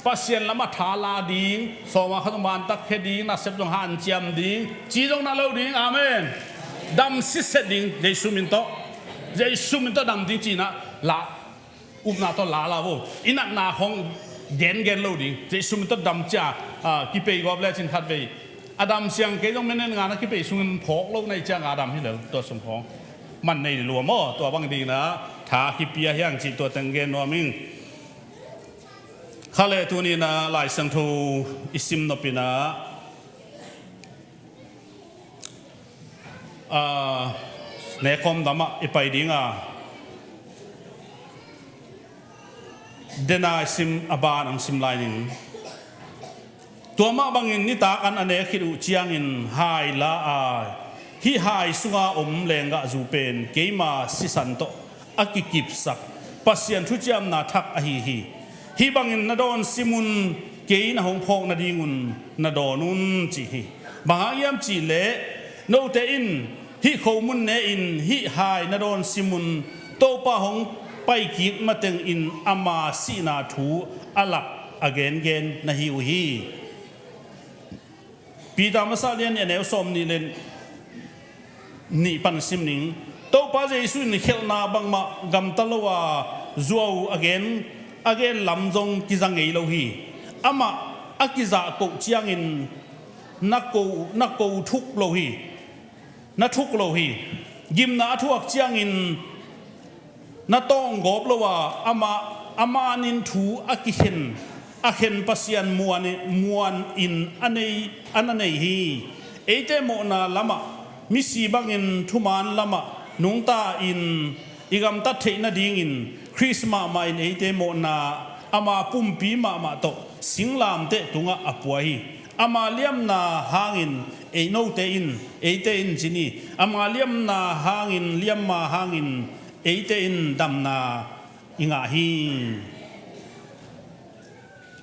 Pasian lamah tha la ding, sawma khat zong mantak khia ding, nasep zong hanciam ding, ci zong na lo ding. Amen. Dam sitset ding Jesu min tawh. Jesu min tawh dam ding cina la. Upna tawh lala vo. I natna khawng gengen lo ding. Jesu min tawh dam cia, a, kipei gawp le cin khat vei. A dam siang kei zong menen nga na kipei sungin phawk lo na i cianga a dam hi lel tua sung khawng. Man nei lua maw, tua bang dingna tha kipia hiang cih tua teng gen nuam ing. Kha le tunina Lai Siangtho i sim nopina, a, nekhawm damah i pai dinga, dena i sim a ban ang sim lai ning. Tua mah bangin nitak an a nek khit uh ciangin hai la a, hih hai sunga om lenggahzu pen keima sisan tawh a kikipsak Pasian thuciamna thak ahi hi. Hih bangin na dawn simun kei na hong phawk nadingun na dawn un ci hi. Bang hang hiam cihleh note in hih khomun ne in hih hai na dawn simun Topa hong paikik matengin ama sihna thu a lak a gengen na hi uh hi. Peter masa lian nih a neu sawm nih le nih pan sim ning. Topa Jesu in khelhna bangmah gamta lo a zuau a gen, a gen lam zong kiza ngei lo hi. Amah a kizah koh ciangin na ko, na ko thuk lo hi. Na thuk lo hi. Gimna a thuak ciangin na tawng gawp lo a, amah, a manin thu a kikhen, a khen Pasian muan, muanin a nei, a na nei hi. Eite mawhna lamah, misi bangin thuman lamah nungta in i gamtat theih nadingin Khrist mahmah in eite mawhna ama pumpi mahmah tawh singlamteh tungah a pua hi. Ama liamna hangin ei note in, eite in ci ni, ama liamna hangin, liamma hangin eite in damna i ngah hi.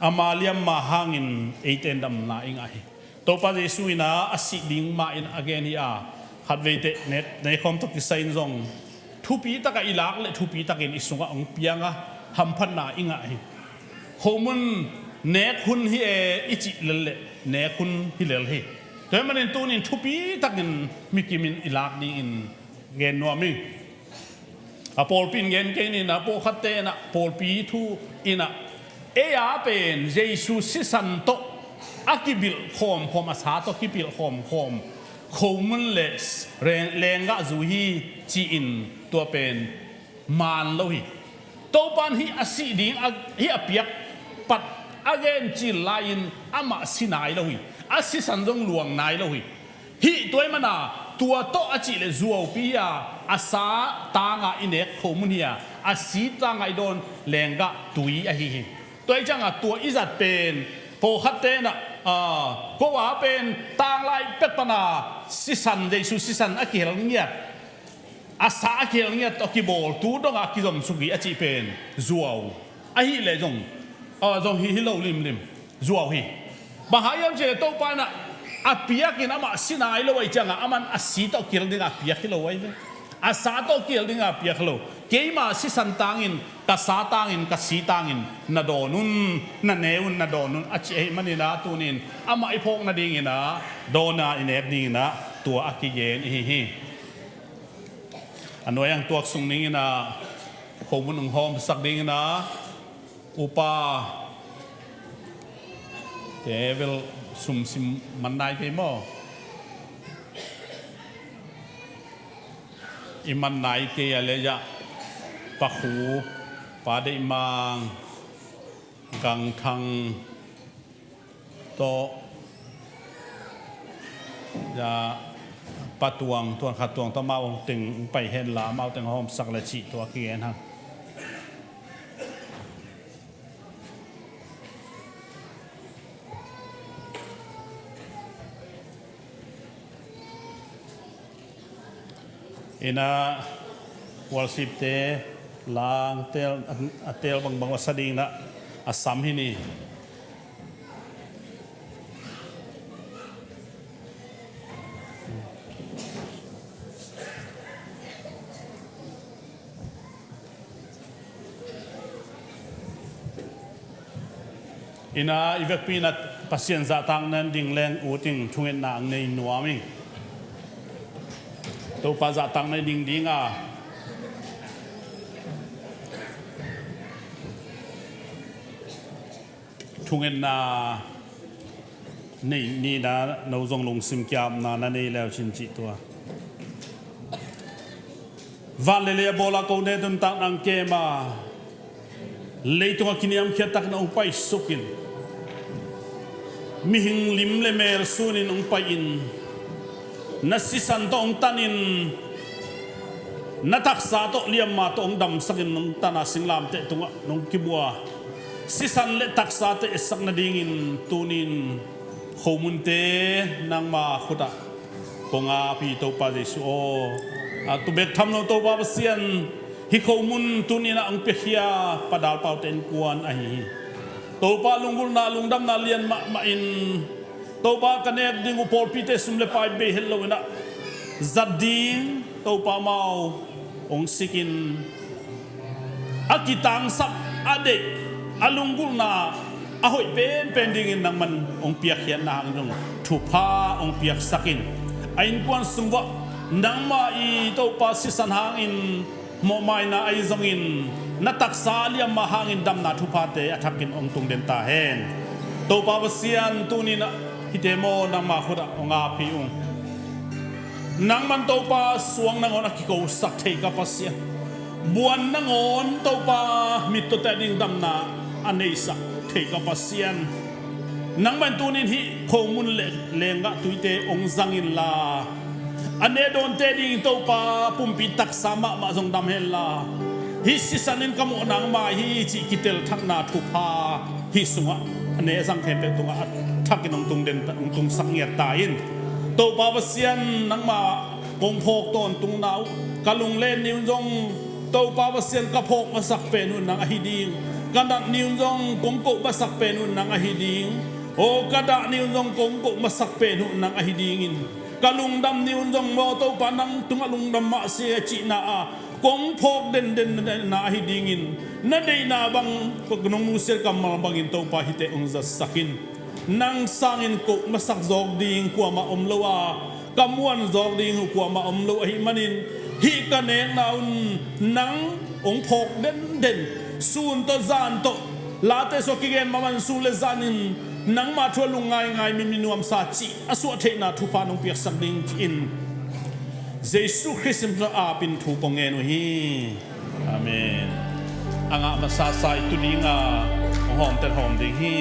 Ama liamma hangin eite in damna i ngah hi. Topa Jesu in a, a sih ding mah in a gen hi a, khat veite ne, nekhawm tawh kisai in zong thupi takah i lak le thupi takin i sungah hong pianga hamphatna i ngah hi. Khomun nek hun hi e i cih lel le nek hun hi lel hi. Tua hi manin tunin thupi takin mikimin i lak dingin gen nuam hi. A pawlpi in gen kei ni, na pawlkhatte in a pawlpi thu in a, ei a pen Jesu sisan tawh a kibilh khawmkhawm, a sa tawh kibilh khawmkhawm khomun le reng-, lenggah zui hi ci-in tua pen maan lo hi. Topa in hih a sih ding a, hih a piak pat a gen cil lai-in amah si nai lo hi. A sisan zong luang nai lo hi. Hih tua ahih mana tua tawh a cih leh zuaupi hi a, a sa tanga i nek khomun hi a, a si tanga i dawn lenggah tui ahi hi. Tua ahih cianga tua i zat pen pawlkhatte in ah, ah, ko a pen tanglai pek pana sisan, Jesu sisan a kihel ngiat, a sa a kihel ngiat tawh kibawl, tu dongah kizom suk hi a cih pen zuau. Ahih leh zong, ah, zong hi, hi lo limlim. Zuau hi. Bang hang hiam cih leh Topa in ah a piakin amah si nai lo ahih cianga, aman a si tawh kihel dinga a piak hi lo ahi ve. A sa tawh kihel dinga a piak hi lo. Keima sisan tangin, ka sa tangin, ka si tangin na dawn un, na ne un, na dawn un a cih ahih manin ah, tuni-in amah i phawk nadingin ah, dawn a i nek dingin ah tua a kigen i hi hi. A nuai-ah tuak sung dingin ah, khomun hong hawmsak dingin ah, upa te bel sum sim man nai kei maw? I man nai kei a leh, Pa Khu, Pa Deih Mang, Gang Thang tawh, Pa Tuang, Tuan Kha Tuang tawh amau teng pai hen la, amau teng hawmsak le cih tua kigen hang. Ina worship te lang tel, a tel bangbang a sa dingin ah a sam hi ni. Ina i vekpi in ah Pasian zahtakna ding leng ut ing, thungetna ang nei nuam ing. Topa zahtakna ding dinga thungetna nei nina, no zong lungsim kiamna na nei leu cin cih tua. Van le lei a bawla ko ne nuntakna ang kem a, leitungah kiniamkhiat takin hong paisukin, mihing lim le mel sunin hong pai-in, na sisan tawh hong tanin, na taksa tawh liamma tawh hong damsakin hong tana singlamteh tungah nong kibua sisan le taksate etsak nadingin tunin khomunte nangma khutah kong ap hi Topa Jesu aw. A tu bek tham lo Topa Pasian, hih khomun tuninah hong piakhia Pa Dal Pau te innkuan ahi hi. Topa lunggulhna lungdamna lian mahmah in Topa ka nek ding uh pawlpite sum le pai bei het loinah zat ding Topa mau hong sikin a kitangsap a deih a lunggulhna a hoih penpen dingin nangman hong piakkhiatna hangin thupha hong piaksakin a innkuan sung uah nangmah i Topa sisan hangin mawhmaina ahi zongin na taksa liamma hangin damna thuphate a thakin hong tungden ta hen. Topa Pasian tuninah hihte maw nangma khutah hong ap hi ung. Nangman Topa suang nangawn a kikosak thei ka Pasian, buan nangawn Topa mittawte ding damna a neisak thei ka Pasian, nangman tunin hih khomun le lenggah tuite hong zang inla, a ne dawnte ding Topa pumpi taksa mahmah zong dam henla, hih sisan in ka mawh nangmah hi cih kitelthakna thupha hih sungah a ne a zang khempeuh tungah a thakin hong tungden, hong tungsak ngiat ta in. Topa Pasian nangmah kong phawk tawntungna uh ka lunglen ni un zong Topa Pasian ka phawk masak pen uh nang ahi ding. Ka nat ni un zong kong koh masak pen uh nang ahi ding. Aw ka dah ni un zong kong koh masak pen uh nang ahi dingin ka lungdam ni un zong maw Topa nang tungah lungdam mah si a cihna a kong phawk denden na ahi dingin na deihna bang nong nusiat kammal bangin Topa hihte hong zatsak in. Nang sangin koh masak zawk ding kuamah om lo a, ka muan zawk ding uh kuamah om lo ahih manin hih ka nekna un nang hong phawk denden. Sun tawh zan tawh late sua kigen mahmah in sun le zanin Nangmah thu a lungngaingai, mi nuamsa cih a suah theihna thupha nong piaksak ding ci-in Jesu Khrist min tawh apin thu kong ngen uh hi. Amen. A ngah masasa i tu dinga hong hawmtel hawm ding hi.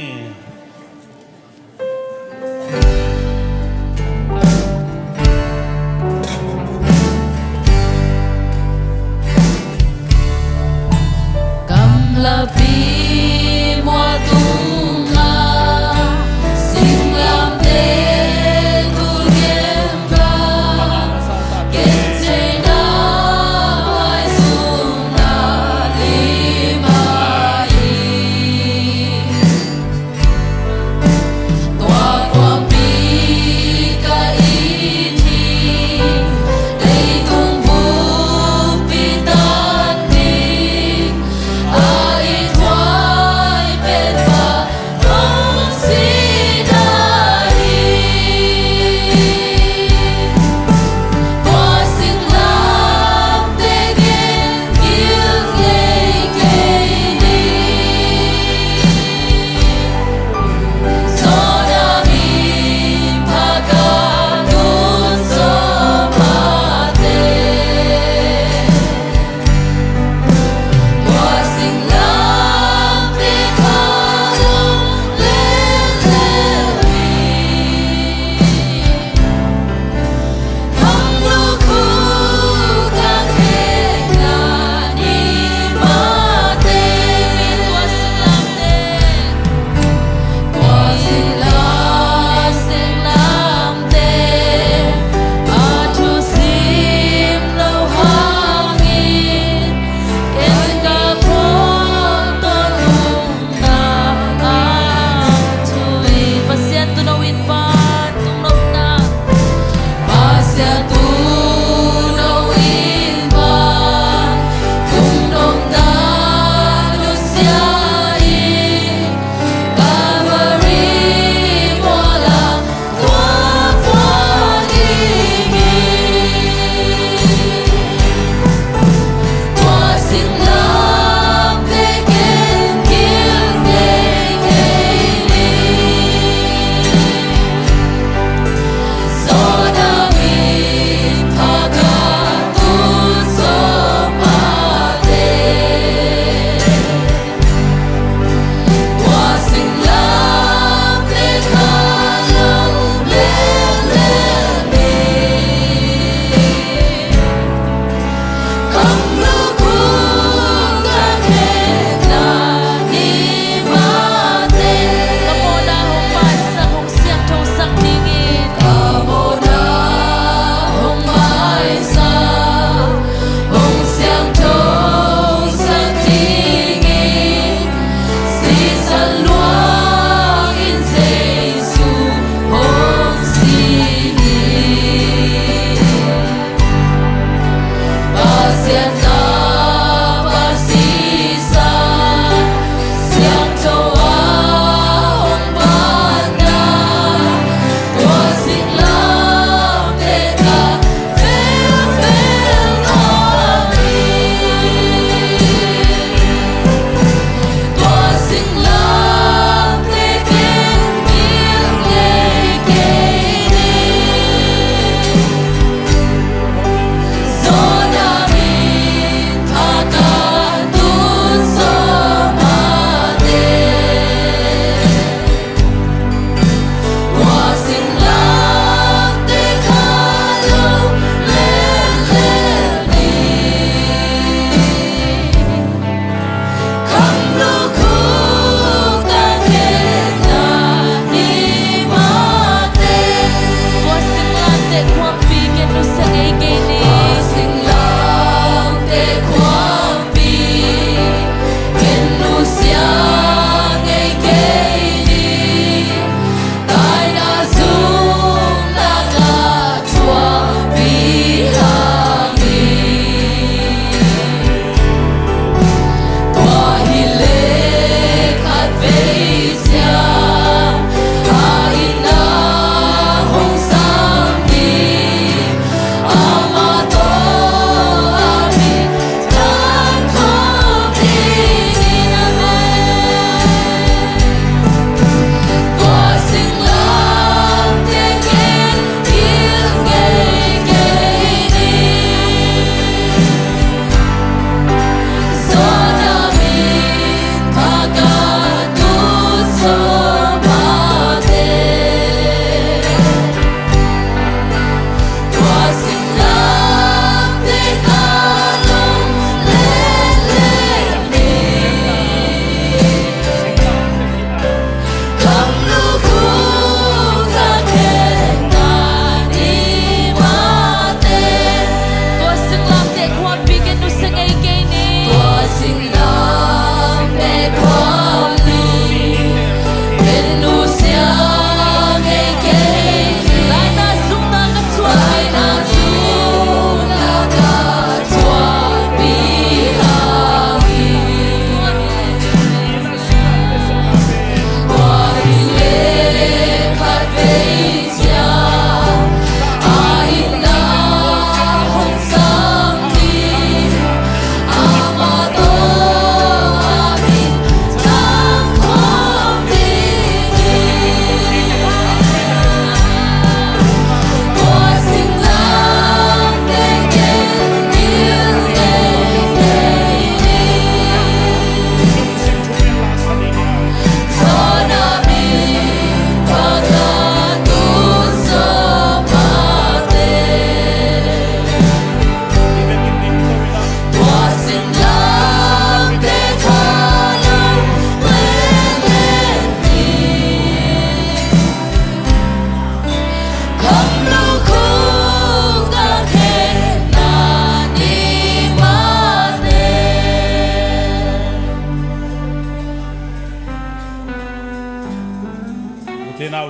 Gamlapi mual tungah singlamteh tul genpa, gentheihna maizumna lim ahi.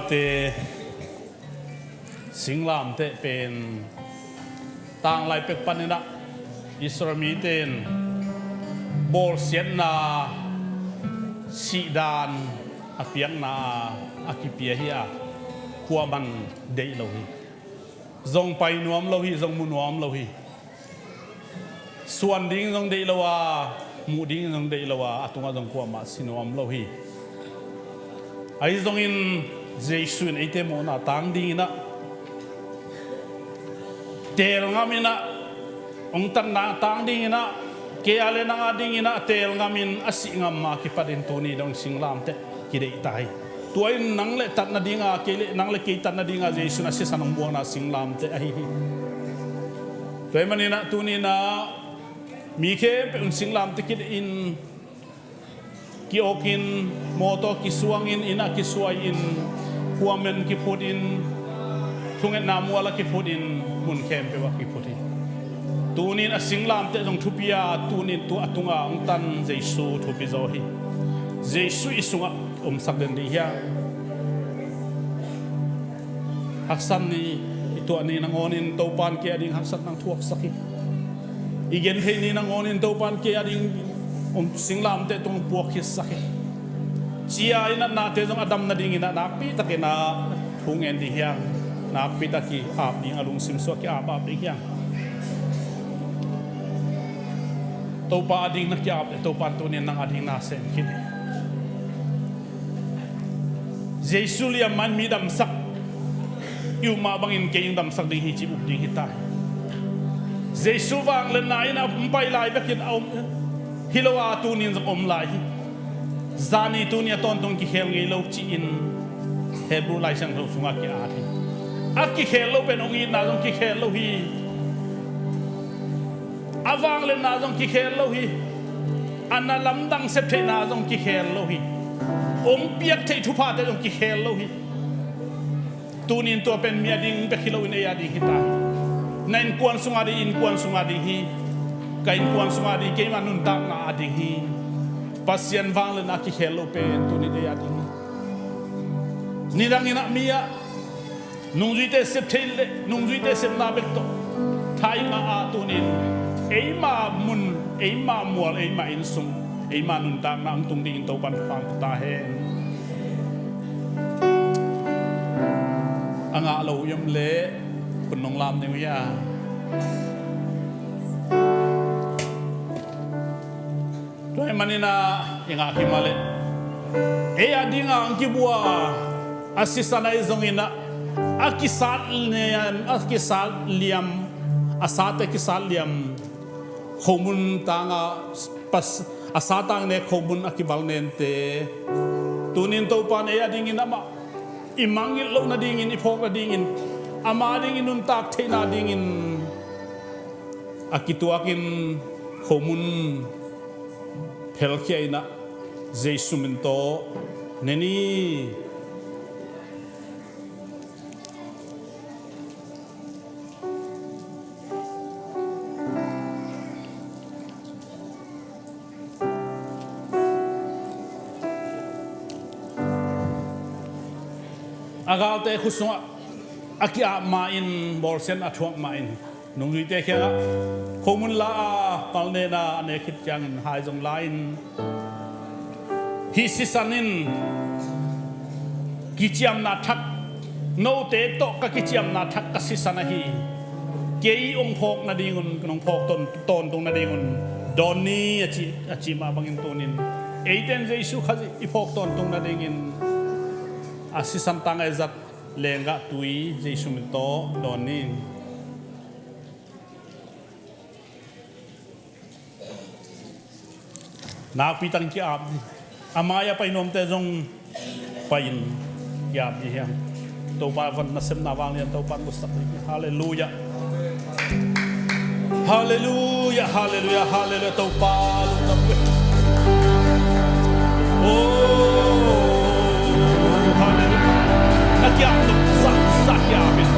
Te singlamteh pen tanglai pek paninah Israel mite in bawlsiatna sihdan a piakna a kipia hi a, kuaman deih lo hi. Zong pai nuam lo hi, zong mu nuam lo hi. Suan ding zong deih lo a, muh ding zong deih lo a, a tungah zong kuamah si nuam lo hi. Ahi zongin Jesu in eite mawhna tang dinginah, teel ngaminah, hong tatna tang dinginah, kei a le nang a dinginah teel ngamin a sih ngam ma kipatin tuni dong singlamteh kideih ta hi. Tua in nang le tatna dinga, kei le nang le kei tatna dinga Jesu in a sisan hong buakna singlamteh ahi hi. Tua ahih maninah tuninah mi khempeuh in singlamteh kideih in, kiawkin, mawtaw kisuangin, inn ah kisuai-in, khuamen kiphutin, thungetna mual ah kiphutin, mun khempeuh ah kiphut hi. Tunin a singlamteh zong thupi a, tunin tua a tunga hong tan Jesu thupi zaw hi. Jesu i sungah omsak den dih hiam? Haksat ni i tuah ni nangawnin Topan kei a ding haksat nang thuaksak hi. I gentheih ni nangawnin Topan kei a ding om singlamteh tung puak khitsak hi. Cia i natnate zong a dam nadinginah nakpitakinah thu ngen dih hiam? Nakpitak ki-ap ding a lungsim suak ki-ap ap dih hiam? Topa a ding na ki-ap le Topan tunin nang a ding na sem khin hi. Jesu liam man mi damsak i up mah bangin kei in damsak ding hi ci up ding hi ta hi. Jesu vangliatna in a hong pai lai bekin a om hi lo a, tunin zong om lai hi. Zani tuni a tawntung kikhel ngei lo ci-in Hebrew Lai Siangtho sungah ki-at hi. A kikhel lo pen hong itna zong kikhel lo hi. A vangliatna zong kikhel lo hi. A na lamdang septheihna zong kikhel lo hi. Hong piak theih thuphate zong kikhel lo hi. Tunin tua pen mi a ding bek hi loin ei a ding hi ta hi. Na innkuan sungah ding, innkuan sungah ding hi. Ka innkuan sungah ding, keimah nuntakna a ding hi. Pasian vangliatna a kikhel lo pen tunin ei a ding hi. Nidanginah mi ah nungzuite sep thei le nungzuite sepna bek tawh thaima ah tunin eima mun, eima mual, eima innsung, eima nuntakna ang tung dingin Topan thupha ta hen. A ngah lo i om leh khut nong lam ding uh hia? Tua ahih maninah i ngah kei mah leh ei a dinga ang kibua a sisan ahi zonginah a kisat liam, a kisat liam, a sate kisat liam, khomun tanga a satang nek khomun a kibal nente tunin Topan ei a dingin amah i mangngilh loh nadingin, i phawk nadingin, ama dingin nuntak theihna dingin a kituakin khomun phelkhia inah Jesu min tawh ne ni. A galte khut sungah a ki-ap ma-in, bawlsiatna a thuak ma-in, nungzuite kiangah khomun la a palnena a nek khit ciangin hai zong la-in, hih sisan in kiciamna thak, note tawh ka kiciamna thak ka sisan ahi. Kei hong phawk nadingun, hong phawk tawn, tawntung nadingun dawn ni a ci, a ci mah bangin tunin eite in Jesu Khazih i phawk tawntung nadingin a sisan tang a i zat lenggah tui Jesu min tawh dawn ni. Nakpi takin ki-ap ni. A mai-ah pai nuamte zong pai-in ki-ap ni hiam? Topa van nasepna vanglian Topa in musak ni. Halleluiah. Halleluiah, halleluiah, halleluiah. Topa lungdam uh. Oh, halleluiah. Na ki-ap nop zahzah ki-ap in.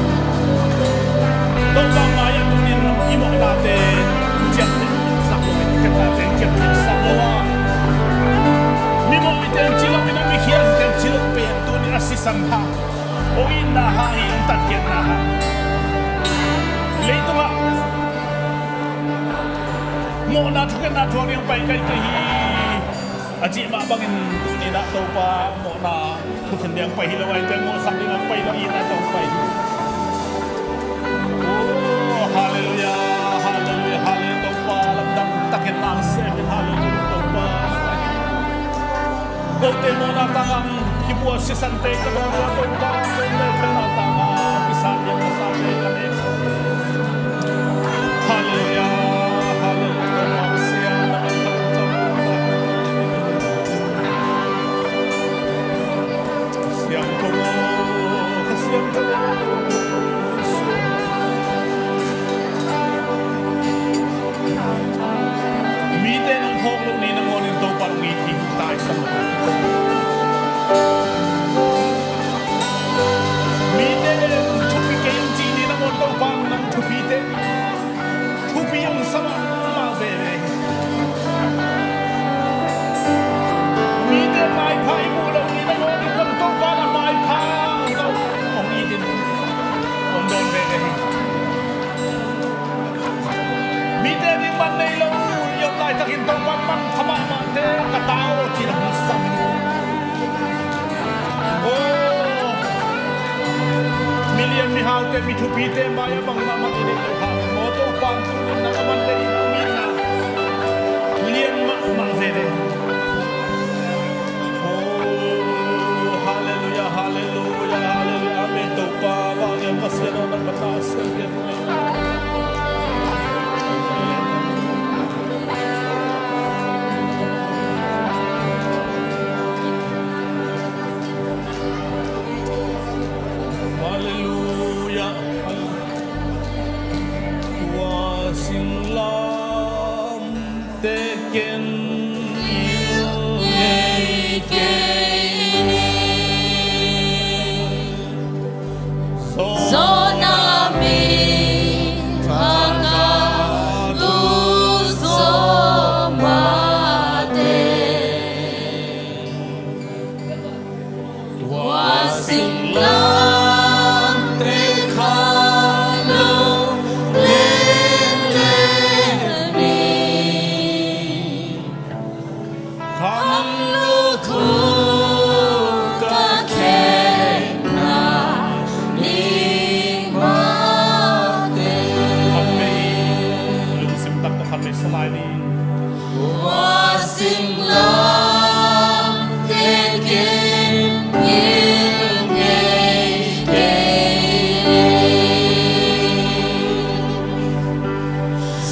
Topa mai-ah tunin i mawhnate ciaptehsak lo in, i kepnate ciaptehsak lo a, mi mawh mite in ci lo in, a mi khial mite in ci lo pen tunin a sisan pha. Hang hi, hong tatkhiatna hang. Leitungah mawhna thukhenna thuak ding pai kai kei hi. A cih mah bangin tuni-in ah Topa mawhna thukhen ding pai hi lo, a itna mawhsak ding pai lo, a itna tawh pai hi. Oh, halleluiah, halleluiah, halleluiah, Topa lamdang takin nang sem in, halleluiah, Topa. Kote mawhna tangah kibuak sisante ka dawn a, Topa, kote mawhna tangah kisa diak ka sate ka ne. Halleluiah, halleluiah, Topa Pasian, na man ka dawn, Topa. Siangtho, ka Siangtho. Mite nang phawk loh ni nangawnin Topa nang it hi, taisan lo. Mite thupi kei hong ci ni nangawn Topa nang thupi teh, thupi hong sa mahmah veve. Mite maipha i muh loh ni nangawnin Topa nang maipha hong it in hong dawn veve hi. Mite ding man nei lo i om laitakin Topa manpha mahmahte ka ta aw ci-in hong sam hi. Oh, milian mihaute, mi thupite mai-ah bang mahmah i neih loh hang maw, Topa tuni-in nang a man nei in a, a itna lian mahmah veve. Oh, halleluiah, halleluiah, halleluiah. Amen. Topa vanglian Pasian aw, nang na siangtho. Halleluiah. Tua singlamteh ken ngilngei kei ni. Zawhna min thak a tu zawh mah teh. Tua singlamteh kha lo lele ni. Kham lukhu ka khenna ni mah teh. Khatvei, lungsim tak tawh khatvei sa lai ni. Tua singlamteh ken ngilngei kei.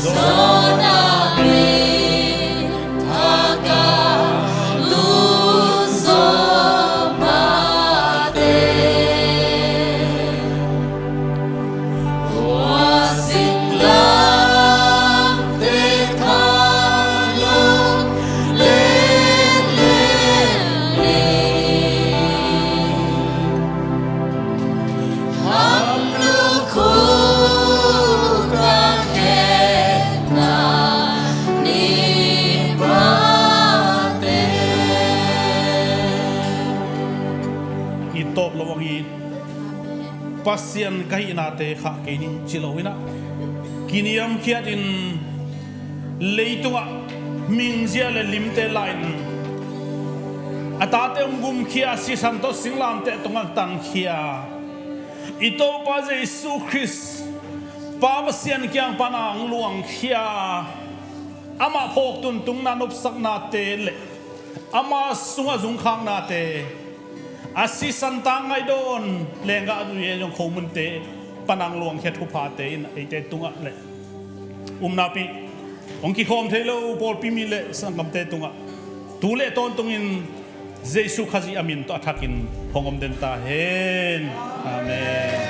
Zawhna min thak a tu zawh mah teh. Tua singlamteh kha lo lele ni. Kham lukhu ka khenna ni mah teh. I tawp lo ang i Pasian ka hihnate khah kei ning ci lo in ah, kiniamkhiatin leitungah mingzia le limte la-in a tate hong gumkhia, sisan tawh singlamteh tungah tangkhia i Topa Jesu Khrist, Pa Pasian kiang pan a hong luangkhia, amah phawk tuntungna nopsaknate le ama sungah zungkhaknate, a sisan tangngaih dawn lenggah zui e zong khomunte pan a hong luangkhia thuphate in eite tungah le umnapi hong kikhawm thei lo pawlpi mi le sanggamte tungah tu le tawntungin Jesu Khazih a min tawh a thakin hong om den ta hen. Amen.